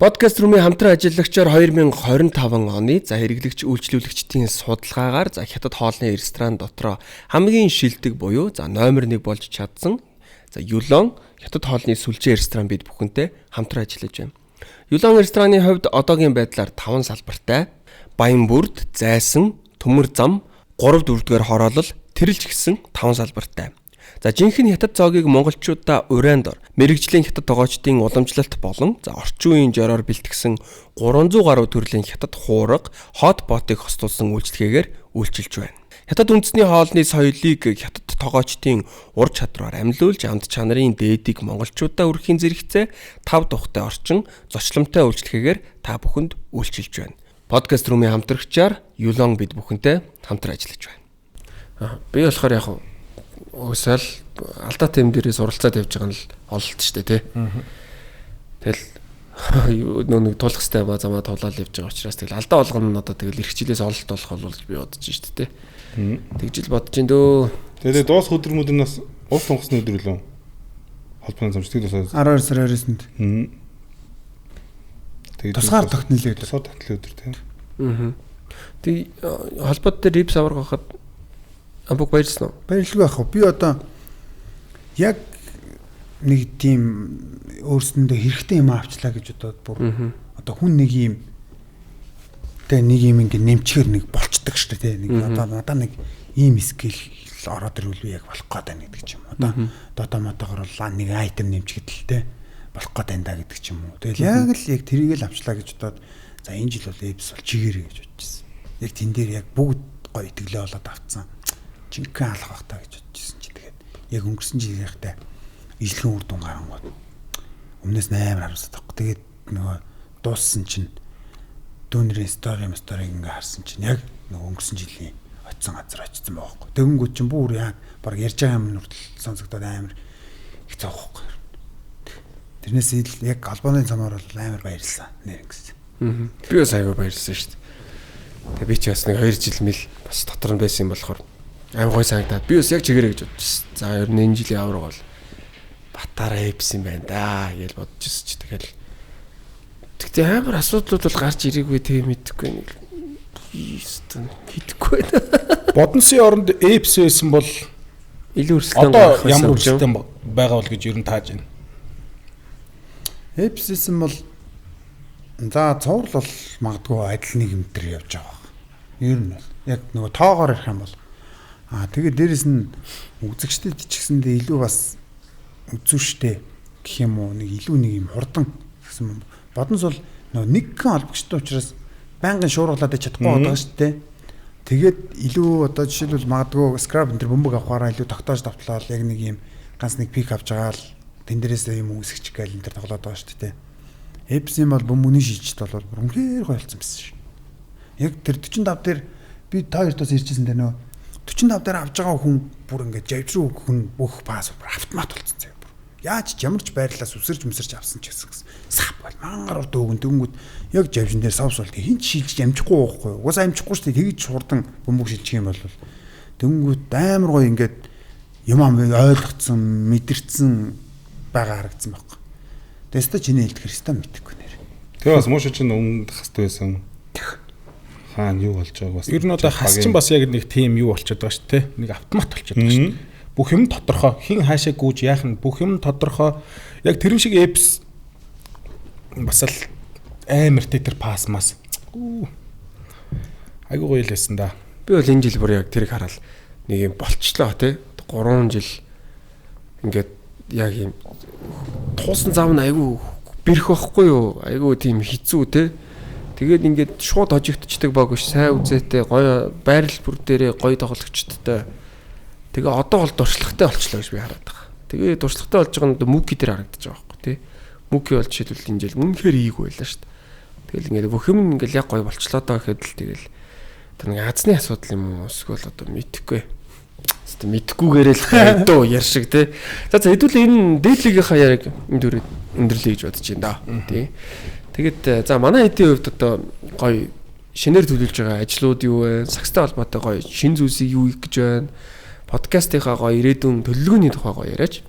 Подкаст рүүмийн хамтран ажиллагчаар 2025 оны за хэрэглэгч үйлчлүүлэгчдийн судалгаагаар за хятад хоолны ресторан дотроо хамгийн шилдэг буюу за номер 1 болж чадсан за Юлон хятад хоолны сүлжээ ресторан бид бүхэнтэй хамтран ажиллаж байна. Юлон рестораны хувьд одоогийн байдлаар 5 салбартай Баянбүрд, Зайсан, Төмөр зам 3 4-р хороолол тэрэлж гисэн 5 салбартай. За жинхэнэ хятад зоогийг монголчуудаа урайн дор мэрэгжлийн хятад тогоочдын уламжлалт болон за орчин үеийн жороор бэлтгэсэн 300 гаруй төрлийн хятад хуурга, хот ботыг хостуулсан үйлчлэгээгээр үйлчилж байна. Хятад үндэсний хоолны соёлыг хятад тогоочдын ур чадвараар амьлуулж амт чанарын дээдийг монголчуудаа өрхийн зэрэгцээ тав тухтай орчин зочломтой үйлчлэгээгээр та бүхэнд үйлчилж байна. Подкаст рүүмийн хамтрагчаар Юлон бид бүхэнтэй хамтран ажиллаж байна. Би болохоор яг уусаал алдаатай юм дээрээ суралцаад явж байгаа нь л ололт шүү дээ тий. Тэгэл нөө нэг тулах хэвээр ба замаа тулаал явж байгаа учраас тэгэл алдаа болгоно нь одоо тэгэл эх жилээс ололт болох бол би бодож шүү дээ тий. Тэгж л бодож ин дөө. Тэгээд дуус өдөр мөдрнөөс ус тунгасны өдөр лөө. Холбооны замч тэгэл бас 12 сар 29-нд. Тэгээд Тусгаар тогтнолын өдөр. Тусгаар тогтнолын өдөр тийм. Аа. Тэг холбоот дээр Ипс аварга байхад Амбук баярлсан уу? Баярлалгүй яах вэ? Би одоо яг нэг тийм өөрсөндөө хэрэгтэй юм авчлаа гэж бодоод бүр одоо хүн нэг юм тэгээ нэг юм ингэ нэмчгээр нэг болчдөг шүү дээ тий. Нэг одоо надаа нэг ийм скил ороод ирвэл би яг болох гээд байна гэдэг ч юм уу. Одоо Dota мотогоор бол нэг айтем нэмчгэд л тий болох гээд байна да гэдэг ч юм уу. Тэгэл яг л яг тэрийг л авчлаа гэж бодоод за энэ жил бол Apps бол чигээрэй гэж бодчихсон. Яг тэн дээр яг бүгд гоё итгэлээ болоод авцсан. Жинхэнэ алах бах та гэж бодчихсон чи тэгээд яг өнгөрсөн жилийнхтэй ижлэгэн үр дүн гарангууд өмнөөс нь амар харамсаад байхгүй. Тэгээд нөгөө дууссан чинь дүүнэрийн стори ингээ харсан чинь яг нөгөө өнгөрсөн жилийн очисон газар очсон байгаа байхгүй. Тэгэнгүүт чинь бүр яг баг ярьж байгаа юм нүртэл сонсогдоод амар хэцүү байхгүй. Тэрнээс ил яг холбооны замаар бол амар баярлсан нэр ингэсэн. Би бас аягүй баярлсан шүү дээ. Тэгээ би ч бас нэг 2 жил мэл бас дотор нь байсан юм болохоор амар гой санагдаад би бас яг чигээрэй гэж бодчихсон. За ер нь энэ жилийн авраг бол Батара Apps юм байна да гэж бодчихсон чи тэгэл. Тэгтээ амар асуудлууд бол гарч ирээгүй те мэдэхгүй нэг ийстэн хийдэггүй байна. Бодонсын оронд Apps байсан бол Илүү өрсөлдөөн одоо гарах байсан ямар юм чи. өрсөлдөөн байгаа бол гэж ер нь тааж байна. Apps-сэн бол за цуврал бол магадгүй адил нэг юм дээр явж байгаа баг. Ер нь бол яг нөгөө тоогоор ярих юм бол тэгээд дээрэс нь үзэгчдэд ч гэсэндээ илүү бас үзүүштэй гэх юм уу нэг илүү нэг юм хурдан гэсэн юм. Бодонс бол нөгөө нэгхэн холбогчтой учраас байнгын шуургалаад байж чадахгүй байгаа шүү дээ. Тэгээд илүү одоо жишээлбэл магадгүй скраб энэ төр бөмбөг авахаараа илүү тогтоож давтлаад яг нэг юм ганц нэг пик авч байгаа л тэн дээрээс юм үүсгэж гээл энэ төр тоглоод байгаа шүү дээ. Эпсийн бол бөмбөгний шилжилт бол бүр үнэхээр гоё болсон байсан шүү. Яг тэр 45 дээр би та хоёрт бас иржсэн дээр нөө 45 дээр авч байгаа хүн бүр ингээд жавж руу хүн бүх пас бүр автомат болсон заяа бүр. Яаж ч ямар ч байрлалаас үсэрч мүсэрч авсан ч гэсэн сап бол мангар урд өгөн дөнгүүд яг жавжин дээр савс бол хин ч шилжиж амжихгүй байхгүй юу. Угаасаа амжихгүй шүү дээ. Тэгж хурдан бөмбөг шилжих юм бол дөнгүүд амар гоё ингээд юм ам ойлгоцсон мэдэрсэн байгаа харагдсан байхгүй. Тэстэ чиний хэлдэг хэвээр мэдэхгүй нэр. Тэгээ бас мууш чинь өмнөх хастай байсан. Хаана юу болж байгааг бас. Ер нь одоо хас чинь бас яг нэг тим юу болчиход байгаа шүү дээ. Нэг автомат болчиход байгаа шүү дээ. Бүх юм тодорхой. Хин хаашаа гүйж яах нь бүх юм тодорхой. Яг тэр шиг Apps бас л амар тэ тэр пас мас. Айгуу гоё л байсан да. Би бол энэ жил бүр яг тэрийг хараад нэг юм болчлоо те. 3 жил ингээд яг юм туусан зам нь айгүй бэрх байхгүй юу? Айгүй тийм хэцүү те. Тэгээд ингээд шууд хожигдчихдаг баг биш. Сайн үзээтэй гоё байрал бүр дээрээ гоё тоглогчдтой. Тэгээ одоо бол дуршлагтай болчлоо гэж би хараад байгаа. Тэгээ дуршлагтай болж байгаа нь Мүки дээр харагдаж байгаа байхгүй тий. Мүки бол жишээлбэл энэ жил үнэхээр ийгүй байлаа шүү дээ. Тэгэл ингээд бүх юм ингээд яг гоё болчлоо доо гэхэд л тэгэл тэр нэг азны асуудал юм уу эсвэл одоо мэдэхгүй. Хэвээ мэдхгүйгээр л байдуу яр шиг тий. За за хэдүүл энэ дээдлигийнхаа яриг энд өндөрлөе гэж бодож байна да. Тий. Тэгээд за манай хэдийн хувьд одоо гоё шинээр төлөвлөж байгаа ажлууд юу вэ? Сагстай холбоотой гоё шин зүйлсийг юу хийх гэж байна? Подкастынхаа гоё ирээдүйн төлөвлөгөөний тухай гоё яриач.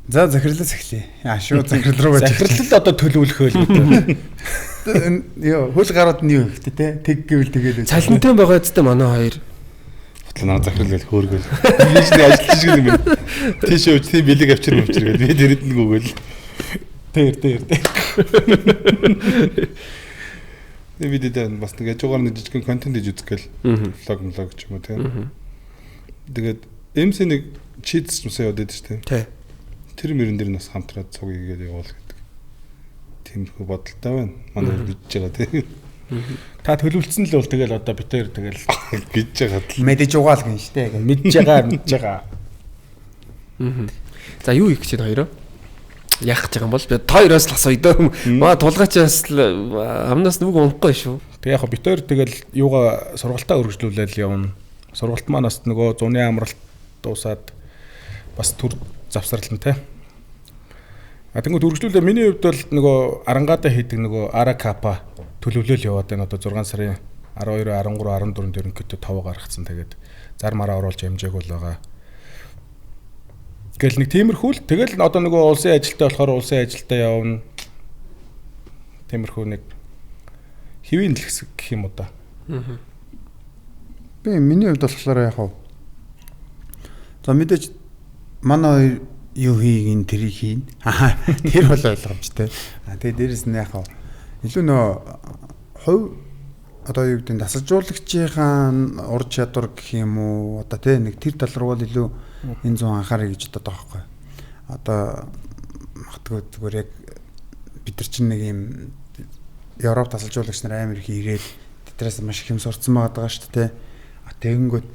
За захирлаас эхлэе. Аа шууд захирал руу гэж. Захирлал одоо төлөвлөхөө л гэдэг. Йоо хөл гарууд нь юу ихтэй те. Тэг гэвэл тэгэл. Цалинтай байгаа зү манай хоёр. Батлаа захирал гэл хөөргөл. Би ч нэг ажиллаж шиг юм байна. Тийш өвч тийм бэлэг авчир авчир гэл би тэрэнд нэг өгөөл. Тэр тэр тэр. Би бид бас нэг ажуугаар нэг жижигхэн контент хийж үзэх гээл. Влог ч юм уу тийм. Тэгээд MC нэг чиз юмсаа яваад идэв шүү дээ. Тий. Тэр мөрөн дээр нь бас хамтраад цуг ийгээд явуул гэдэг. Тиймэрхүү бодолтой байна. Манай мэдж байгаа тийм. Та төлөвлөсөн л бол тэгэл одоо битээр тэгэл гэж байгаа л Мэдэж угаал гин штэ. мэдж байгаа мэдж байгаа. За юу хийх гэж байна хоёроо? Яах гэж байгаа юм бол би та хоёроос л асууя дөө. Маа тулгачаас л амнаас нүг унахгүй шүү. Тэг яг битээр тэгэл юугаа сургалтаа өргөжлүүлээл явна. Сургалт маань бас нөгөө зуны амралт дуусаад бас төр завсарлан те. А тэнгууд өргөжлүүлээ миний хувьд бол нөгөө арангаадаа хийдэг нөгөө ара капа төлөвлөл яваад байна. Одоо 6 сарын 12, 13, 14-нд ерөнхийдөө 5 гаргацсан. Тэгээд зар мараа оруулж амжааг бол байгаа. Гэл нэг тиймэрхүү л тэгэл одоо нөгөө улсын ажилтаа болохоор улсын ажилтаа явна. Тиймэрхүү нэг хэвийн л хэсэг гэх юм уу да. Би миний хувьд болохоор яг хав. За мэдээж манай хоёр юу хийгин тэрийг хийн. Тэр бол ойлгомжтой. Тэгээ дээрэс нь яг хав илүү нөө хувь одоо юу гэдэг нь дасгалжуулагчийнхаа ур чадвар гэх юм уу одоо тий нэг тэр тал руу л илүү энэ зүүн анхаарай гэж бодод байгаа байхгүй. Одоо магадгүй зүгээр яг бид нар чинь нэг юм Европ дасгалжуулагч нар амар их ирээд тэднээс маш их юм сурцсан байгаа шүү дээ. А тэгэнгүүт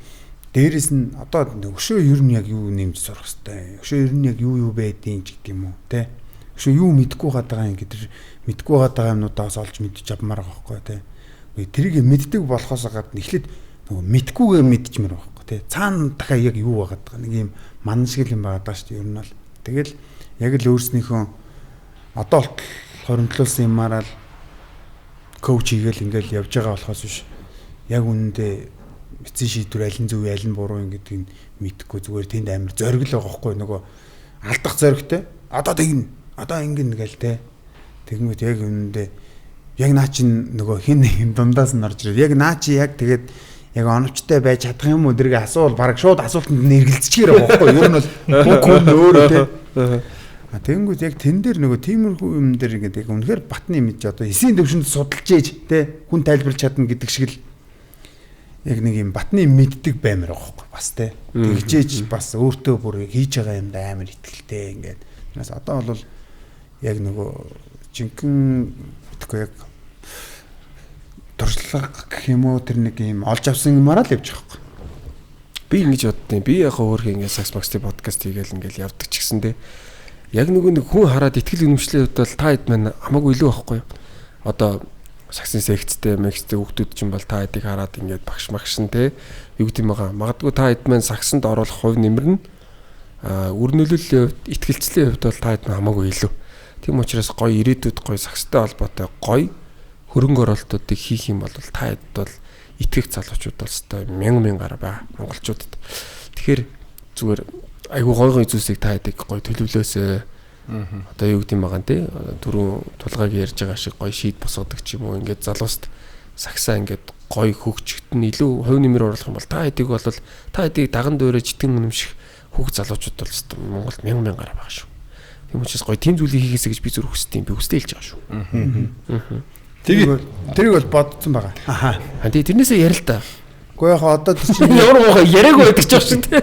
дээрэс нь одоо өшөө ер нь яг юу нэмж сурах хэвтэй. Өшөө ер нь яг юу байдیں ч гэдэг юм уу те. Өшөө юу мэдгүй байгаа юм гэдэг мэдгүй байгаа юмнуудаас олж мэдчих авмаар байгаа байхгүй те. Тэрийг мэддэг болохоос гадна эхлээд нөгөө мэдгүйгээ мэдчмээр байгаа байхгүй те. Цаана дахиад яг юу байгаад байгаа нэг юм ман шиг юм байгаад байгаа шүү дээ. Ер нь бол тэгэл яг л өөрснийхөө одоо болтол хоримтлуулсан юмараа л коуч хийгээл ингээл явж байгаа болохоос биш. Яг үнэндээ эцсийн шийдвэр аль нь зөв аль нь буруу юм гэдгийг мэдэхгүй зүгээр тэнд амар зориг л байгаа байхгүй нөгөө алдах зоригтой. Одоо тэгнэ. Одоо ингэнэ гээл те. Тэгмэд яг үнэндээ яг наа чин нөгөө хин нэг дундаас нь орж ирээд яг наа чи яг тэгээд яг оновчтой байж чадах юм уу тэрийг асуул бараг шууд асуултанд нэргэлзчихээр байгаа байхгүй юу? Ер нь бол бүх хүн өөрөө те. А тэгэнгүүт яг тэн дээр нөгөө тиймэрхүү юм дээр ингээд яг үнэхээр батны мэдж одоо эсийн төвшөнд судалж ээж те хүн тайлбарлаж чадна гэдэг шиг л яг нэг юм батны мэддэг баймар байгаа байхгүй бас те. Тэгжээж бас өөртөө бүр хийж байгаа юмд амар итгэлтэй ингээд. Тэрнээс одоо бол яг нөгөө жинхэнэ мэдхгүй яг туршлага гэх юм уу тэр нэг юм олж авсан юмараа л явж байгаа байхгүй. Би ингэж боддیں۔ Би яг өөр ингээд Сакс Максти подкаст хийгээл ингээд явдаг ч гэсэн те. Яг нөгөө нэг хүн хараад итгэл үнэмшлийн хувьд бол та хэд маань хамаагүй илүү байхгүй юу? Одоо саксын секцтэй, мэгцтэй хүүхдүүд чинь бол та хэдийг хараад ингээд багш магшин те. Юу гэдэм байгаа. Магадгүй та хэд маань саксанд оруулах хувь нэмэр нь үр нөлөөллийн хувьд, итгэлцлийн хувьд бол та хэд маань хамаагүй илүү. Тийм учраас гоё ирээдүйд гоё сакстай холбоотой гоё хөрөнгө оруулалтуудыг хийх юм бол та хэд бол итгэх залуучууд бол өстой мянга мянгаар байгаа монголчуудад. Тэгэхээр зүгээр айгүй гой гой зүйлсийг та хэдийг гоё төлөвлөөсэй. Одоо юу гэдэм байгаа нэ түрүүн тулгааг ярьж байгаа шиг гоё шийд босгодог ч юм уу ингээд залууст сагсаа ингээд гоё хөгжигдэн илүү хувь нэмэр оруулах юм бол та хэдийг бол та хэдийг даган дуурай житгэн үнэмших хүүхд залуучууд бол өстой Монголд мянга мянгаар байгаа шүү. Тийм учраас гоё тийм зүйлийг хийгээсэй гэж би зүр хүсдэг юм. Би хүсдээ хэлж байгаа шүү. Тэрийг бол бодсон байгаа. Аа. Тий тэрнээсээ ярил л та. Гэхдээ яг одоо тэр чинь ямар муухай яриаггүй байдаг ч юм шиг тий.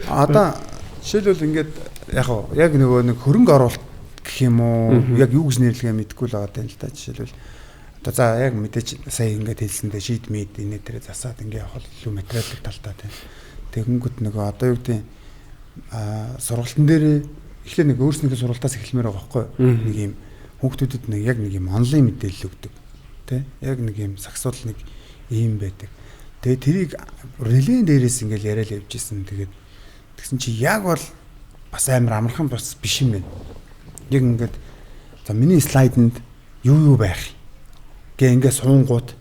Одоо жишээлбэл ингээд яг яг нөгөө нэг хөрөнгө оруулалт гэх юм уу яг юу гэж нэрлэгээ мэдэхгүй л байгаа юм л да. Жишээлбэл одоо за яг мэдээж сая ингээд хэлсэндээ шийд мэд инээ тэрэ засаад ингээд явах илүү материалын талтай тий. Тэгэнгүүт нөгөө одоо юу гэдэг сургалтын дээр эхлээ нэг өөрснийхөө сургалтаас эхэлмээр байгаа байхгүй нэг юм хүүхдүүдэд нэг яг нэг юм онлайн мэдээлэл өгдөг тий. Яг нэг юм сагсуул нэг ийм байдаг. Тэгээ тэрийг релен дээрээс ингээл яриад явж исэн. Тэгээд тэгсэн чи яг бол бас амар амархан бас биш юм байна. Яг ингээд за миний слайданд юу байх гэ ингээд суунгууд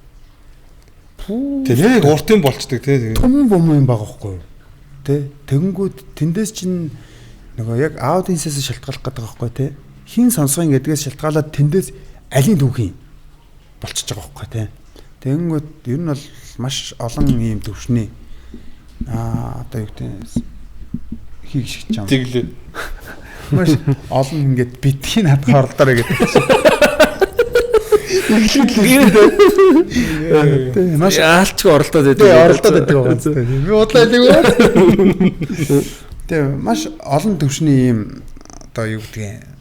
тэр яг уртын болчдөг тий. Түмэн бом юм байгаа байхгүй юу? Тэ тэгэнгүүт тэндээс чинь нөгөө яг аудиенсээс шалтгаалах гэдэг байгаа байхгүй тий. Хин сонсгон гэдгээс шалтгаалаад тэндээс алийн түүхийн болчихж байгаа байхгүй тий. Тэгэнгүүт ер нь бол маш олон ийм төвшний одоо юу гэдэг хийх шиг ч юм. Тэглээ. Маш олон ингээд битгий надад оролдоорой гэдэг. Тэг маш аалчгүй оролдоод байдаг. Тэг оролдоод байдаг байгаа зү. Би бодлоо хэлээгүй. Тэг маш олон төвшний ийм одоо юу гэдгийг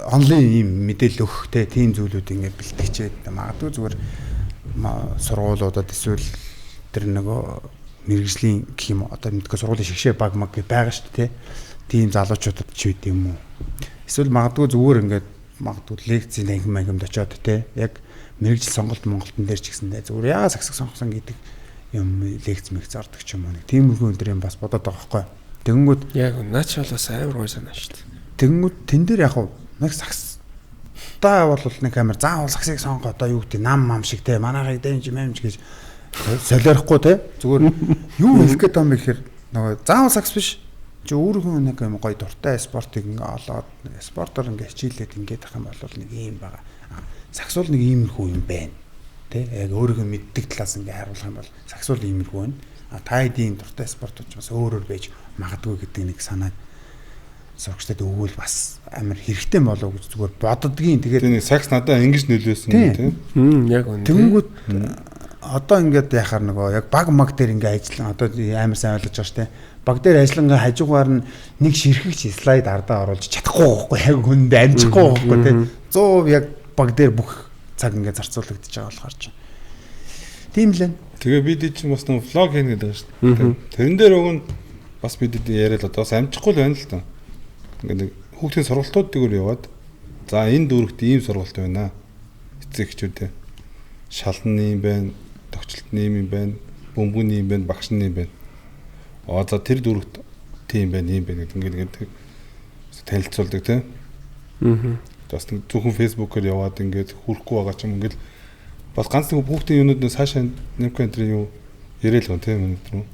онлайн ийм мэдээлэл өгөх те тийм зүйлүүд ингээд бэлтгэчээд магадгүй зүгээр сургуулиудад эсвэл тэр нөгөө мэргэжлийн гэх юм одоо мэдгүй сургуулийн шигшээ баг маг гэж байгаа шүү дээ тийм залуучуудад ч үт юм уу эсвэл магадгүй зүгээр ингээд магадгүй лекцийн анги мангимд очиод те яг мэргэжил сонголт Монголтон дээр ч гэсэндээ зүгээр яагаад сагсаг сонгосон гэдэг юм лекц мэгц ордог ч юм уу нэг тиймэрхүү өндөр юм бас бодоод байгаа байхгүй тэгэнгүүт яг наач бол бас амар гоё санаа шүү дээ тэгэнгүүт тэн дээр яг нэг сагс та бол нэг амар заавал сагсыг сонго одоо юу гэдэг нам мам шиг те манайхыг дэмж мэмж гэж солиорохгүй те зүгээр юу хэлэх гээд байгаа юм бэ гэхээр нөгөө заавал сагс биш Чи өөрийнхөө нэг юм гоё дуртай спортыг ингээ олоод спортоор ингээ хичээлээд ингээд ах юм бол нэг юм байгаа. Сагсуул нэг иймэрхүү юм байна. Тэ яг өөрийнхөө мэддэг талаас ингээ харуулах юм бол сагсуул иймэрхүү байна. А та хэдийн дуртай спортууд ч бас өөр өөр байж магадгүй гэдэг нэг санааг сурагчдад өгвөл бас амар хэрэгтэй болов гэж зүгээр боддгийн. Тэгээд нэг сакс надад ингэж нөлөөсөн юм тийм. Яг үнэ. Тэнгүүд одоо ингээд яхаар нөгөө яг баг маг дээр ингээ ажиллан одоо амар сайн ойлгож байгаа шүү дээ. Баг дээр ажиллангаа хажуугаар нь нэг ширхэгч слайд ардаа оруулж чадахгүй байхгүй яг хүнд амжихгүй байхгүй тийм. 100% яг баг дээр бүх цаг ингээ зарцуулагдаж байгаа болохоор чинь. Тийм л ээ. Тэгээ бид чинь бас нэг влог хийнэ гэдэг шүү дээ. Тэрэн дээр уг нь бас бид яриад одоо бас амжихгүй л байна л да. Ингээд нэг хүүхдийн сургалтууд дээгүүр яваад за энэ дүүрэгт ийм сургалт байна. Эцэг эхчүүд шалан юм байна, тогтчлт юм байна, бөмбөн юм байна, багш нь юм байна. Аа за тэр дүүрэгт тийм байна, ийм байна гэдэг ингээд танилцуулдаг тийм. Аа. Бас нэг зөвхөн фэйсбүүкээр яваад ингээд хүрхгүй байгаа ч юм ингээд бас ганц нэг хүүхдийн юунууд нь цаашаа нэмэх энэ юу яриад л гон тийм өнөөдөр.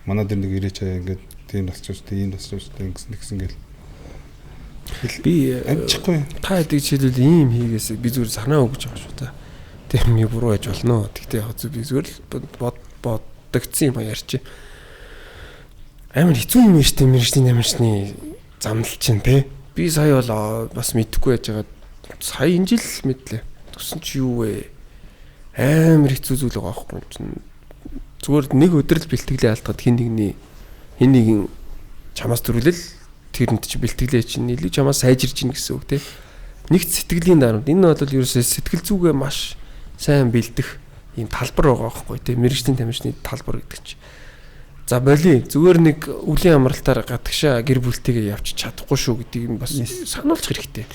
Манай дээр нэг ирээч аа ингээд тийм насч үстэй, ийм насч үстэй ингэсэн тэгсэн гэл. Би амжихгүй. Та хэдийг жишээлбэл ийм хийгээсэй би зүгээр санаа өгч байгаа шүү та. Тийм юм буруу байж болно. Тэгтээ яг зү би зүгээр л бодогдсон юм ярьчих. Амар хэцүү юм шүү дээ мэргэжлийн тамирчны замнал чинь те. Би сая бол бас мэдэхгүй байж байгаа. Сая энэ жил мэдлээ. Тэгсэн чи юу вэ? Амар хэцүү зүйл байгаа байхгүй чинь. Зүгээр нэг өдөр л бэлтгэлээ алдахад хин нэгний хин нэгэн чамаас төрүүлэл тэрэнд чи бэлтгэлээ чинь илүү чамаас сайжирч ийн гэсэн үг те. Нэгт сэтгэлийн дарамт. Энэ бол ерөөсөө сэтгэл зүгээ маш сайн бэлдэх ийм талбар байгаа байхгүй те. Мэргэжлийн тамирчны талбар гэдэг чинь. За боли зүгээр нэг үлийн амралтаар гадагшаа гэр бүлтэйгээ явчих чадахгүй шүү гэдгийг нь бас сануулж хэрэгтэй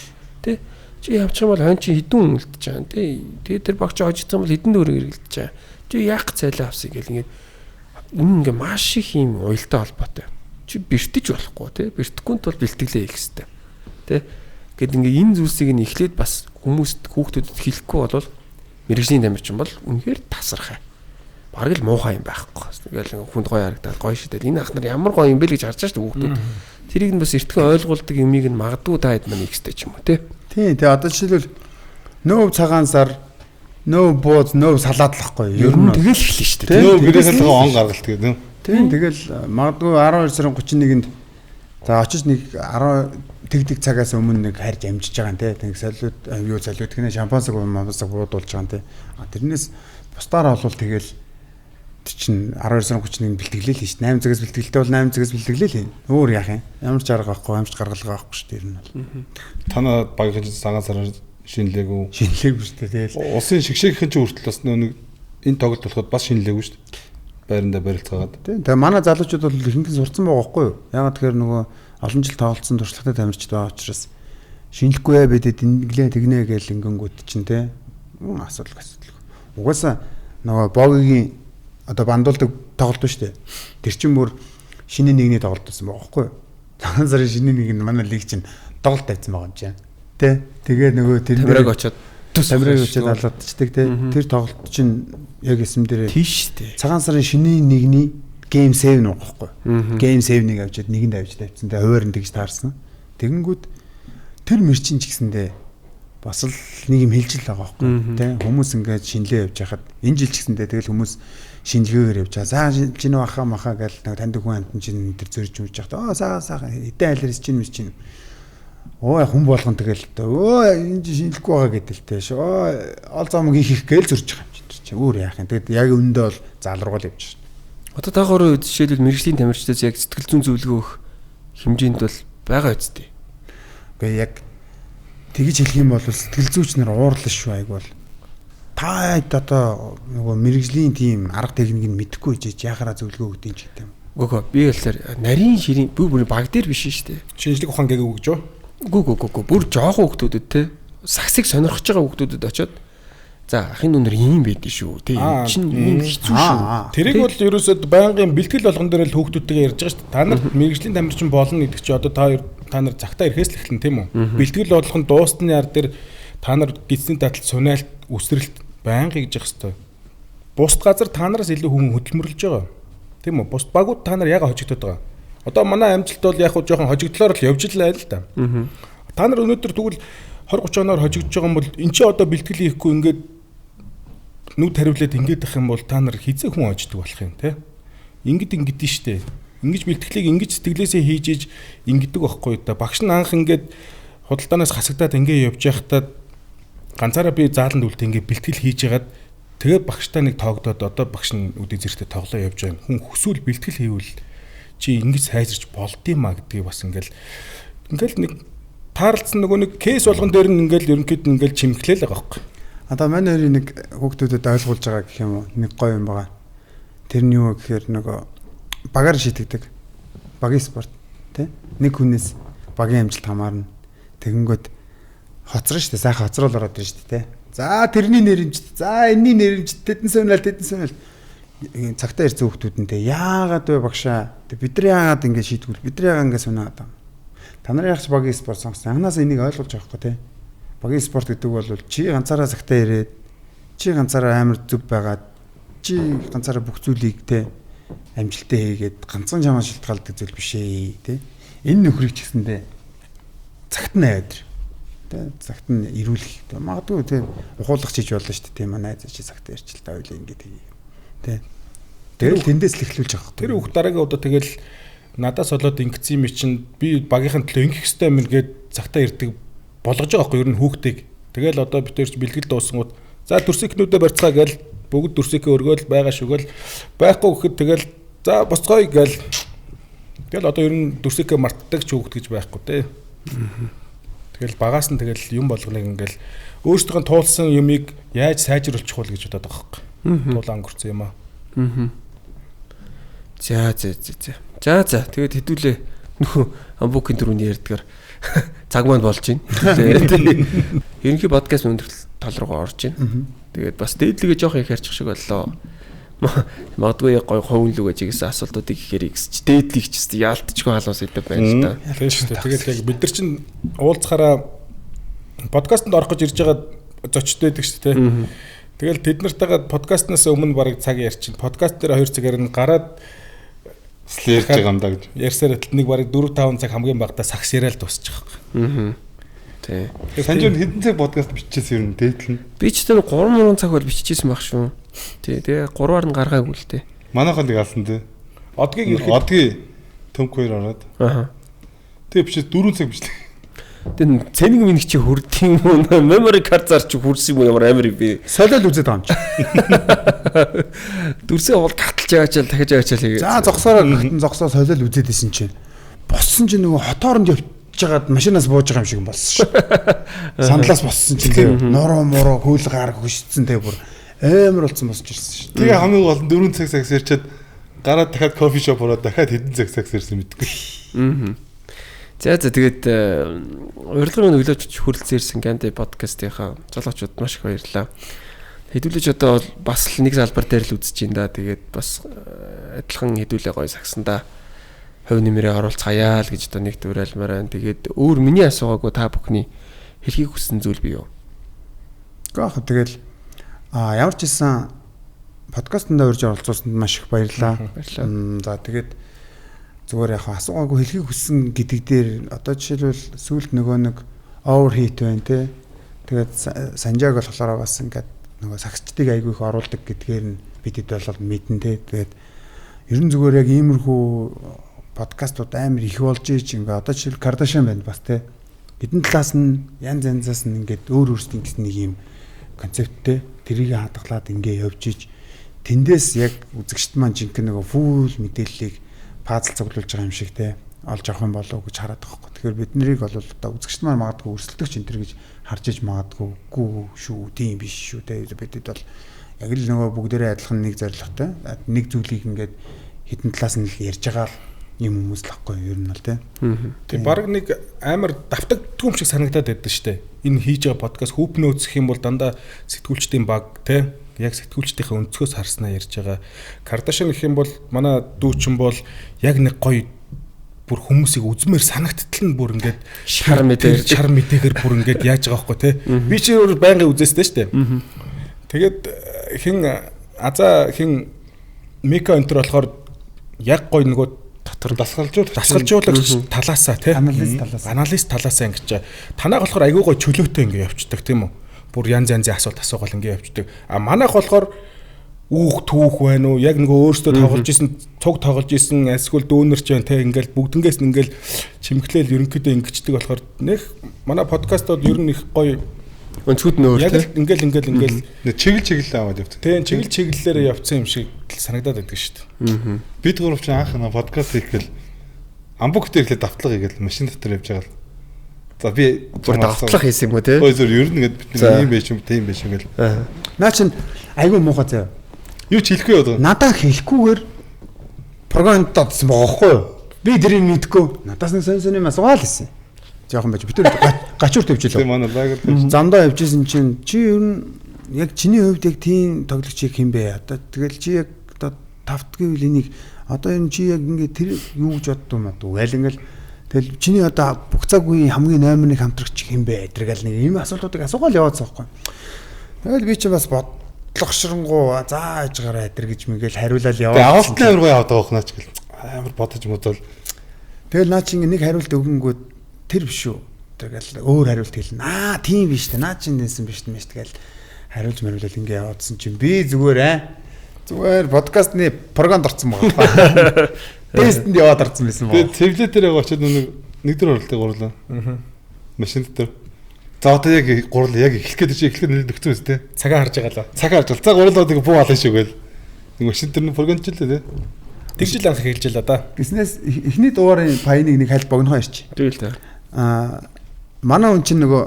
те. Чи явчих юм бол хонь чи хэдэн үлдэж байгаа те. Тэгээ тэр багч хожигдсан бол хэдэн дөрөв эргэлдэж байгаа. Чи яах цайлаа авсан гэл ингээд энэ ингээ маш их юм уялдаа холбоотой. Чи бэртэж болохгүй те. Бэртэхгүй тул бэлтгэлээ хийх хэрэгтэй те. Гэт ингээ энэ зүйлсийг нь эхлээд бас хүмүүст хүүхдүүдэд хэлэхгүй бол мэргэжлийн тамирчин бол үнэхээр тасархай. Бараг л муухай юм байхгүй. Ингээл хүнд гоё харагдаад гоё шидэл. Энэ ах нар ямар гоё юм бэ л гэж харж байгаа шүү дээ хүүхдүүд. Тэрийг нь бас эртхэн ойлгуулдаг юмыг нь магадгүй та хэд маань ихстэй ч юм уу те. Тийм тэгээ одоо жишээлбэл нөөв цагаан сар, нөөв бууз, нөөв салаад л байхгүй. Ер нь тэгэл эхэлнэ шүү дээ. Нөөв гэрээс л он гаргалт гэдэг. Тийм тэгэл магадгүй 12 сарын 31-нд за очиж нэг 10 тэгдэг цагаас өмнө нэг харж амжиж байгаа юм те. Тэг солиуд юу солиуд гэнэ шампансаг мамсаг буудуулж байгаа юм те. А тэрнээс бусдаар олвол тэгэл чинь 12 сарын 31-нд бэлтгэлээ л ш. 8 цагаас бэлтгэлтэй бол 8 цагаас бэлтгэлээ л. Өөр яах юм? Ямар ч арга байхгүй, ямар ч гаргалгаа байхгүй шүү дээ ер нь бол. Танаа багийн цагаан сараар шинэлээгүй. Шинэлээгүй шүү дээ. Тэгэл улсын шигшээгхэн чинь хүртэл бас нэг энэ тоглолт болоход бас шинэлээгүй шүү дээ. Байрандаа барилцаагаад. Тийм. Тэгээ манай залуучууд бол ихэнх нь сурцсан байгаа байхгүй юу? Яагаад тэгэхээр нөгөө олон жил тоглолцсон туршлагатай тамирчид байгаа учраас шинэлэхгүй ээ бид инглээ тэгнэ гэл ингэнгүүт чинь те. Асуудал асуудал. Угаасаа нөгөө богийн одоо бандуулдаг тоглолт шүү дээ. Тэр чинь бүр шинэ нэгний тоглолт байсан байгаа байхгүй юу? Цагаан сарын шинэ нэг нь манай лиг чинь тоглолт тавьсан байгаа юм чинь. Тэ. Тэгээ нөгөө тэр Тамираг очоод Тамираг очоод алгадчихдаг те. Тэр тоглолт чинь яг эсэм дээр тийш шүү дээ. Цагаан сарын шинэ нэгний Game 7 байгаа байхгүй юу? Game 7-ыг авчиад нэгэнд авч тавьсан. Тэгээ хуваар нь тэгж таарсан. Тэгэнгүүт тэр мэрчин ч гэсэндээ бас л нэг юм хэлж л байгаа байхгүй юу? Тэ хүмүүс ингээд шинэлээ явж хахад энэ жил ч гэсэндээ тэгэл хүмүүс шинжилгээгээр явж байгаа. Саа чинь баха маха гэл нэг таньдаг хүн амтан чинь тэр зөрж мөрж явах. Аа саа саа хэдэн айлэрс чинь мэр чинь. Өө хүн болгон тэгэл өө энэ чинь шинэлэхгүй байгаа гэдэл тэ. Өө ол зам хийх их гээл зөрж байгаа юм чинь. Чи өөр яах юм. Тэгэд яг үүндээ бол залруугаал явж байна. Одоо та гурав жишээлбэл мэргэжлийн тамирчдаас яг сэтгэл зүйн зөвлөгөө өгөх хэмжээнд бол байгаа үсттэй. Гэхдээ яг тэгж хэлэх юм бол сэтгэл зүйч нар уурлаа шүү айг бол. Та одоо нөгөө мэргэжлийн тийм арга техникийг мэдэхгүй жиж яхаараа зөвлөгөө өгдөг юм ч гэдэг юм. Үгүй би болохоор нарийн ширийн бүр баг дээр биш шүү дээ. Шинжлэх ухаан гэгээ өгч юу? Үгүй бүр жоохон хүүхдүүдэд те саксыг сонирхож байгаа хүүхдүүдэд очиод за ахын нүнэр ийм байдэн шүү те чинь ийм хэцүү шүү. Тэрийг бол ерөөсөө байнгын бэлтгэл болгон дээр л хүүхдүүдтэйгээ ярьж байгаа шүү дээ. Та нар мэргэжлийн тамирчин болно гэдэг чи одоо та нар цагтаа ирэхээс л эхэлнэ тийм үү? Бэлтгэл болгон дуусны яар дээр та нар гидсний татал сунаалт үсрэлт байнга хийж явах хэвээр. Бусд газар та нараас илүү хүн хөдөлмөрлөж байгаа. Тийм үү? Бусд багууд та нар яга хожигдоод байгаа. Одоо манай амжилт бол яг хуу жоохон хожигдлоор л явж л байл л да. Та нар өнөөдөр тэгвэл 20 30 оноор хожигдож байгаа юм бол эн чинь одоо бэлтгэл хийхгүй ингээд нүд хариулаад ингээд ах юм бол та нар хизээ хүн хождог болох юм те. Ингээд ингэдэж штэ. Ингэж бэлтгэлийг ингэж сэтгэлээсээ хийж иж ингэдэг байхгүй да. Багш нь анх ингээд худалдаанаас хасагдаад ингээ явж байхдаа ганцаараа би зааланд үлдээ ингээ бэлтгэл хийж ягаад тэгээ багштай нэг тоогдоод одоо багш нь үдээ зэрэгтэй тоглоо явж байна. Хүн хүсвэл бэлтгэл хийвэл чи ингэж сайжирч болдсон юм а гэдгийг бас ингээл ингээл нэг таарлцсан нөгөө нэг кейс болгон дээр нь ингээл ерөнхийд нь ингээл чимхлээл байгаа байхгүй. Одоо манай хоёрын нэг хүүхдүүдэд ойлгуулж байгаа гэх юм уу нэг гоё юм байгаа. Тэр нь юу гэхээр нөгөө багаар шийдэгдэг. Багийн спорт тий. Нэг хүнээс багийн амжилт хамаарна. Тэгэнгүүт хоцрон шүү дээ. Сайхан хоцрол ороод ирж шүү дээ тий. За тэрний нэрэмжт, за энэний нэрэмжт, тэдэн сумнал, тэдэн сумнал. Цагтаа ирсэн хүүхдүүд нь тий. Яагаад вэ багшаа? Тэг бид нар яагаад ингэ шийдгүүл? Бид нар яагаад ингэ сунаад байгаа юм? Та нар яах ч багийн спорт сонгосон. Анханасаа энийг ойлгуулж байгаа байхгүй тий. Багийн спорт гэдэг бол чи ганцаараа цагтаа ирээд, чи ганцаараа амар зүв байгаад, чи ганцаараа бүх зүйлийг тий амжилттай хийгээд ганцхан чамаа шилтгаалдаг зүйл биш ээ тий. Энэ нөхрийг ч гэсэндээ цагт нь аваад ир. Тэ цагт нь ирүүлэх. Магадгүй тий ухуулах чиж болно шүү дээ тий. Манай найз чи цагт ирч л та ойлаа ингэ тий. Тэ. Тэгэл тэндээс л эхлүүлж байгаа хэрэг. Тэр хүүхд дараагийн удаа тэгэл надаас болоод ингэсэн юм чинь би багийнхын төлөө ингэх ёстой юм гээд цагтаа ирдэг болгож байгаа байхгүй ер нь хүүхдийг. Тэгэл одоо бид тэр бэлгэл дуусангууд за дүрсикнүүдээ барьцгаа гээл бүгд дүрсикээ өргөөл байгаа шүгэл байхгүй гэхэд тэгэл за боцгоё гээл тэгэл одоо ер нь дүрсикээ мартдаг ч хүүхд гэж байхгүй те. Тэгэл багаас нь тэгэл юм болгоныг ингээл өөрсдийнхөө туулсан юмыг яаж сайжруулчих вэ гэж бодоод байгаа байхгүй. Туулаа өнгөрцөн юм аа. За за за за. За за тэгээд хэдүүлээ нөхөө амбукийн түрүүний ярьдгаар цаг маань болж байна. Ерөнхий подкаст өндөр тал руугаа орж байна. Тэгээд бас дээдлэгээ жоох их ярьчих шиг боллоо. Магадгүй гой ховн лүгээ чигсэн асуултуудыг ихээр ихсч дээдлийг ч гэсэн яалтчгүй халуун сэдэв байна л да. Тийм шүү дээ. Тэгээд яг бид нар чинь уулзахаараа подкастэнд орох гэж ирж байгаа зочдтой байдаг шүү дээ. Тэгэл тэд нартайгаа подкастнаас өмнө бараг цаг ярьчин. Подкаст дээр 2 цаг ярина гараад ярьж байгаа юм да гэж. Ярьсаар адил нэг бараг 4 5 цаг хамгийн багадаа сагс яриад дуусчих байхгүй. Тий. Санжир хэдэн цаг подкаст биччихсэн юм дээдл нь. Би ч тэр 3 3 цаг бол биччихсэн баг шүү. Тий, тэгээ 3-аар нь гаргаагүй л дээ. Манайхан нэг алсан тий. Одгийг ирэхэд Одгийг төмк хоёр ороод. Аха. Тэгээ бичээ 4 цаг бичлээ. Тэр цэнэг минь чи хүрдэг юм уу? Memory card зар чи хүрсэн юм уу ямар амар юм бэ? Солиол үзээд байгаа юм чи. Дүрсээ бол гаталж яваачаал дахиж яваачаал хийгээ. За зогсоороо гатан зогсоо солиол үзээд исэн чинь. Боссон чинь нөгөө хотооронд явж байгаад машинаас бууж байгаа юм шиг болсон шүү. Сандлаас боссон чинь тэгээ нуруу муруу хөл гар хөшсөн тэгээ бүр амар болсон босч ирсэн шүү. Тэгээ хамгийн гол нь 4 цаг сагс ярьчаад гараад дахиад кофе шоп ороод дахиад хэдэн цаг сагс ярьсан мэдгүй. За за тэгээд урилгын өглөөч хүрэлцэн ирсэн Гамдэ подкастынхаа золоочууд маш их баярлалаа. Хэдүүлэж одоо бас л нэг салбар дээр л үзэж байна да. Тэгээд бас адилхан хэдүүлээ гоё сагсандаа хувь нэмрээ оруулцгаая л гэж одоо нэг дуурайлмаар байна. Тэгээд өөр миний асуугаагүй та бүхний хэлхийг хүссэн зүйл бий юу? Гэхдээ тэгэл ямар ч гэсэн подкастэнд урьж оролцуулсанд маш их баярлалаа. Баярлалаа. За тэгээд зүгээр яг асуугаагүй хэлхийг хүссэн гэдэг дээр одоо жишээлбэл сүүлд нөгөө нэг overheat байна те. Тэгээд Санжааг болохоор бас ингээд нөгөө сагсчдыг айгүй их оруулдаг гэдгээр нь бидэд бол мэдэн те. Тэгээд ер нь зүгээр яг иймэрхүү подкастууд амар их болж ийж ингээ одоо жишээл Кардашиан байна бас те. Хэдэн талаас нь янз янзаас нь ингээд өөр өөрсдийн гэсэн нэг юм концепттэй тэрийг хадгалаад ингээ явж ийж тэндээс яг үзэгчд маань жинхэнэ нөгөө фул мэдээллийг пазл цуглуулж байгаа юм шиг те олж авах юм болов уу гэж хараад байгаа хөөх. Тэгэхээр бид нарыг бол одоо үзэгчд маань магадгүй өрсөлдөгч энэ төр гэж харж иж магадгүй үгүй шүү, тийм биш шүү те. Бидэд бол яг л нөгөө бүгдээрээ адилхан нэг зорилготой нэг зүйлийг ингээд хитэн талаас нь л ярьж байгаа юм хүмүүс л ахгүй ер нь бол те. Тийм баг нэг амар давтагддгүй юм шиг санагдаад байдаг штэ. Энэ хийж байгаа подкаст хүүпнээ үзэх юм бол дандаа сэтгүүлчдийн баг те. Яг сэтгүүлчдийнхээ өнцгөөс харснаа ярьж байгаа. Кардашиан гэх юм бол манай дүүчин бол яг нэг гоё бүр хүмүүсийг үзмээр санагттал нь бүр ингээд шар мэдээ шар мэдээгээр бүр ингээд яаж байгаа байхгүй те. Би чи өөр байнгын үзээстэй штэ. Тэгээд хин аза хин Мика энтер болохоор яг гоё нөгөө Дотор нь Дасгалжуулагч дасгалжуулагч талаасаа тий. Аналист талаасаа. Аналист талаасаа ингэж танайх болохоор айгүй гой чөлөөтэй ингэ явцдаг тийм үү? Бүр янз янзын асуулт асуугаал ингэ явцдаг. А манайх болохоор үүх түүх байна уу? Яг нөгөө өөрсдөө тоглож исэн, цуг тоглож исэн, эсвэл дүүнер ч байна те ингээл бүгднгээс нь ингээл чимхлээл ерөнхийдөө ингэчдэг болохоор нэх манай подкастууд ер нь их гоё Өнцгүүд нь өөр яг тий. л ингээл ингээл ингээл Нэг чиглэл чиглэл аваад явдаг. тийм чиглэл чиглэлээрээ явцсан юм шиг л санагдаад байдаг шүү дээ. Бид гурав чинь анх нэг подкаст хийх гээл амбук дээр эхлээд давтлага хийгээл машин дотор явж байгаа л. За би Бүр давтлах хийсэн юм уу тий? Ой зөв ер нь ингээд бид За. нэг юм байж юм тийм байж юм гээл. Аа. Наа чин айгүй муухай заяа. Юу ч хэлэхгүй яваад байгаа. Надаа хэлэхгүйгээр програмд додсон байгаа байхгүй юу? Би тэрийг мэдэхгүй. Надаас нэг сонь сонь юм асуугаал гэсэн. Жохон байж бид тэр гачуур тавьж Тийм илээ. манай лагер тавьж. Замдаа явжсэн чинь чи ер нь яг чиний хувьд яг тийм тоглогч яг хэм бэ? Одоо тэгэл чи яг одоо тавтгийн үл энийг одоо энэ чи яг ингээ тэр юу гэж боддоо юм аа гээл ингээл тэгэл чиний одоо бүх цаг үеийн хамгийн номер 1 хамтрагч хэм бэ? Тэр гэл нэг ийм асуултуудыг асуугаал яваадсан байхгүй юу? Тэгэл би чи бас бодлогошронгуу за яж гараа тэр гэж мэгэл хариулаад Тэгээ яваад. авалт нь амар гоё аваад байгаа хнаа ч гэл. Амар бодож модол. Тэгэл наа чи ингээ нэг хариулт өгөнгүүд тэр биш үү? Тэгэл өөр хариулт хэлнэ. Аа тийм биш үү? Наа чи нээсэн биш үү? Тэгэл хариулж мариулал ингээ яваадсан чинь би зүгээр аа зүгээр подкастны програмд орсон байгаа. Тестэнд яваад орсон байсан Тэгээ баг. цэвлээ дээр яг очиод нэг нэг дөр оролтыг гурлаа. Аа. Машин дотор. За одоо яг гурлаа яг эхлэх гээд чи эхлэх нэлээд нөхцөн үстэй. Цагаа харж байгаа лаа. Цаг харж бол. За гурлаа нэг буу алан шүү гээл. Нэг машин дээр нь програмчлээ тий. Тэгж л анх хэлж ялаа да. Гэснээс эхний дугаарын паяныг нэг хайл богинохоо ярьчих. Тэгэл та. Аа манай хүн чинь нөгөө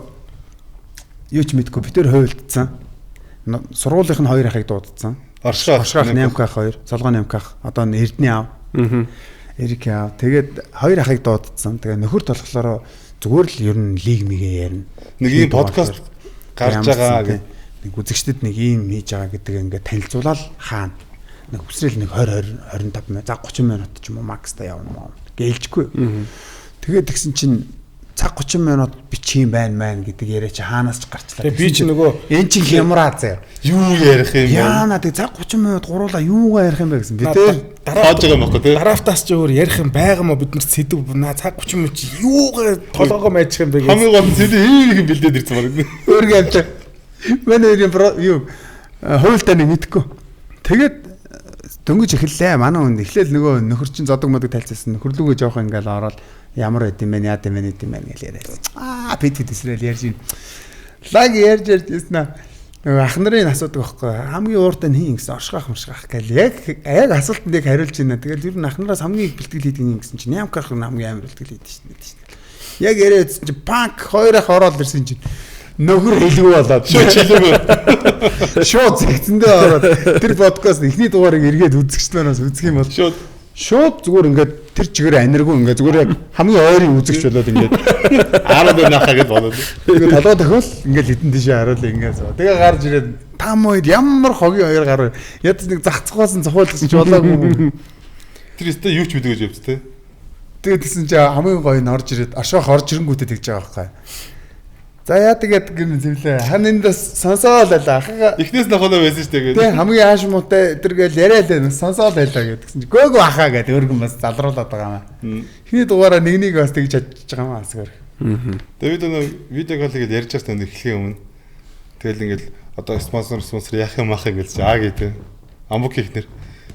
юу ч мэдгүй битэр хуйлдсан. Сургуулийнх нь хоёр ахыг дуудсан. Оршихоо Оршихоо 8 к 2, Солгоо 8 к одоо нь Эрдэнэ аав. Аа. Эрик аав. Тэгээд хоёр ахыг дуудсан. Тэгээ нөхөрт болохоор зүгээр л ер нь лиг мэгээ ярина. Нэг ийм подкаст гарч байгаа гэх гэх. нэг үзэгчдэд нэг ийм хийж байгаа гэдэг ингээд танилцуулаад хаана. Нэг хүсрэл нэг 20 20 25 минут, за 30 минут ч юм уу макста явна маа. Гэлжгүй. Тэгээд тэгсэн чинь цаг 30 минут бичих юм байна мэн гэдэг яриа чи хаанаас ч гарчлаа. Тэгээ би чи нөгөө энэ чинь хямраа заяа. Юу ярих юм бэ? Яана тэг цаг 30 минут гуруулаа юугаа ярих юм бэ гэсэн. Би тэр Тоож байгаа юм баггүй тий. Драфтаас ч өөр ярих юм байгаа мó бид нар сэдв наа цаг 30 минут чи юугаа толгоогоо майчих юм бэ гэж. Хамгийн гол нь сэдв ийм их бэлдээд ирсэн баг. өөргөө явж байгаа. Манай хоёрын юу хуйлтаа нэг мэдхгүй. Тэгээд дөнгөж эхэллээ. Манай хүн эхлээл нөгөө нөхөр чинь зодог модог тайлцсан. Нөхөрлүүгөө жоох ингээл ороод ямар байд юм бэ, яад юм бэ, нэт юм бэ гэж яриад. Аа бит бит эсрээл ярьж ин. Лаг ярьж ярьж ирсэн аа. Нөгөө ах нарын асуудаг байхгүй. Хамгийн ууртай нь хин гэсэн оршихах моршихах гэл яг яг асуултанд яг хариулж байна. Тэгэл ер нь ах нараас хамгийн их бэлтгэл хийдэг юм гэсэн чинь Нямках хамгийн амар бэлтгэл хийдэг шин гэдэг шин. Яг яриад байсан чинь панк хоёр ах ороод ирсэн чинь нөхөр хэлгүй болоод Шууд чилээгүй. шууд зэгцэндээ ороод тэр подкаст эхний дугаарыг эргээд үзэгчд манаас үзэх юм бол Шууд шууд зүгээр ингээд тэр чигээр аниргүй ингээд зүгээр яг хамгийн ойрын үзэгч болоод ингээд 10 наахаа гэж бодоод. тэгээ толгой тохиол ингээд хитэн тийшээ харуул ингээд суу. Тэгээ гарч ирээд та моёд ямар хогийн хоёр гар ядаж нэг зах цохоосон цохиулсан ч болоогүй. Тэр өстэй юу ч мэдээгүй гэж явц тий. Тэгээ тэгсэн чи хамгийн гоё нь орж ирээд оршоох орж ирэнгүүтээ тэгж байгаа байхгүй. За яа тэгээд гин зэвлээ. Хан энд бас сонсоол байлаа. Ахыгаа Эхнээс нохолоо байсан шүү дээ Тэ хамгийн ааш муутай тэр гээл яриа л байна. Сонсоол байлаа гэдгсэн чи гөөгөө ахаа гэдэг өргөн бас залруулад байгаа юм. Эхний дугаараа нэг нэг бас тэгж чадчих байгаа юм аа асгаар. Давид нөгөө видео кол хийгээд ярьж байсан нэг эхлэхийн өмнө. Тэгэл ингээл одоо спонсор спонсор яах юм ахыг гэлж аа гэдэг. Амбук ихнэр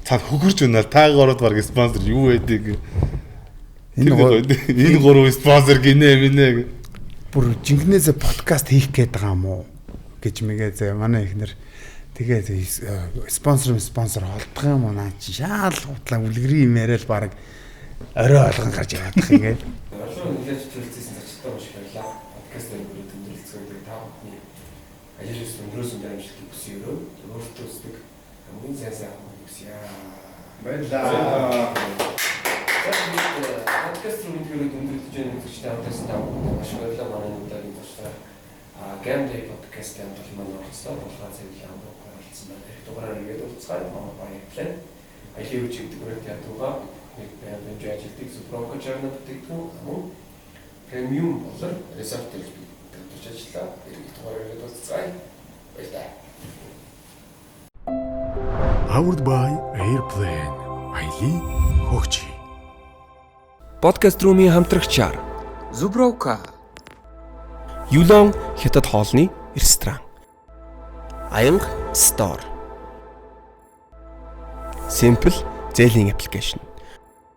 цаад хөхөрч унаа та гурав баг спонсор юу байдаг. Энэ Энэ гурав спонсор гинэ минэ гэ. бүр жинхнээсээ подкаст хийх гээд байгаа юм уу гэж мэгээ заяа манай ихнэр тэгээд спонсор спонсор холдох юм уу наа чи шаал хутлаа үлгэрийн юм яриа л баг орой болгон гарч яваад их ингээд Орлогын нэлээж төлөлцсөн зочдтой маш их баярлалаа. Подкаст дээр бүрээ тэмдэглэцгээдэг та бүхний ажил ёс өндрөөс өндөр амжилтыг хүсье өрөө. Өөртөө үздэг хамгийн сайн сайхан хүсье. Баярлалаа. Подкаст руу мэдгээр өндөрлөж байгаа үзэгчтэй хамтарсан та бүхэнд маш их баярлалаа. Манай энэ удаагийн зочдоор Game Day podcast-ийн хамт олон маань оролцсон. Булгаан цэвэрлэн хамт оролцсон байна. Их дугаараар ирээд уулзцгаая. Манай баярлалаа. Аялын үеч гэдэг үрээд ядууга нэг байнгын хэмжээ ажилтдаг Супроко Journal бүтээгдэхүүн мөн премиум болон resort дээр би хамтарч ажиллаа. Ирэх дугаараар ирээд уулзцгаая. Баярлалаа. Powered by Airplane. Аялын хөгжи. Podcast Room-ийн хамтрагчаар Зубровка, Юлон хятад хоолны ресторан. Аянга Store. Simple зээлийн аппликейшн.